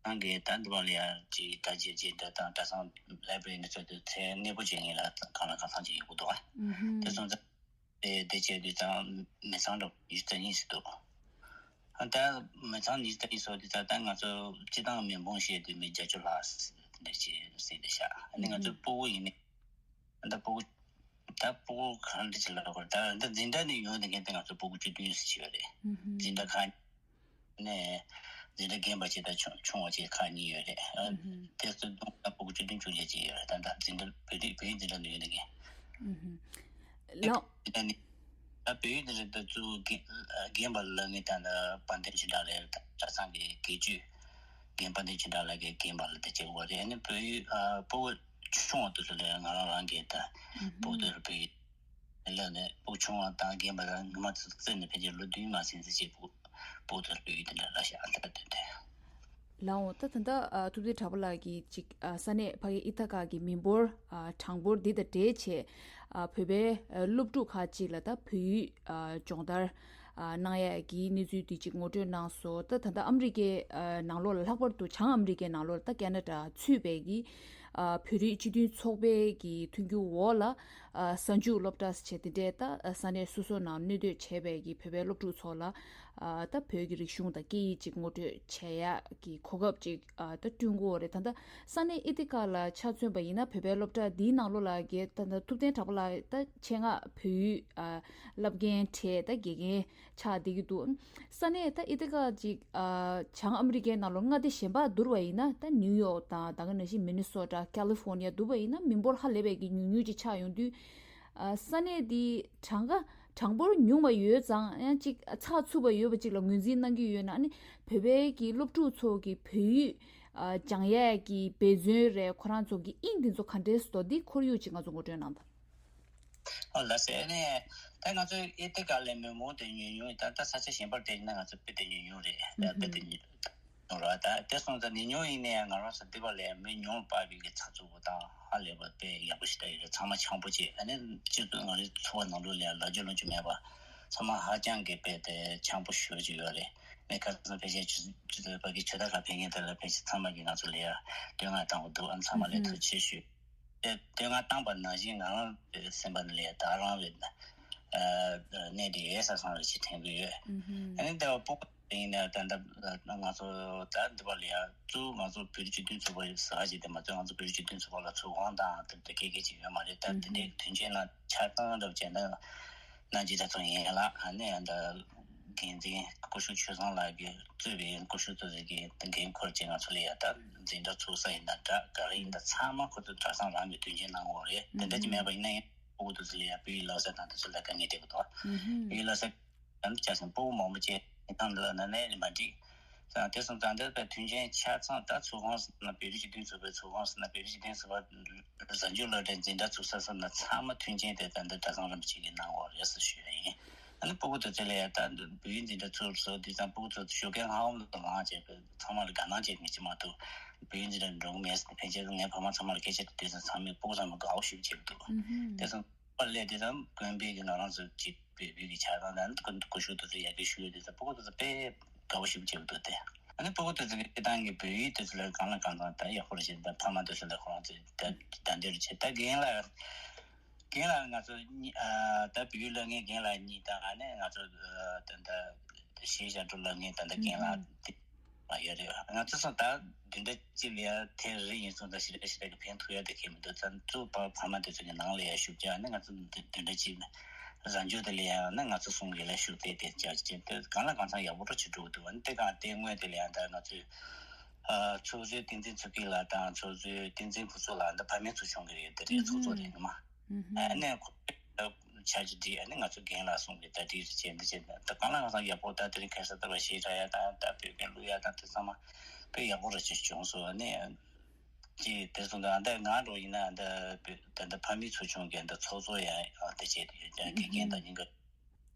ནང་གི་ད་འདི་བ་ལ་ཡ་ཅིག་ད་རྗེས་རྗེས་འདྲ་དང་གྲྭ་ཚང་ལའི་བྷ་རི་ནས་ཚོད་དུ་ཚེ་གནས་པོ་བྱེད་ངེས་ལ་གང་ལ་གང་འཚམ་ཅིག་ཡོད་གི་འདུག་ཨ། དེ་སོང་ཙང་དེ་དེ་བྱས་དུས་ཙང་མི་ཚང་འདྲ་ཉི་ཤུ་རྩ་གཉིས་ཟེར་འདུག་ད་མི་ཚང་ཉི་ཤུ་རྩ་གཉིས་སོགས་དེ་ད་ལྟ་ང་ཚོ་སྤྱི་བཏང་མི་འབོར་བཤད་དུས་མི་བརྒྱད་ཅུ་ལྷག་འདི་ཅེས་ཟིན་བསྡད་ཤག་ཨ་ནི་ང་ཚོའི་སྤུ་གུ་ཡིན་ནི་ད་སྤུ་གུ་ད་སྤུ་གུ་གང་འདྲ་ཅིག་ལབ་དགོས་རེད། ད་འདི་འཛིན་གྲྭ་ནས་ཡོང་བསྡད་མཁན་དེ་ང་ཚོ་སྤུ་གུ་བཅུ་བདུན་ཟེར་བྱས་ཡོད་རེད། འཛིན་གྲྭ་ཁག་ནས་འཛིན་གྲྭ་རྒན་པ་ཅིག་དང་ཆུང་ཆུང་བ་ཅིག་ཁག་གཉིས་ཡོད་རེད། ཨ་དེ་ཚོ་བསྡོམས་ན་སྤུ་གུ་བཅུ་བདུན་བཅུ་བརྒྱད་ཅིག་ཡོད་རེད། ད་ད་འཛིན་གྲྭ་བོད་རིགས་བོད་ཡིག་འཛིན་གྲྭ་ནས་ཡོང་བསྡད་མཁན། ལགས། ད་ནི་ད་བོད་ཡིག་འདི་རེད། ད་གཙོ་བོ་རྒན་རྒན་པ་ལ་ངས་ད་ནི་དཔལ་ལྡན་ཆོས་གྲགས་ལགས་ད་གྲྭ་ཚང་གི་དགེ་བཅུ་རྒན་དཔལ་ལྡན་ཆོས་གྲགས་ལགས་ཀྱི་རྒན་པ་ལ་དེ་བྱེད་དགོས་རེད། ཨ་ནི་བོད་ཡིག་ཨ་སྤུ་གུ་ཆུང་བ་དེ་ཚོ་ལ་ང་རང་རང་གིས་ད་སྤུ་གུ་དེ་ལ་བོད་ཡིག་ལ་ནི་སྤུ་གུ་ཆུང་བ་དང་རྒན་པ་དང་ཉི་མ་ཚོ་བཙལ་ནས་ཕལ་ཆེར་ལོ་བདུན་མ་ཟིན་ཙམ་ཅིག་སྤུ་གུ་སྤུ་གུ་དེ་ལ་བོད་ཡིག་དེ་འདྲ་ལ་ཤ་ཨ་ད་དེ་དེ། ལགས་འོང་། ད་ད་ལྟ་ཨ་ཐུབ་བསྟན་གྲགས་པ་ལགས་ཀྱིས་ཅིག་ཨ་ས་གནས་ཕ་གི་ཨེ་ཏི་ཀ་གི་མི་འབོར་ཨ་གྲངས་འབོར་འདི་དང་འབྲེལ་བྱས་ཨ་བོད་པའི་ཨ་སློབ་ཕྲུག་ཁག་ཅིག་ལ་ད་བོད་ཡིག་ཨ་སྦྱོང་བརྡར་ཨ་གནང་ཡས་ཀྱི་གནས་ཚུལ་འདི་ཅིག་ངོ་སྤྲོད་གནང་སོང་། ད་ད་ལྟ་ཨ་མི་རི་ཀའི་ཨ་ནང་ལོགས་ལ་ལྷག་པར་དུ་བྱང་ཨ་མི་རི་ཀའི་ནང་ལོགས་ལ་ད་ཁེ་ན་ཌ་ཚུད་པའི་གི་ཨ་བོད་རིགས་སྤྱི་མཐུན་ཚོགས་པའི་གི་མཐུན་འགྱུར་འོག་ལ་ཨ་གཟའ་མཇུག་སློབ་གྲྭ་ཟེར་བྱས་དེ་འདྲས་ད་ཨ་ས་གནས་སོ་སོ་ནང་གནས་སྡོད་བྱས་པའི་གི་བོད་པའི་སློབ་ཕྲུག་ཚོ་ལ་ཨ་ད་བོད་ཀྱི་རིག་གཞུང་དང་སྐད་ཡིག་ཅིག་ངོ་སྤྲོད་བྱེད་ཡག་གི་གོ་སྐབས་ཅིག་ཨ་ད་བསྐྲུན་དགོས་རེད། ད་ལྟ་ས་གནས་ཨེ་ཐི་ཀ་ལ་ཆ་མཚོན་པ་ཡིན་ན་བོད་པའི་སློབ་གྲྭ་འདིའི་ནང་ལོགས་ལ་གི་ད་ལྟ་ཐུབ་བསྟན་གྲགས་པ་ལགས་ད་ཆེད་མངགས་བོད་ཡིག་ཨ་བསླབ་མཁན་གྲས་ད་དགེ་རྒན་ཆགས་བསྡད་ཀྱི་འདུག་ས་གནས་ད་ཨེ་ཐི་ཀ་ཅིག་ཨ་བྱང་ཨ་མི་རི་ཀའི་ནང་ལོགས་མངའ་སྡེ་གཞན་པ་བསྡུར་བ་ཡིན་ན་ད་ནིའུ་ཡོག་དང་ད་ག་ནང་བཞིན་མི་ནི་སོ་ཊ་ཀ་ལི་ཧྥོར་ནི་ཡ་བསྡུར་བ་ཡིན་ན་མི་འབོར་ཧ་ལས་པའི་གི་ཉུང་ཉུང་ཅིག་ཆགས་ཡོང་དུས། ཨ་ས་གནས་འདི་གྲངས་ཀ་གྲངས་འབོར་ཉུང་བ་ཡོད་ཙང་ཡང་ཅིག་ཚགས་ཚུད་པ་ཡོད་པ་ཅིག་ལ་ངོས་འཛིན་གནང་གི་ཡོད་ན། ཨ་ནི་བོད་པའི་གི་སློབ་ཕྲུག་ཚོ་གི་བོད་ཡིག་ཨ་སྦྱང་ཡས་ཀྱི་འབད་བརྩོན་རེད། ཁོ་རང་ཚོ་གི་དབྱིངས་འདི་ཚོ་ག་འདྲས་སུ་འདུག་འདི་ཁོར་ཡུག་ཅིག་ང་ཚོ་ངོ་སྤྲོད་གནང་དང་། ཨོ་ལགས་སེ། ཨ་ནི་ད་ང་ཚོའི་ཨེ་ཐི་ཀ་ལ་མི་མང་དེ་ཉུང་ཉུང་ད་ད་ས་ཆ་གཞན་པར་བལྟས་ན་ང་ཚོ་དཔེ་དེ་ཉུང་ཉུང་རེད། ད་དཔེ་དེ་ཉུང་། ཡོང་ར། ད་དེ་སོང་ཙང་ནི་ཉུང་ཡིན་ནའི་ང་རང་ཚོ་འདི་པ་ལས་མི་ཉུང་བ་པའི་གི་ཚགས་ཚུད་པོ་དང་ཧ་ལས་པ་དཔེ་ཡག་པོ་ཞིག་ད་ཡོད་རེད། ཚང་མ་འཆམ་པོ་བྱས། ཨ་ནི་སྤྱི་ཚོགས་ང་རའི་ཚོ་བ་ནང་ལོགས་ལ་ལབ་རྒྱུ་ལབ་རྒྱུ་མེད་པ་ཚང་མ་ཧ་ཅང་གི་དཔེ་དེ་འཆམ་པོ་ཞེ་པོ་ཅིག་ཡོད་རེད། ནི་ཁ་སང་ཕལ་ཆེར་ཆུ་ཆུ་ཚོད་པ་གི་ཆུ་ད་ག་ཕེབས་མཁན་དེ་ལ་ཕལ་ཆེར་ཚང་མ་གི་ང་ཚོ་ལ་ཡ་བསྟོད་བསྔགས་བཏང་གི་འདུག་ཨ་ནི་ཚང་མ་ལ་ཐུགས་རྗེ་ཆེ་ཞུ། དེ་དེ་ང་བཏང་པ་ནང་བཞིན་ང་རང་སེམས་པ་ནང་ལ་ད་རང་རེད། གནས་དེ་ཡོད་ས་སང་རེད་ཅེས་དྲན་གྱི་ཡོད། ཨ་ནི་འདི་བ་སྤུ་གུ་ཡིན་ན་ད་ལྟ་ང་ཚོ་ད་འདི་བ་ལ་ཡ་གཙོ་བོ་ང་ཚོ་བོད་རིགས་སྤྱི་མཐུན་ཚོགས་པ་ཟེར་བ་ཞིག་དེ་མ་ཚད་ང་ཚོ་བོད་རིགས་སྤྱི་མཐུན་ཚོགས་པ་ལ་ཚོགས་ཁང་དང་དེ་འདྲ་སྐད་སྐད་ཅིག་ཡོད་མ་རེད། ད་དེ་འདྲའི་དོན་ཆེན་ལ་ཆ་ཚང་འདྲ་བྱས་ན་ན་ཇི་ད་ཚོ་ཡིན་ལ། ཨ་ནི་ད་འགན་འཛིན་སྐུ་ཞབས་ཆོས་བཟང་ལགས་ཀྱིས་གཙོས་པའི་སྐུ་ཞབས་ཚོ་ཟེར་གྱི་འགན་འཁུར་བྱས་ང་ཚོ་ལ་ཡ་ད་འཛིན་གྲྭ་ཚུགས་ས་ཡིན་ན་འདྲ་ག་རེ་ཡིན་ད་ཚང་མ་ཁོ་ཚོ་གྲྭ་ཚང་རང་གི་དོན་ཆེན་གནང་དགོས་རེད། དེ་འདྲ་ཅིག་མེད་པ་ཡིན་ན་ཡང་ཕྲུ་གུ་དེ་ཚོ་ལ་ཡ་བོད་ཡིག་སློབ་གསོ་དང་དེ་ཚོ་ལ་དཀའ་ངལ་འཕྲད་ཀྱི་འདུག་བོད་ཡིག་སློབ་གསོ་ཡང་ཆ་ཚང་ཕྲུ་གུ་མང་པོ་བྱས་ཡིན་ཐང་འདི་ལ་ན་ནས་མ་འགྲིག་ད་དེ་སོང་ཙང་འདི་ལྟར་དོན་ཆེན་ཆ་ཚང་ད་ཚོགས་ཁང་ཟེར་ན་བོད་རིགས་སྤྱི་མཐུན་ཚོགས་པའི་ཚོགས་ཁང་ཟེར་ན་བོད་རིགས་སྤྱི་མཐུན་ཚོགས་པ་གཟའ་མཇུག་སློབ་གྲྭའི་འཛིན་གྲྭ་ཚུགས་ས་ཟེར་ན་ཚང་མ་མཐུན་རྐྱེན་དེ་ད་འདི་གྲྭ་ཚང་རིན་པོ་ཆེ་གིས་གནང་བ་རེད་ཟེར་ཞུ་ཡ་ཡིན། ཨ་ནི་ཕྲུ་གུ་དེ་ཚོ་ལ་ཡ་ད་འདི་བོད་ཡིག་འཛིན་གྲྭ་ཚུགས་སོ་དུས་ཙང་ཕྲུ་གུ་ཚོ་ཞོགས་ཀས་སྔ་བོ་ལ་ལངས་བྱས་པའི་ཚང་མ་ལ་དགའ་སྣང་བྱེད་མི་ཅི་མ་གཏོགས་བོད་ཡིག་འཛིན་གྲྭ་འགྲོ་གི་མེད་ཟེར་ནས་ཕལ་ཆེར་ངའི་ཕ་མ་ཚང་མ་ལ་སྐད་ཆ་དེ་དུས་ཙང་ཚང་མས་ཕྲུ་གུ་ཚང་མ་དགའ་བོ་ཞེ་པོ་བྱེད་ཀྱི་འདུག་དེ་ཙང་པར་སླེབས་དེ་ཙམ་དགོན་པའི་གི་ང་རང་ཚོ་གཅིག་བོད་བོད་ཀྱི་ཆ་ཚང་དང་སྐུ་སྐུ་ཞབས་དེ་ཚོ་ཡར་རྒྱས་ཞུ་ཡོད་དེ་ཙམ་ཕྲུ་གུ་དེ་ཚོ་དཔེ་དགའ་བོ་ཞེ་པོ་བྱེད་ཀྱི་འདུག་སྟེ། ཨ་ནི་སྤུ་གུ་དེ་ཚོ་གི་སྤྱིར་བཏང་གི་བོད་ཡིག་དེ་ཚོ་ལ་གང་ལ་གང་འཚམ་ད་ཡག་པོ་རེད་ཅེས། ད་ཕ་མ་དེ་ཚོ་ལ་ཁོ་རང་ཚོས་ད་ད་འདིར་བྱེད། ད་རྒན་ལགས་རྒན་ལགས་ང་ཚོ་གཉིས་ཨ་ད་བོད་ཡིག་སློབ་མཁན་རྒན་ལགས་གཉིས་དང་། ཨ་ནི་ང་ཚོ་ཨ་ད་ད་གཞས་ཞབས་བྲོ་སློབ་མཁན་ད་ད་རྒན་ལགས་དེ་མ་ཡོད་རེད། ང་ཚོ་ཚོ་ད་བདུན་ཕྲག་གཅིག་ལ་ཡ་ཐེངས་རེ་ཡིན་སོང་། ད་ཞེ་དྲག་ཞེ་དྲག་གི་ཕན་ཐོགས་ཡ་དེ་གང་ཡང་མི་འདུག་ད་གཙོ་བོ་ཕ་མ་དེ་ཚོ་གི་ནང་ལ་ཡ་ཞུགས་རྒྱུ། ཨ་ནི་ང་ཚོ་བདུན་ཕྲག་གཅིག་རང་ཕྱོགས་དེ་ལ་ཡང་ན་ང་ཚོ་གསུམ་གྱི་ལ་ཤུགས་རྩེད་དེ་བྱ་བྱེད་དེ་གང་ལ་གང་འཚམ་ཡག་པོ་འགྲོ་ཆེ་འགྲོ་གི་འདུག་ཨ་ནི་དེ་གང་ལྟའི་དངོས་དེ་ལ་ཡང་ད་ང་ཚོས་ཨ་ཚོགས་གཙོ་བསྟན་འཛིན་ཚུལ་ཁྲིམས་ལགས་དང་ཚོགས་གཙོ་བསྟན་འཛིན་ཕུན་ཚོགས་ལགས། འདི་ཕ་མའི་ཚོགས་ཆུང་གི་རེད། དེ་རེད། ཚོགས་གཙོ་རེད། ཨུ་ནི་མ་ཨ་ནི་ཁོ་ཆ་ཅི་འདྲི། ཨ་ནི་ང་ཚོ་རྒན་ལགས་གསུམ་གྱི་ད་འདྲི་རེ་བྱས་འདི་བྱས་ད་གང་ལ་གང་འཚམ་ཡག་པོ། ད་དེ་རིང་ཁ་སང་ལྟ་བ་ཞེ་དྲག་ཡ་དང་ད་བོད་སྐད་བླུག་ཡ་དང་དེ་ཚང་མ་དཔེ་ཡག་པོ་རེ་ཅིག་བྱུང་སོང་། ཨ་ནི། ཅེས་དེ་སོང་ཙང་ད་ང་འགྲོ་ཡིན་ན་ད་ད་ད་ཕ་མའི་ཚོགས་ཆུང་གི་ད་ཚོགས་གཙོ་ཡང་དེ་བྱས་ཏེ་ཡོད་ཀྱང་དགེ་རྒན་དང་ཉིན་ག་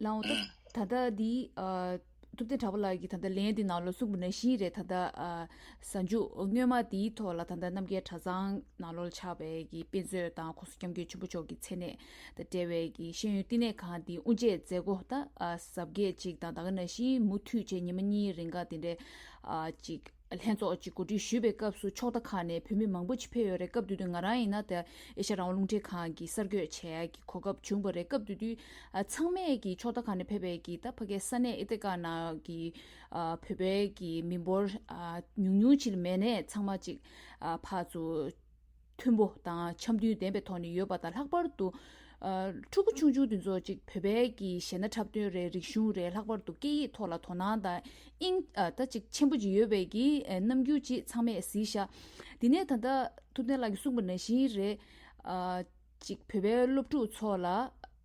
ལའོ་ད་ད་ལྟ་འདི་ཨ་ཐུབ་བསྟན་གྲགས་པ་ལགས་ཀྱིས་ད་ལྟ་ལན་འདི་ནང་ལ་གསུངས་པ་ནང་བཞིན་རེད། ད་ལྟ་ཨ་གཟའ་མཇུག་སྔོན་མ་འདིའི་ཐོག་ལ་ད་ལྟ་རྣམ་རྒྱལ་གྲྭ་ཚང་ནང་ལོགས་ལ་ཆགས་པའི་གི་དཔེ་མཛོད་དང་༸གོང་ས་༸སྐྱབས་མགོན་ཆེན་པོ་མཆོག་གི་མཚན་གནས་དང་འབྲེལ་བའི་གི་ཤེས་ཡོན་བསྟི་གནས་ཁང་འདི་དབུ་འབྱེད་མཛད་སྒོ་ད་ཨ་གཟབ་རྒྱས་ཅིག་དང་ད་ག་ནང་བཞིན་མུ་མཐུད་བྱས་ཉི་མ་གཉིས་རིང་ག་དེ་འདྲའི་ཨ་ཅིག་ལྷན་ཚོགས་ཅིག་གོ་སྒྲིག་ཞུས་པའི་སྐབས་སུ་ཕྱོགས་མཐའ་ཁག་ནས་བོད་མི་མང་པོ་ཅིག་ཕེབས་ཡོད་རེད། སྐབས་དེ་དུས་ང་རང་ཡིན་ན་ད་ཨེ་ཤ་ཡ་རང་དབང་རླུང་འཕྲིན་ཁང་གི་གསར་འགོད་བྱེད་ཡ་གི་གོ་སྐབས་བྱུང་བ་རེད། སྐབས་དེ་དུས་ཨ་ཚང་མས་ཀྱི་ཕྱོགས་མཐའ་ཁག་ནས་ཕེབས་པའི་གི་ད་ཕ་གའི་ས་གནས་ཨི་ཏི་ཀ་ནང་གི་ཨ་བོད་པའི་གི་མི་འབོར་ཨ་ཉུང་ཉུང་ཅིག་མེད་ནས་ཚང་མ་ཅིག་ཨ་ཕར་ཚུར་མཐུན་པོ་དང་འཆམ་མཐུན་ལྡན་པའི་ཐོག་ནས་ཡོད་པ་དང་། ལྷག་པར་དུ་ཨ་ཕྲུ་གུ་ཆུང་ཆུང་དེ་ཚོ་ཅིག་བོད་པའི་གི་གཞས་སྣ་འཁྲབ་སྟོན་རེད། རིག་གཞུང་རེད། ལྷག་པར་དུ་སྐད་ཡིག་ཐོག་ལ་དོ་སྣང་དང་དབྱིངས་ཨ་ད་ཅིག་ཆེན་པོ་ཅིག་ཡོད་པའི་གི་ཨ་རྣམ་འགྱུར་ཅིག་ཚང་མས་གཟིགས་ཤག་དེ་ནས་ད་ལྟ་ཐུབ་བསྟན་ལགས་ཀྱིས་གསུངས་པ་ནང་བཞིན་རེད། ཨ་ཅིག་བོད་པའི་སློབ་ཕྲུག་ཚོ་ལ་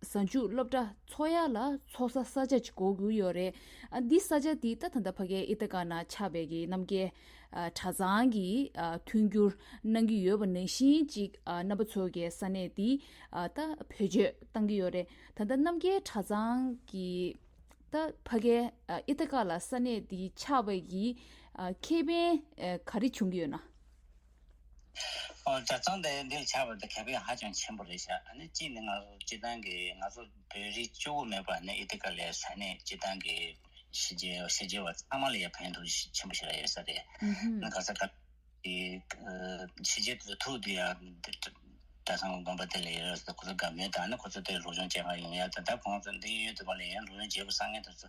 གཟའ་མཇུག་སློབ་གྲྭ་འཚོགས་ཡ་ལ་འཚོགས་ས་ས་ཆ་ཅིག་དགོས་ཀྱི་ཡོད་རེད། ཨ་འདི་ས་ཆ་འདི་ད་ད་ལྟ་ཕ་གའི་ཨི་ཏི་ཀ་ནང་ཆགས་པའི་གི་རྣམ་རྒྱལ་ཨ་གྲྭ་ཚང་གི་ཨ་མཐུན་འགྱུར་གནང་གི་ཡོད་པ་ནང་བཞིན་ཅིག་ཨ་རྣམ་པ་ཚོ་གི་ས་གནས་འདི་ཨ་ད་བེད་སྤྱོད་གཏང་གི་ཡོད་རེད། ད་ལྟ་རྣམ་རྒྱལ་གྲྭ་ཚང་གི་ད་ཕ་གའི་ཨ་ཨི་ཏི་ཀ་ལ་ས་གནས་འདི་ཆགས་པའི་གི་ཨ་ཁེ་ཕན་ཨ་ག་རེ་བྱུང་གི་ཡོད་ན། ཨོ་གྲྭ་ཚང་དེ་འདིར་ཆགས་པ་དེ་ཁེ་ཕན་ཧ་ཅང་ཆེན་པོ་རེད་ཤག་ཨ་ནི་གཅིག་ནི་ང་ཚོ་སྤྱིར་བཏང་གི་ང་ཚོ་བོད་རིགས་གཅིག་པོ་མེད་པ་ནི་ཨི་ཏི་ཀ་ལའི་ས་གནས་སྤྱིར་བཏང་གི་གཞིས་བྱེས་གཞིས་བྱེས་པ་ཚང་མ་ལ་ཡང་ཕན་ཐོགས་ཆེན་པོ་ཞིག་རེད་ཡོད་ས་རེད། ཨུ་ཧུམ། ནི་ག་ས་ག་གི་གཞིས་བྱེས་དེ་ཚོ་ཐུག་དུས་ཡང་གྲྭ་ཚང་དགོན་པ་དེ་ལ་ཡོད་ས་ཁོ་ཚོ་དགའ་མོས་དང་ནི་ཁོ་ཚོ་དེ་སློབ་སྦྱོང་བྱེད་གར་ཡོང་ཡ་དང་། ད་ཁོང་ཚོ་འདི་ཡོད་དུས་པ་ལ་ཡང་སློབ་སྦྱོང་བྱེད་དགོས་བསམ་མཁན་དེ་ཚོ།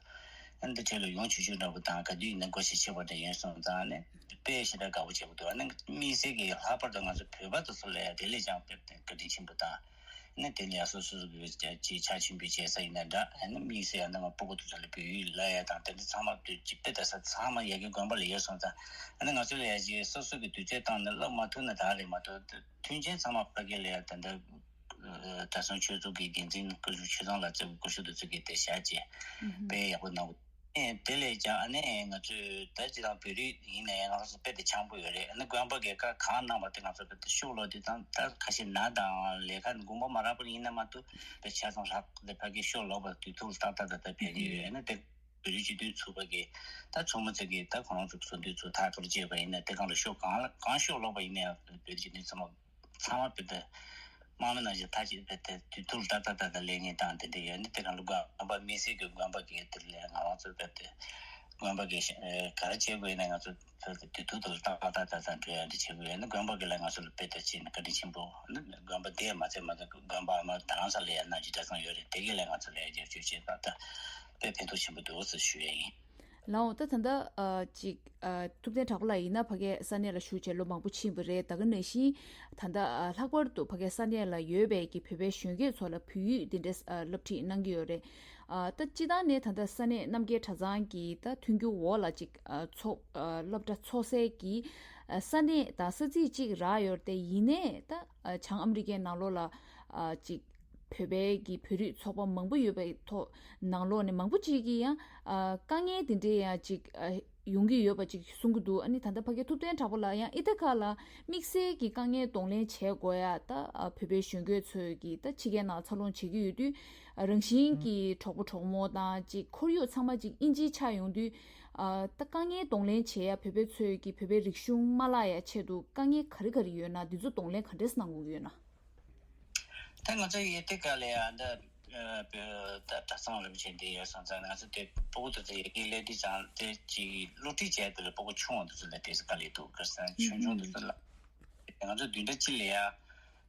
ཨ་ནི་འདི་འཕྲལ་ལ་ཡོང་ཆོག་ཆོག་འདྲ་པོ་དང་ག་དུས་ཡིན་ན་སྒོ་ཕྱེ་ཕྱེ་བ་འདྲ་ཡོང་སོང་ཙང་ནི་དཔེ་ཞེ་དྲག་དགའ་པོ་བྱེད་དགོས་འདུག་ཨ་ནི་དམིགས་བསལ་གྱི་ལྷག་པར་དུ་ང་ཚོ་བོད་པ་དེ་ཚོ་ལ་ཡང་དེ་ལས་ཀྱང་དཔེ་བཀའ་དྲིན་ཆེན་པོ་དང་། ཨ་ནི་དེ་ལ་ཡང་སོ་སོ་སོ་གི་ཅིག་ཕྱག་ཆེན་པོ་བྱེད་ས་ཡིན་ན་འདྲ། ཨ་ནི་དམིགས་བསལ་ཡང་ན་ང་སྤུ་གུ་དེ་ཚོ་ལ་བོད་ཡིག་བསླབ་ཡ་དང་དེ་འདྲ་ཚང་མ་དུས་ཅིག་དཔེ་ད་ས་ཚང་མ་ཡ་གི་དགོན་པ་ལ་ཡོད་སོང་ཙང་། ཨ་ནི་ང་ཚོ་ལ་ཡང་ཅིག་སོ་སོ་གི་དུས་ཚོད་བཏང་ནས་བསླབ་མ་ཐུབ་ན་ད་རེད་མ་གཏོགས་མཐུན་རྐྱེན་ཚང་མ་ཕ་གི་ལ་ཡང་དེ་འདྲ། གྲྭ་ཚང་ཆོས་ཚོགས་ཀྱི་འགན་འཛིན་སྐུ་ཞབས་ཆོས་བཟང་ལགས་ཚོས་སྐུ་ཞབས་དེ་ཚོ་གིས་དེ་བཞག་བྱས་དཔེ་ཡག་པོ་གནང་། ཨེ་དེ་ལས་ཀྱང་ཨ་ནི་ང་ཚོས་ད་སྤྱིར་བཏང་བོད་རིགས་ཡིན་ན་ཡང་ང་ཚོ་དཔེ་དེ་འཆམ་པོ་ཡོད་རེད། ཨ་ནི་དགོན་པ་གི་བཀའ་གང་གནང་བ་དེ་ང་ཚོ་དཔེ་དེ་ཤོག་ལོག་དུས་ཙང་ད་ཁ་ཤས་ན་དང་ལས་ཀ་དགོངས་པ་མ་རག་པ་ཡིན་ན་མ་གཏོགས་དཔེ་ཆ་ཚང་ལྷག་དེ་ཕ་གི་ཤོག་ལོག་པ་དུས་ཐུག་ཏག་ཏག་ཏག་ཏག་ཕེབས་ཀྱི་ཡོད། ཨ་ནི་དེ་བོད་རིགས་སྤྱི་མཐུན་ཚོགས་པ་གི་ད་ཚོགས་མི་ཚོ་གི་ད་ཁོ་རང་ཚོ་གི་ཚོགས་འདུ་ཚོ་ཐག་གཅོད་བྱས་པ་ཡིན་ན་དེ་གང་ལ་ཤོག་གང་ལ་གང་ཤོག་ལོག་པ་ཡིན་ན་ཡང་བོད་རིགས་སྤྱི་མཐུན་ཚོགས་མ། ཚང་མ་དཔེ་དེ་དམག་མི་ནང་བཞིན་མཐའ་གཅིག་དཔེ་དེ་དུས་ཐུག་ཏག་ཏག་ཏག་ཏག་ལས་ངེས་དང་དེ་འདྲ་ཡོད་ནི་དེ་གང་ལ་དགོན་པ་དམིགས་བསལ་གྱི་དགོན་པ་གི་དེ་ལས་ང་རང་ཚོ་དཔེ་དེ་དགོན་པ་གི་ག་རེ་བྱེད་དགོས་ཡིན་ན་ང་ཚོ་དཔེ་དེ་དུས་ཐུག་ཏུ་ཏག་ཏག་ཏག་ཏག་ཏག་འགྲོ་ཡ་འདྲ་བྱེད་དགོས་ཡོད་ནི་དགོན་པ་གི་ལ་ང་ཚོ་ལ་དཔེ་དེ་བྱས་ནས་བཀའ་དྲིན་ཆེན་པོ་ནི་དགོན་པ་དེ་མ་ཚད་མ་ཚད་དགོན་པ་མ་རྡ་རམ་ས་ལ་ཡ་ནང་བཞིན་གྲྭ་ཚང་ཡོད་རེད། དེ་གི་ལ་ང་ཚོ་ལ་ཡ་རྒྱབ་སྐྱོར་བྱས་པ་ད་དཔེ་ཕན་ཐོགས་ཆེན་པོ་འདུག་ཟེར་ཞུ་ཡ་ཡིན། ལའོ་ད་ད་ལྟ་ཨ་ཅིག་ཨ་ཐུབ་བསྟན་གྲགས་པ་ལགས་ཡིན་ན་ཕ་གའི་ས་གནས་ལ་བཞུགས་བྱས་ལོ་མང་པོ་ཕྱིན་པ་རེད། ད་ག་ནང་བཞིན་ད་ལྟ་ཨ་ལྷག་པར་དུ་ཕ་གའི་ས་གནས་ལ་ཡོད་པའི་གི་བོད་པའི་གཞོན་སྐྱེས་ཚོ་ལ་བོད་ཡིག་འདི་འདྲའི་ཨ་སློབ་ཁྲིད་གནང་གི་ཡོད་རེད། ཨ་ད་སྤྱིར་བཏང་ནས་ད་ལྟ་ས་གནས་རྣམ་རྒྱལ་གྲྭ་ཚང་གི་ད་མཐུན་འགྱུར་འོག་ལ་ཅིག་ཨ་ཚོགས་ཨ་སློབ་གྲྭ་འཚོགས་སའི་གི་ཨ་ས་གནས་དང་ས་ཚིགས་ཅིག་རག་ཡོད་རེད་དེ། ཡིན་ནའི་ད་ཨ་བྱང་ཨ་མི་རི་ཀའི་ནང་ལོགས་ལ་ཨ་ཅིག་བོད་པའི་གི་བོད་རིགས་ཚོགས་པ་མང་པོ་ཡོད་པའི་ཐོག་ནང་ལོགས་ནས་མང་པོ་ཅིག་གིས་ཡང་ཨ་དཀའ་ངལ་དེ་འདྲའི་ཡང་ཅིག་ཨ་ཡོང་གི་ཡོད་པ་ཅིག་གསུང་གི་འདུག་ཨ་ནི་ད་ལྟ་ཕ་གི་ཐུབ་བསྟན་གྲགས་པ་ལགས་ཡང་ཨི་ཐ་ཁ་ལ་དམིགས་བསལ་གྱི་དཀའ་ངལ་གདོང་ལེན་བྱེད་དགོས་ཡ་ད་ཨ་བོད་པའི་གཞོན་སྐྱེས་ཚོས་ཀྱི་ད་ཕྱི་རྒྱལ་ནང་འཚར་ལོངས་བྱེད་ཀྱི་ཡོད་དུས་ཨ་རང་བཞིན་གྱི་གྲོགས་པོ་གྲོགས་མོ་དང་ཅིག་ཁོར་ཡུག་ཚང་མ་ཅིག་དབྱིན་ཇིའི་ཆགས་ཡོང་དུས་ཨ་ད་དཀའ་ངལ་གདོང་ལེན་བྱེད་ཡ་བོད་པའི་ཚོས་ཀྱི་བོད་པའི་རིག་གཞུང་མ་བརླག་ཡ་ཆེད་དུ་དཀའ་ངལ་ག་རེ་ག་རེ་ཡོད་ན་འདི་ཚོ་གདོང་ལེན་ག་འདྲས་གནང་དགོས་ཀྱི་ཡོད་ན། ད་ང་ཚོ་ཡི་དེ་ག་ལ་ཡ་འདི་ ཨ་བོད་ད་གྲྭ་ཚང་རིན་པོ་ཆེ་འདི་ཡོད་སོང་ཙང་ང་ཚོ་དེ་སྤུ་གུ་དེ་ཚོ་ཡ་གི་སླེབས་དུས་ཙང་དེ་ཅིག་སློབ་ཁྲིད་བྱས་དེ་ལ་སྤུ་གུ་ཆུང་བ་དེ་ཚོ་ལ་དེ་ཚོ་དཀའ་ལས་འདུག་ཁ་སང་ཆུང་ཆུང་དེ་ཚོ་ལ་ང་ཚོ་བདུན་ཕྲག་གཅིག་ལ་ཡ་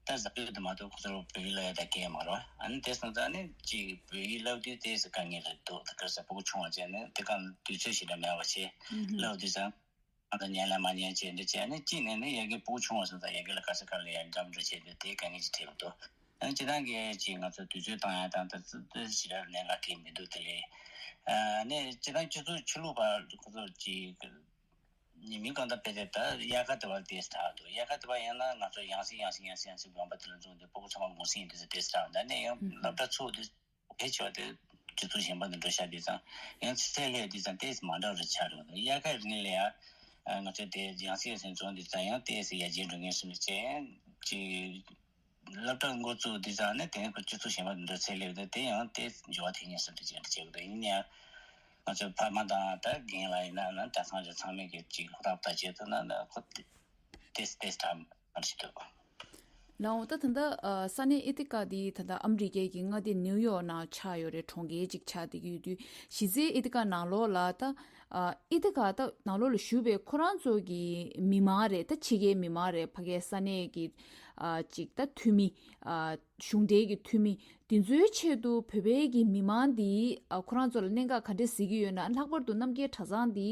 ད་གཟའ་སྤྲོད་དུ་མ་གཏོགས་ཁོ་ཚོ་བོད་ཡིག་བསླབ་ཡ་ད་གས་མ་རེད། ཨ་ནི་དེ་སོང་ཙང་ནི་ཅིག་བོད་ཡིག་བསླབ་དུས་དེ་ཚོ་དཀའ་ངལ་རེད་འདུག་ད་ཁ་སང་སྤུ་གུ་ཆུང་བ་བྱས་ནས་དེ་གང་དུས་ཚོད་ཞིག་ལ་མེད་པ་བྱས་བསླབ་དུས་ཙང་། ང་ཚོ་ཉན་ལ་མ་ཉན་བྱས་འདི་བྱས་ནས་གཅིག་ནས་ནི་ཡ་གི་སྤུ་གུ་ཆུང་བ་སོང་ཙང་ཡ་གི་ལ་ག་ས་ག་ལ་ཡ་འགྲམ་འགྲོ་བྱས་འདི་དེ་དཀའ་ངལ་ཅིག་འཕྲད་ཀྱི་འདུག་ཨ་ནི་སྤྱིར་བཏང་གི་ཅིག་ང་ཚོ་དུས་ཚོད་བཏང་ཡ་དང་ད་ཚོད་ཞེ་དྲག་གནད་འགག་གང་ཡང་མི་འདུག་དེ་ལས་ཨ་ནི་སྤྱིར་བཏང་སྤྱི་ཚོགས་ཆོས་ལུགས་པ་ཁོ་ཚོ་ཅིག་ཉི་མའི་གང་ལྟར་ཕེབས་ཏེ་ད་དབྱར་ཁ་དེ་བར་དེ་དྲག་འདུག་དབྱར་ཁ་དེ་བར་ཡང་ན་ང་ཚོ་ཡང་སེ་ཡང་སེ་ཡང་སེ་ཡང་སེ་དགོན་པ་དེ་ལ་འཛོམས་ཏེ་སྤུ་གུ་ཚང་མ་གུང་སེང་ཡིན་དུས་ཚོད་དེ་དྲག་འདུག་ཨ་ནི་ཡང་སློབ་གྲྭ་ཚུགས་དུས། གལ་ཆེ་བ་དེ་སྤྱི་ཚོགས་གཞན་པ་དང་འགྲོ་ཤག་དུས་ཙང་ཡང་ཚེ་ལྷད་དུས་ཙང་ཏོག་ཙམ་མ་འདྲ་བ་རེ་ཆགས་འགྲོ་འདུག་དབྱར་ཁ་རིང་ལ་ཡང་ང་ཚོ་དེ་ཡང་སེ་ཡང་སེ་འཛོམས་དུས་ཙང་ཡང་ཏོག་ཙམ་ཡར་རྒྱས་འགྲོ་ངེས་སུ་ཅན་གྱི་སློབ་གྲྭ་འགོ་བཙུགས་དུས་ཙང་ནས་དེ་ནས་ཁོ་སྤྱི་ཚོགས་གཞན་པ་དང་འགྲོ་ཚེ་ལྷད་དུས་དེ་ཡང་ཏོག་ཙམ་འགྱུར་བ་ཐེབས་ངེས་སུ་ཅན་བྱེད་དགོས་འདུག་ཡིན་ཡང་ང་ཚོ་ཕ་མ་དང་ད་རྒན་ལགས་ཡིན་ན་ན་གྲྭ་ཚང་རེ་ཚང་མས་ཀྱི་ཅིག་ཧུར་ཐག་ད་བྱེད་ཐུབ་ན་ན་ཁོ་ཏོག་ཙམ་ཏོག་ཙམ་དྲག་མ་ཞིག་འདུག་ལའོ། ད་ད་ལྟ་ཨ་ས་གནས་ཨེ་ཏི་ཀ་འདི་ད་ལྟ་ཨ་མི་རི་ཀའི་གི་མངའ་སྡེ་ནིའུ་ཡོག་ནང་ཆགས་ཡོད་རེད། གྲོང་ཁྱེར་ཅིག་ཆགས་བསྡད་ཀྱི་ཡོད་དུས་གཞི་རྩའི་ཨེ་ཏི་ཀ་ནང་ལོགས་ལ་ད་ཨ་ཨེ་ཏི་ཀ་ད་ནང་ལོགས་ལ་བཞུགས་པའི་ཁོ་རང་ཚོ་གི་མི་མང་རེད། ད་ཕྱི་རྒྱལ་མི་མང་རེད། ཕ་གའི་ས་གནས་ཀྱི་ཨ་ཅིག་ད་འཐུས་མི་ཨ་གཞུང་འབྲེལ་གྱི་འཐུས་མི་དེ་ཚོའི་ཆེད་དུ་བོད་པའི་གི་མི་མང་འདི་ཨ་ཁོ་རང་ཚོ་ལ་གནད་འགག་ག་འདྲས་གཟིགས་ཀྱི་ཡོད་ན། ལྷག་པར་དུ་རྣམ་རྒྱལ་གྲྭ་ཚང་འདི་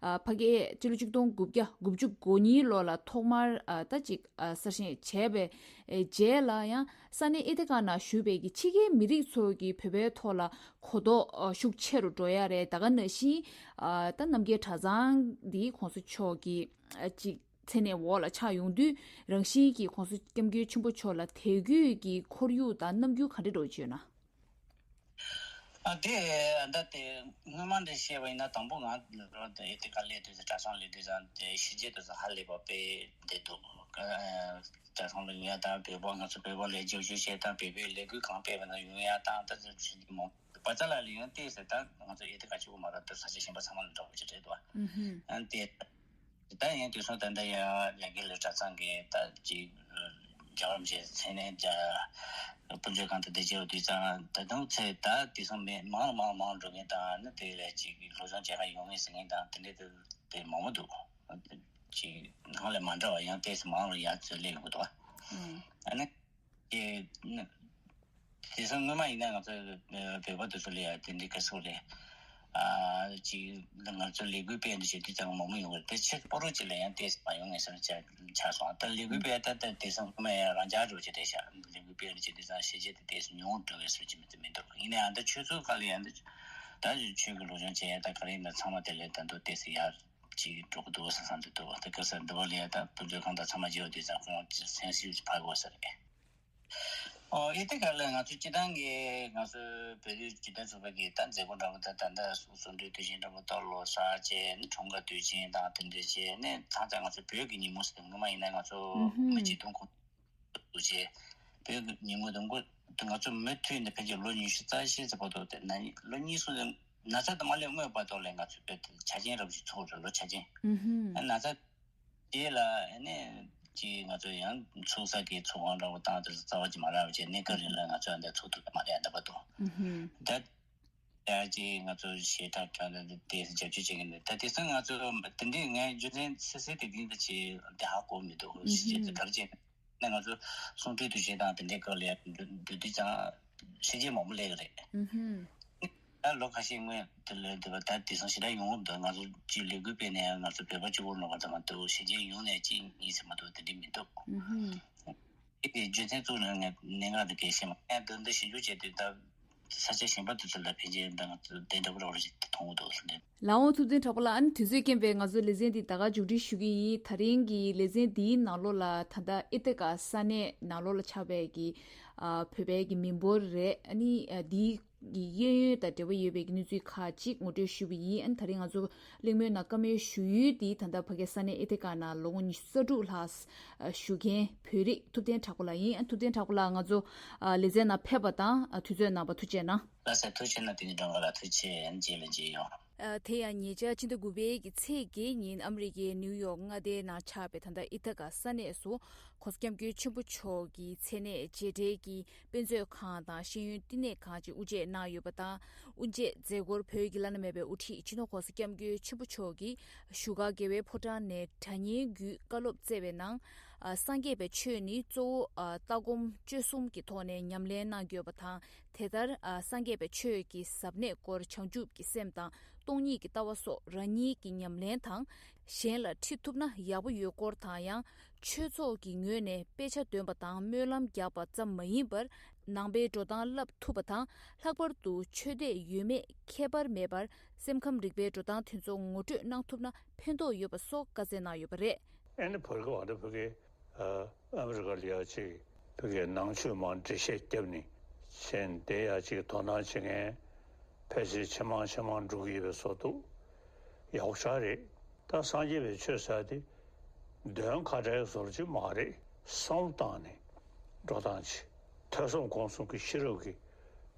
ཨ་ཕ་གའི་སྤྱི་ལོ་ཆིག་སྟོང་དགུ་བརྒྱ་དགུ་བཅུ་གོ་གཉིས་ལོ་ལ་ཐོག་མར་ཨ་ད་ཅིག་ཨ་གསར་བཞེངས་བྱས་པའི་ཨེ་རྗེས་ལ་ཡང་ས་གནས་ཨེ་ཏི་ཀ་ནང་བཞུགས་པའི་གི་ཕྱི་རྒྱལ་མི་རིགས་ཚོ་གི་བོད་པའི་ཐོག་ལ་གོ་རྟོགས་ཨ་ཤུགས་ཆེ་རུ་འགྲོ་ཡ་རེད། ད་ག་ནང་བཞིན་ཨ་ད་རྣམ་རྒྱལ་གྲྭ་ཚང་འདི་གོང་ས་མཆོག་གི་ཨ་ཅིག་མཚན་གནས་འོག་ལ་ཆགས་ཡོང་དུས་རང་བཞིན་གྱིས་གོང་ས་སྐྱབས་མགོན་ཆེན་པོ་མཆོག་ལ་དད་གུས་ཀྱི་ཁོར་ཡུག་དང་རྣམ་འགྱུར་ག་འདྲ་འགྲོ་བྱུང་ཡོད་ན། ཨ་དེ་ཨ་ད་དེ་སྔོན་མ་འདྲ་བཤད་པ་ཡིན་ན་དང་པོ་ང་ཨེ་ཏི་ཀ་སླེབས་དུས་ཙམ་གྲྭ་ཚང་སླེབས་དུས་ཙམ་དེ་ཕྱི་རྒྱལ་དུ་ཙམ་ཧ་ལས་པ་དཔེ་བསྡད་འདུག་གྲྭ་ཚང་ལ་ཡོང་ཡ་དང་བོད་པ་ང་ཚོ་བོད་པ་ལ་རྒྱབ་སྐྱོར་བྱས་དང་བོད་པའི་ལས་འགུལ་གང་སྤེལ་བ་ན་ཡོང་ཡ་དང་ད་ཚོ་ཕྱི་རྒྱལ་མང་པ་ཙ་ལ་ལ་ཡོང་ཏེ་ཟེར་ད་ང་ཚོ་ཨེ་ཏི་ཀ་གཅིག་པོ་མ་རེད། ད་ས་ཆ་གཞན་པ་ཚང་མ་ལ་འདྲ་བོ་ཅིག་རེད་འདུག་ཨ་ནི་དེ། ད་ཡང་དུས་སང་ད་ལྟ་ཡང་ཡ་གི་ལི་གྲྭ་ཚང་གི་ད་ཅིག་རྒྱལ་བ་རིན་པོ་ཆེ་མཚན་གནས་རྒྱ་དཔེ་མཛོད་ཁང་དུ་བསྡད་བྱས་པ་དུས་ཙང་ད་དུང་ཚེ་ད་དུས་སང་མེད་མང་མང་མང་འགྲོ་མཁན་དང་ནི་དེ་ལས་ཅིག་སློབ་སྦྱོང་བྱེད་ག་ཡོང་མཁན་ཟེར་མཁན་དང་དེ་འདྲ་དེ་དེ་མང་པོ་འདུག་ཅིག་ནང་ལས་མ་འདྲ་བ་ཡང་ཏོག་ཙམ་མང་རུ་ཡར་ཚུར་སླེབས་ཡོང་གི་འདུག་ཨ་ནི། དེ་དེང་སང་སྔོན་མ་ཡིན་ན་ང་ཚོ་བོད་པ་དེ་ཚོ་ལ་ཡང་དེ་འདྲའི་སྐད་ཆ་རེད། ཨ་ཅིག་ང་ཚོ་ལས་འགུལ་སྤེལ་འདི་བྱེད་དུས་ཙང་མང་པོ་ཡོང་གི་རེད། དེ་ཆེད་དུ་སྤོ་རོག་ཅིག་ལ་ཡང་ཏོག་ཙམ་མ་ཡོང་ངེས་སམ་ཆགས་སོང་། ད་ལས་འགུལ་སྤེལ་ད་ལྟ་དེང་སང་སྔོན་མ་ཡང་རང་འཇགས་འགྲོ་གི་རེད་ཤག་ལས་འགུལ་སྤེལ་འདི་བྱེད་དུས་ཙང་ཤེས་བྱ་དེ་ཏོག་ཙམ་ཉུང་རུ་འགྲོ་གི་སྲོལ་ཅིག་མི་འདུག་མི་འདུག་ཡིན་ན་ཡང་ད་ཆོས་ཚོགས་ཁག་ལ་ཡང་ད་ད་ཆོས་ཀྱི་སློབ་སྦྱོང་བྱེད་ཡ་ད་ག་རེ་ཡིན་ན་ཚང་མ་དེ་ལས་ད་འདུག་ཏོག་ཙམ་ཡར་ཅིག་འགྲོ་གི་འདུག་བསམ་བསམ་དུ་འདུག་ད་ག་ས་འདི་བ་ལ་ཡ་ད་དཔེ་མཛོད་ཁང་དང་ཚང་མ་བརྗེ་བ་དུས་ཙང་ཁོང་ཚོ་སེམས་ཤུགས་ཅིག་འཕར་དགོས་ས་རེད། ཨོ་ཨེ་ཏི་ཀ་ལ་ང་ཚོ་སྤྱི་བཏང་གི་ང་ཚོ་བོད་རིགས་སྤྱི་མཐུན་ཚོགས་པ་གི་ད་མཛད་སྒོ་འདྲ་པོ་ད་ད་ལྟ་གསུང་གྲོས་དུས་ཆེན་འདྲ་པོ་ད་ལོ་གསར་བྱས་ནས་འཁྲུངས་སྐར་དུས་ཆེན་དང་དེ་འདྲ་བྱས་ནས་ད་ལྟ་ང་ཚོ་བོད་ཀྱི་ཉིན་མོ་ཟེར་དུས་སྔོན་མ་ཡིན་ན་ང་ཚོ་ཨུ་ཧུམ། མི་གཅིག་སྟོང་ཁོངས་གཏོགས་བྱས་བོད་ཀྱི་ཉིན་མོ་དང་པོ་ང་ཚོ་མུ་མཐུད་ནས་ཕལ་ཆེར་ལོ་ཉི་ཤུ་རྩ་བཞི་ཙམ་བར་དུ་དེ་ན་ལོ་གཉིས་གསུམ་ན་ཚ་དང་མ་སླེབས་སྔོན་བར་དུ་ལ་ང་ཚོ་བོད་དེ་ཆ་རྐྱེན་རབ་ཞིག་ཚོགས་རེད་ལོ་ཆ་རྐྱེན་ཨུ་ཧུམ། ན་ཚ། རྗེས་ལ་ཨ་ནི་ཅིག་ང་ཚོ་ཡང་ཚོགས་ས་གི་ཚོགས་ཁང་འདྲ་པོ་བཏང་དེ་རྩ་བ་ཅིག་མ་རག་པ་བྱས་གནས་སྐབས་རིང་ལ་ང་ཚོ་ཡང་འདི་ཚོགས་ཐུབ་ཀྱི་མ་རེད་ཡ་འདི་བར་དུ། ཨུ་ཧུམ། ད་ཡ་ཅིག་ང་ཚོ་ཞེ་དྲག་དྲག་འདི་དེ་རྒྱབ་སྐྱོར་བྱེད་ཀྱི་འདུག་ད་དེང་སང་ང་ཚོ་དེ་འདྲའི་ངའི་རྒྱུ་མཚན་སེ་སེ་དེ་འདི་འདི་ཅིག་འདི་ཧ་གོ་མི་འདུག་ཨུ་ཧུམ། ཞེས་ཅིག་ག་རེ་བྱས་ན་ང་ཚོ་གསུང་གྲོས་དུས་ཆེན་དང་དེ་འདྲའི་སྐབས་ལ་ཡ་འདུ་འདུ་དུས་ཀྱང་ཤེས་ཀྱི་མང་པོ་སླེབས་ཀྱི་རེད། ཨུ་ཧུམ། ད་ལོ་ཁ་ཤས་སྔོན་དེ་ལས་དེ་བ་ད་དེང་སང་ཞེ་དྲག་ཡོང་གི་མི་འདུག་ང་ཚོ་ཅིག་ལས་འགུལ་སྤེལ་ནས་ང་ཚོ་བོད་པ་གཅིག་པོ་ནོར་བ་དང་མ་གཏོགས་ཕྱི་རྒྱལ་ཡོངས་ནས་གཅིག་གཉིས་ཙམ་མ་གཏོགས་དེ་འདྲ་མི་འདུག་ཨུ་ཧུམ། དེ་གི་རྒྱུ་མཚན་གཙོ་བོ་ནི་ངས་གནད་འགག་དེ་གལ་ཆེ་མ་ངས་འདི་འདི་ཞིབ་འཇུག་བྱས་དུས་ད་ས་ཆ་གཞན་པ་དེ་ཚོ་ལ་ཕལ་ཆེར་ད་ང་ཚོ་དེ་འདྲ་པོ་རོགས་རེ་ཞིག་མཐོང་གི་འདུག་ཟེར་ནས། ལའོ་ཐུབ་བསྟན་གྲགས་པ་ལགས། ཨ་ནི་དུས་ཚོད་རྐྱེན་པས་ང་ཚོ་ལེ་ཚན་འདི་ད་ག་མཇུག་སྒྲིལ་ཞུ་གི་ཡིན། ད་རིང་གི་ལེ་ཚན་འདིའི་ནང་ལོགས་ལ་ད་ལྟ་ཨེ་ཏི་ཀ་ས་གནས་ནང་ལོགས་ལ་ཆགས་པའི་གི་ཨ་བོད་པའི་གི་མི་འབོར་རེད། ཨ་ནི་ཨ་འདིའི་གི་གཡས་གཡོན་དང་འབྲེལ་བ་ཡོད་པའི་གི་གནས་ཚུལ་ཁག་ཅིག་ངོ་སྤྲོད་ཞུས་པ་ཡིན། ཨ་ནི་ད་རིང་ང་ཚོ་གླེང་མོལ་ནང་བཀའ་མོལ་ཞུ་ཡུལ་འདི་ད་ལྟ་ཕ་གི་ས་གནས་ཨེ་ཏི་ཀ་ནང་ལོ་ངོ་ཉི་ཤུ་རྩ་དྲུག་ལྷག་བཞུགས་མཁན་བོད་རིགས་ཐུབ་བསྟན་གྲགས་པ་ལགས་ཡིན། ཨ་ཐུབ་བསྟན་གྲགས་པ་ལགས་ང་ཚོ་ཨ་ལེ་ཚན་ནང་ཕེབས་པ་དང་ཨ་དུས་ཚོད་གནང་བ་ཐུགས་རྗེ་གནང་། ལགས་སོ་ཐུགས་རྗེ་གནང་། དེ་ནི་སྒྲོལ་དཀར་ལགས་ཐུགས་རྗེ་ཆེ། ཨ་ནི་རྗེས་ལ་མཇལ་ཡོང་། ཨ། དེ་ཡང་ཉེ་ཆར་ཕྱི་ཟླ་དགུ་པའི་གི་ཚེས་བརྒྱད་ཉིན་ཨ་མི་རི་ཀའི་ནིའུ་ཡོག་མངའ་སྡེའི་ནང་ཆགས་པའི་ད་ལྟ་ཨི་ཐ་ག་ས་གནས་སུ་༸གོང་ས་༸སྐྱབས་མགོན་ཆེན་པོ་མཆོག་གི་མཚན་གནས་རྗེས་དྲན་གྱི་དཔེ་མཛོད་ཁང་དང་ཤེས་ཡོན་བསྟི་གནས་ཁང་ཅིག་དབུ་འབྱེད་གནང་ཡོད་པ་དང་། དབུ་འབྱེད་མཛད་སྒོར་བོད་ཀྱི་བླ་ན་མེད་པའི་དབུ་ཁྲིད་སྤྱི་ནོར་༸གོང་ས་༸སྐྱབས་མགོན་ཆེན་པོ་མཆོག་གིས་བཞུགས་སྒར་རྒྱལ་བའི་ཕོ་བྲང་ནས་དྲ་བརྙན་བརྒྱུད་བཀའ་སློབ་སྩལ་བའི་ནང་། ཨ། སངས་རྒྱས་པའི་ཆོས་ནི་གཙོ་བོ། ཨ། ལྟ་སྒོམ་སྤྱོད་གསུམ་གྱི་ཐོག་ནས་ཉམས་ལེན་གནང་དགོས་པ་དང་། དེ་ལྟར། ཨ། སངས་རྒྱས་པའི་ཆོས་ཀྱི་ཟབ་གནད་སྐོར་བྱང་ཆུབ་ཀྱི་སེམས་དང་སྟོང་ཉིད་ཀྱི་ལྟ་བ་སོགས་རང་ཉིད་ཀྱི་ཉམས་ལེན་དང་། གཞན་ལ་ཁྲིད་ཐུབ་ན་ཡག་པོ་ཡོད་སྐོར་དང་། ཡང་ཆོས་ཚོགས་ཀྱི་ངོས་ནས་དཔེ་ཆ་འདོན་པ་དང་སྨོན་ལམ་རྒྱག་པ་ཙམ་མ་ཡིན་པར། ནང་པའི་འགྲོ་སྟངས་བསླབ་ཐུབ་པ་དང་། ལྷག་པར་དུ་ཆོས་དད་ཡོད་མེད་ཁྱད་པར་མེད་པར། སེམས་ཁམས་རིག་པའི་འགྲོ་སྟངས་དེ་ཚོ་ངོ་སྤྲོད་གནང་ཐུབ་ན་ཕན་ཐོགས་ཡོད་པ་སོགས་བཀའ་སྩལ་གནང་ཡོད་པ་རེད། ཨེ་ནི་བོད་སྐད་བ་འདི་བོད་སྐད། ཨ། ཨ་མི་རི་ཀ་ལ་ཡ་ཅིག་བོད་སྐད་ནང་ཆོས་མང་འགྲེལ་བཤད་བརྒྱབ་ནས་བྱས་ནས་དེ་ཡ་ཅིག་དོ་སྣང་བྱེད་མཁན་ཕལ་ཆེར་ཇེ་མང་ཇེ་མང་འགྲོ་གི་ཡོད་པའི་བཟོ་འདུག་ཡག་པོ་ཞེ་དྲག་རེད། ད་སངས་རྒྱས་པའི་ཆོས་ཟེར་དེ་འདོན་ཁ་བྲལ་བཟོ་འདྲ་ཅིག་མ་རེད། བསམ་བློ་བཏང་ནས་འགྲོ་སྟངས་ཅིག་ཐོས་བསམ་སྒོམ་གསུམ་གྱི་ཤེས་རབ་ཀྱི་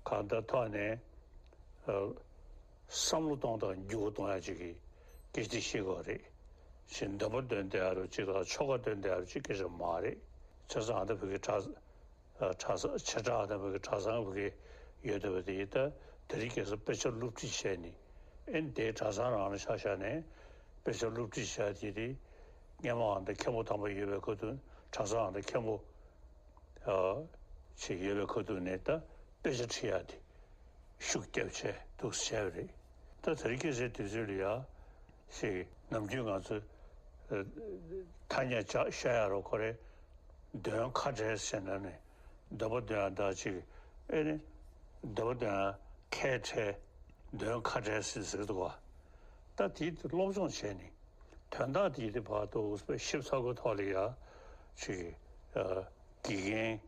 གང་ལྟར་ཐོག་ནས། ཨ། བསམ་བློ་གཏོང་སྟངས་འགྱུར་བ་གཏོང་ཡ་ཅིག་གི་སྐད་ཆ་བཤད་དགོས་རེད། ཞེས་འདོན་པ་འདོན་བསྡད་ཡ་རུ་ཅིག་དང་ཆོ་ག་འདོན་བསྡད་ཡ་རུ་ཅིག་སྐད་ཆ་མ་རེད། བྱས་ཙང་ཨ་ད་བོད་ཀྱི་གྲྭ་ས། ཨ། གྲྭ་ས། བྱེ་བྲག་ཨ་ད་བོད་ཀྱི་གྲྭ་ཚང་བོད་ཀྱི་ཡོད་བསྡད་པ་དེ་ཡིན། ད་དེ་རིང་ཁ་སང་དཔེ་ཆ་སློབ་ཁྲིད་བྱས་ནས། ཨེ་ནི་དེའི་གྲྭ་ཚང་རང་ལ་ཆ་བཞག་ནས་དཔེ་ཆ་སློབ་ཁྲིད་བྱས་དེ་དེ་སྔོན་མ་ཨ་ད་མཁན་པོ་དམ་པ་ཡོད་པའི་ཁ་ཐུག་གྲྭ་ཚང་ཨ་ད་མཁན་པོ། ཨ། ཅིག་ཡོད་པའི་ཁ་ཐུག་ནས་ད་དཔེ་ཆ་ཁྲིད་ཡ་དེ་ཤུགས་རྒྱབ་བྱས་འདུག་བྱས་པ་རེད། ད་དེ་རིང་ཁ་སང་དུས་ཚོད་ལ་ཡ་ཞིག་ནམ་རྒྱུན་ང་ཚོ་ཐ་སྙད་ཆ་བཞག་ཡ་རུ་ཁོ་རེ་འདོན་ཁ་བྲལ་ཟེར་ན་ནི་འདོན་པ་འདོན་ཡ་ད་ཅིག་ཨེ་ནི་འདོན་པ་འདོན་ཡ་ཁ་བྲལ། འདོན་ཁ་བྲལ་ཟེར་ཟེར་གི་འདུག་བ། ད་དེ་སློབ་སྦྱོང་བྱས་ནས་དོན་དག་དེ་དེ་བར་དུ་ཞིབ་ཚགས་པོའི་ཐོག་ལ་ཡ་ཅིག་ཨ། དགེ་རྒན་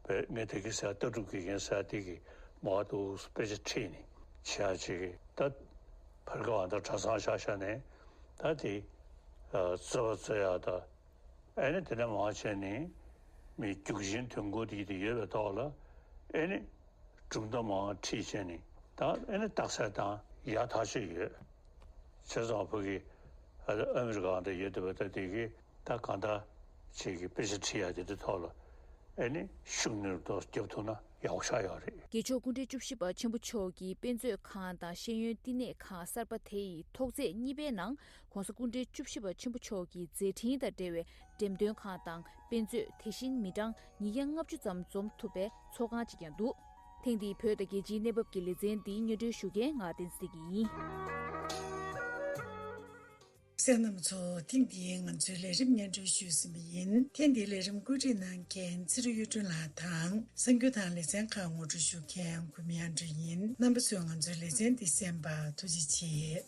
པས་ངས་དེ་གི་ཟེར་ལྟ་གྲུབ་དགེ་རྒན་ཟེར་དེ་གི་མ་དུ་དཔེ་ཆ་ཁྲིད་ནས་བྱས་ཅིག་ད་བར་ག་བ་ད་གྲྭ་ཚང་ཆ་བཞག་ནས་ད་དེ་ཨ། རྩོད་པ་རྩོད་ཡ་ད། ཨེ་ནི་དེ་འདྲ་མང་བྱས་ནས་མི་རྒྱུག་ཆེན་དོན་ཀུན་དེ་དེ་ཡོད་པའི་ཐོག་ལ་ཨེ་ནི་གྲུབ་མཐའ་མང་ཁྲིད་བྱས་ནས་ད་ཨེ་ནི་རྟགས་གསལ་དང་ཡག་ཐག་ཆོད་ཡོད། བྱས་ཙང་བོད་ཀྱི་ཨ་ཨ་མི་རི་ཀ་འདི་ཡོད་བསྡད་པ་ད་དེ་གི་ད་གང་ལྟར་ཅིག་གི་དཔེ་ཆ་ཁྲིད་ཡ་དེ་དེ་ཐོག་ལ་ཨེ་ནི་ཤུགས་སྣོན་ཏོག་རྒྱབ་ཐུབ་ན་ཡག་པོ་ཞེ་དྲག་ཡོད་རེད། རྒྱལ་མཆོག་སྐུ་ཕྲེང་བཅུ་བཞི་པ་ཆེན་པོ་མཆོག་གི་དཔེ་མཛོད་ཁང་དང་ཤེས་ཡོན་བསྟི་གནས་ཁང་གསར་པ་དེ་ཡི་ཐོག་བརྩེགས་གཉིས་པའི་ནང་༸གོང་ས་སྐུ་ཕྲེང་བཅུ་བཞི་པ་ཆེན་པོ་མཆོག་གི་མཛད་འཕྲིན་དང་འབྲེལ་བའི་འགྲེམས་སྟོན་ཁང་དང་དཔེ་མཛོད་དེ་བཞིན་མི་གྲངས་ཉིས་བརྒྱ་ལྔ་བཅུ་ཙམ་འཛོམས་ཐུབ་པའི་ཚོགས་ཁང་ཅིག་ཀྱང་འདུག་ཐེངས་འདིའི་བོད་དང་རྒྱལ་སྤྱིའི་གནས་བབ་ཀྱི་ལེ་ཚན་འདི་སྙན་སྒྲོན་ཞུ་མཁན་ང་བསྟན་འཛིན་བདེ་སྐྱིད་ཡིན། གསན་མཁན་རྣམ་པ་ཚོ། ཐེངས་འདིའི་ང་ཚོའི་ལས་རིམ་སྙན་སྒྲོན་ཞུས་ཟིན་པ་ཡིན། ཐེངས་འདིའི་ལས་རིམ་བཀོད་སྒྲིག་གནང་མཁན་ཚེ་རིང་གཡུ་སྒྲོན་ལགས་དང་གསར་འགྱུར་དང་ལེ་ཚན་ཁག་ངོ་སྤྲོད་ཞུ་མཁན་གུས་མེ་ཨ་འབྲུག་ཡིན། རྣམ་པ་ཚོས་ང་ཚོའི་ལེ་ཚན་འདི་གསན་པར་ཐུགས་རྗེ་ཆེ།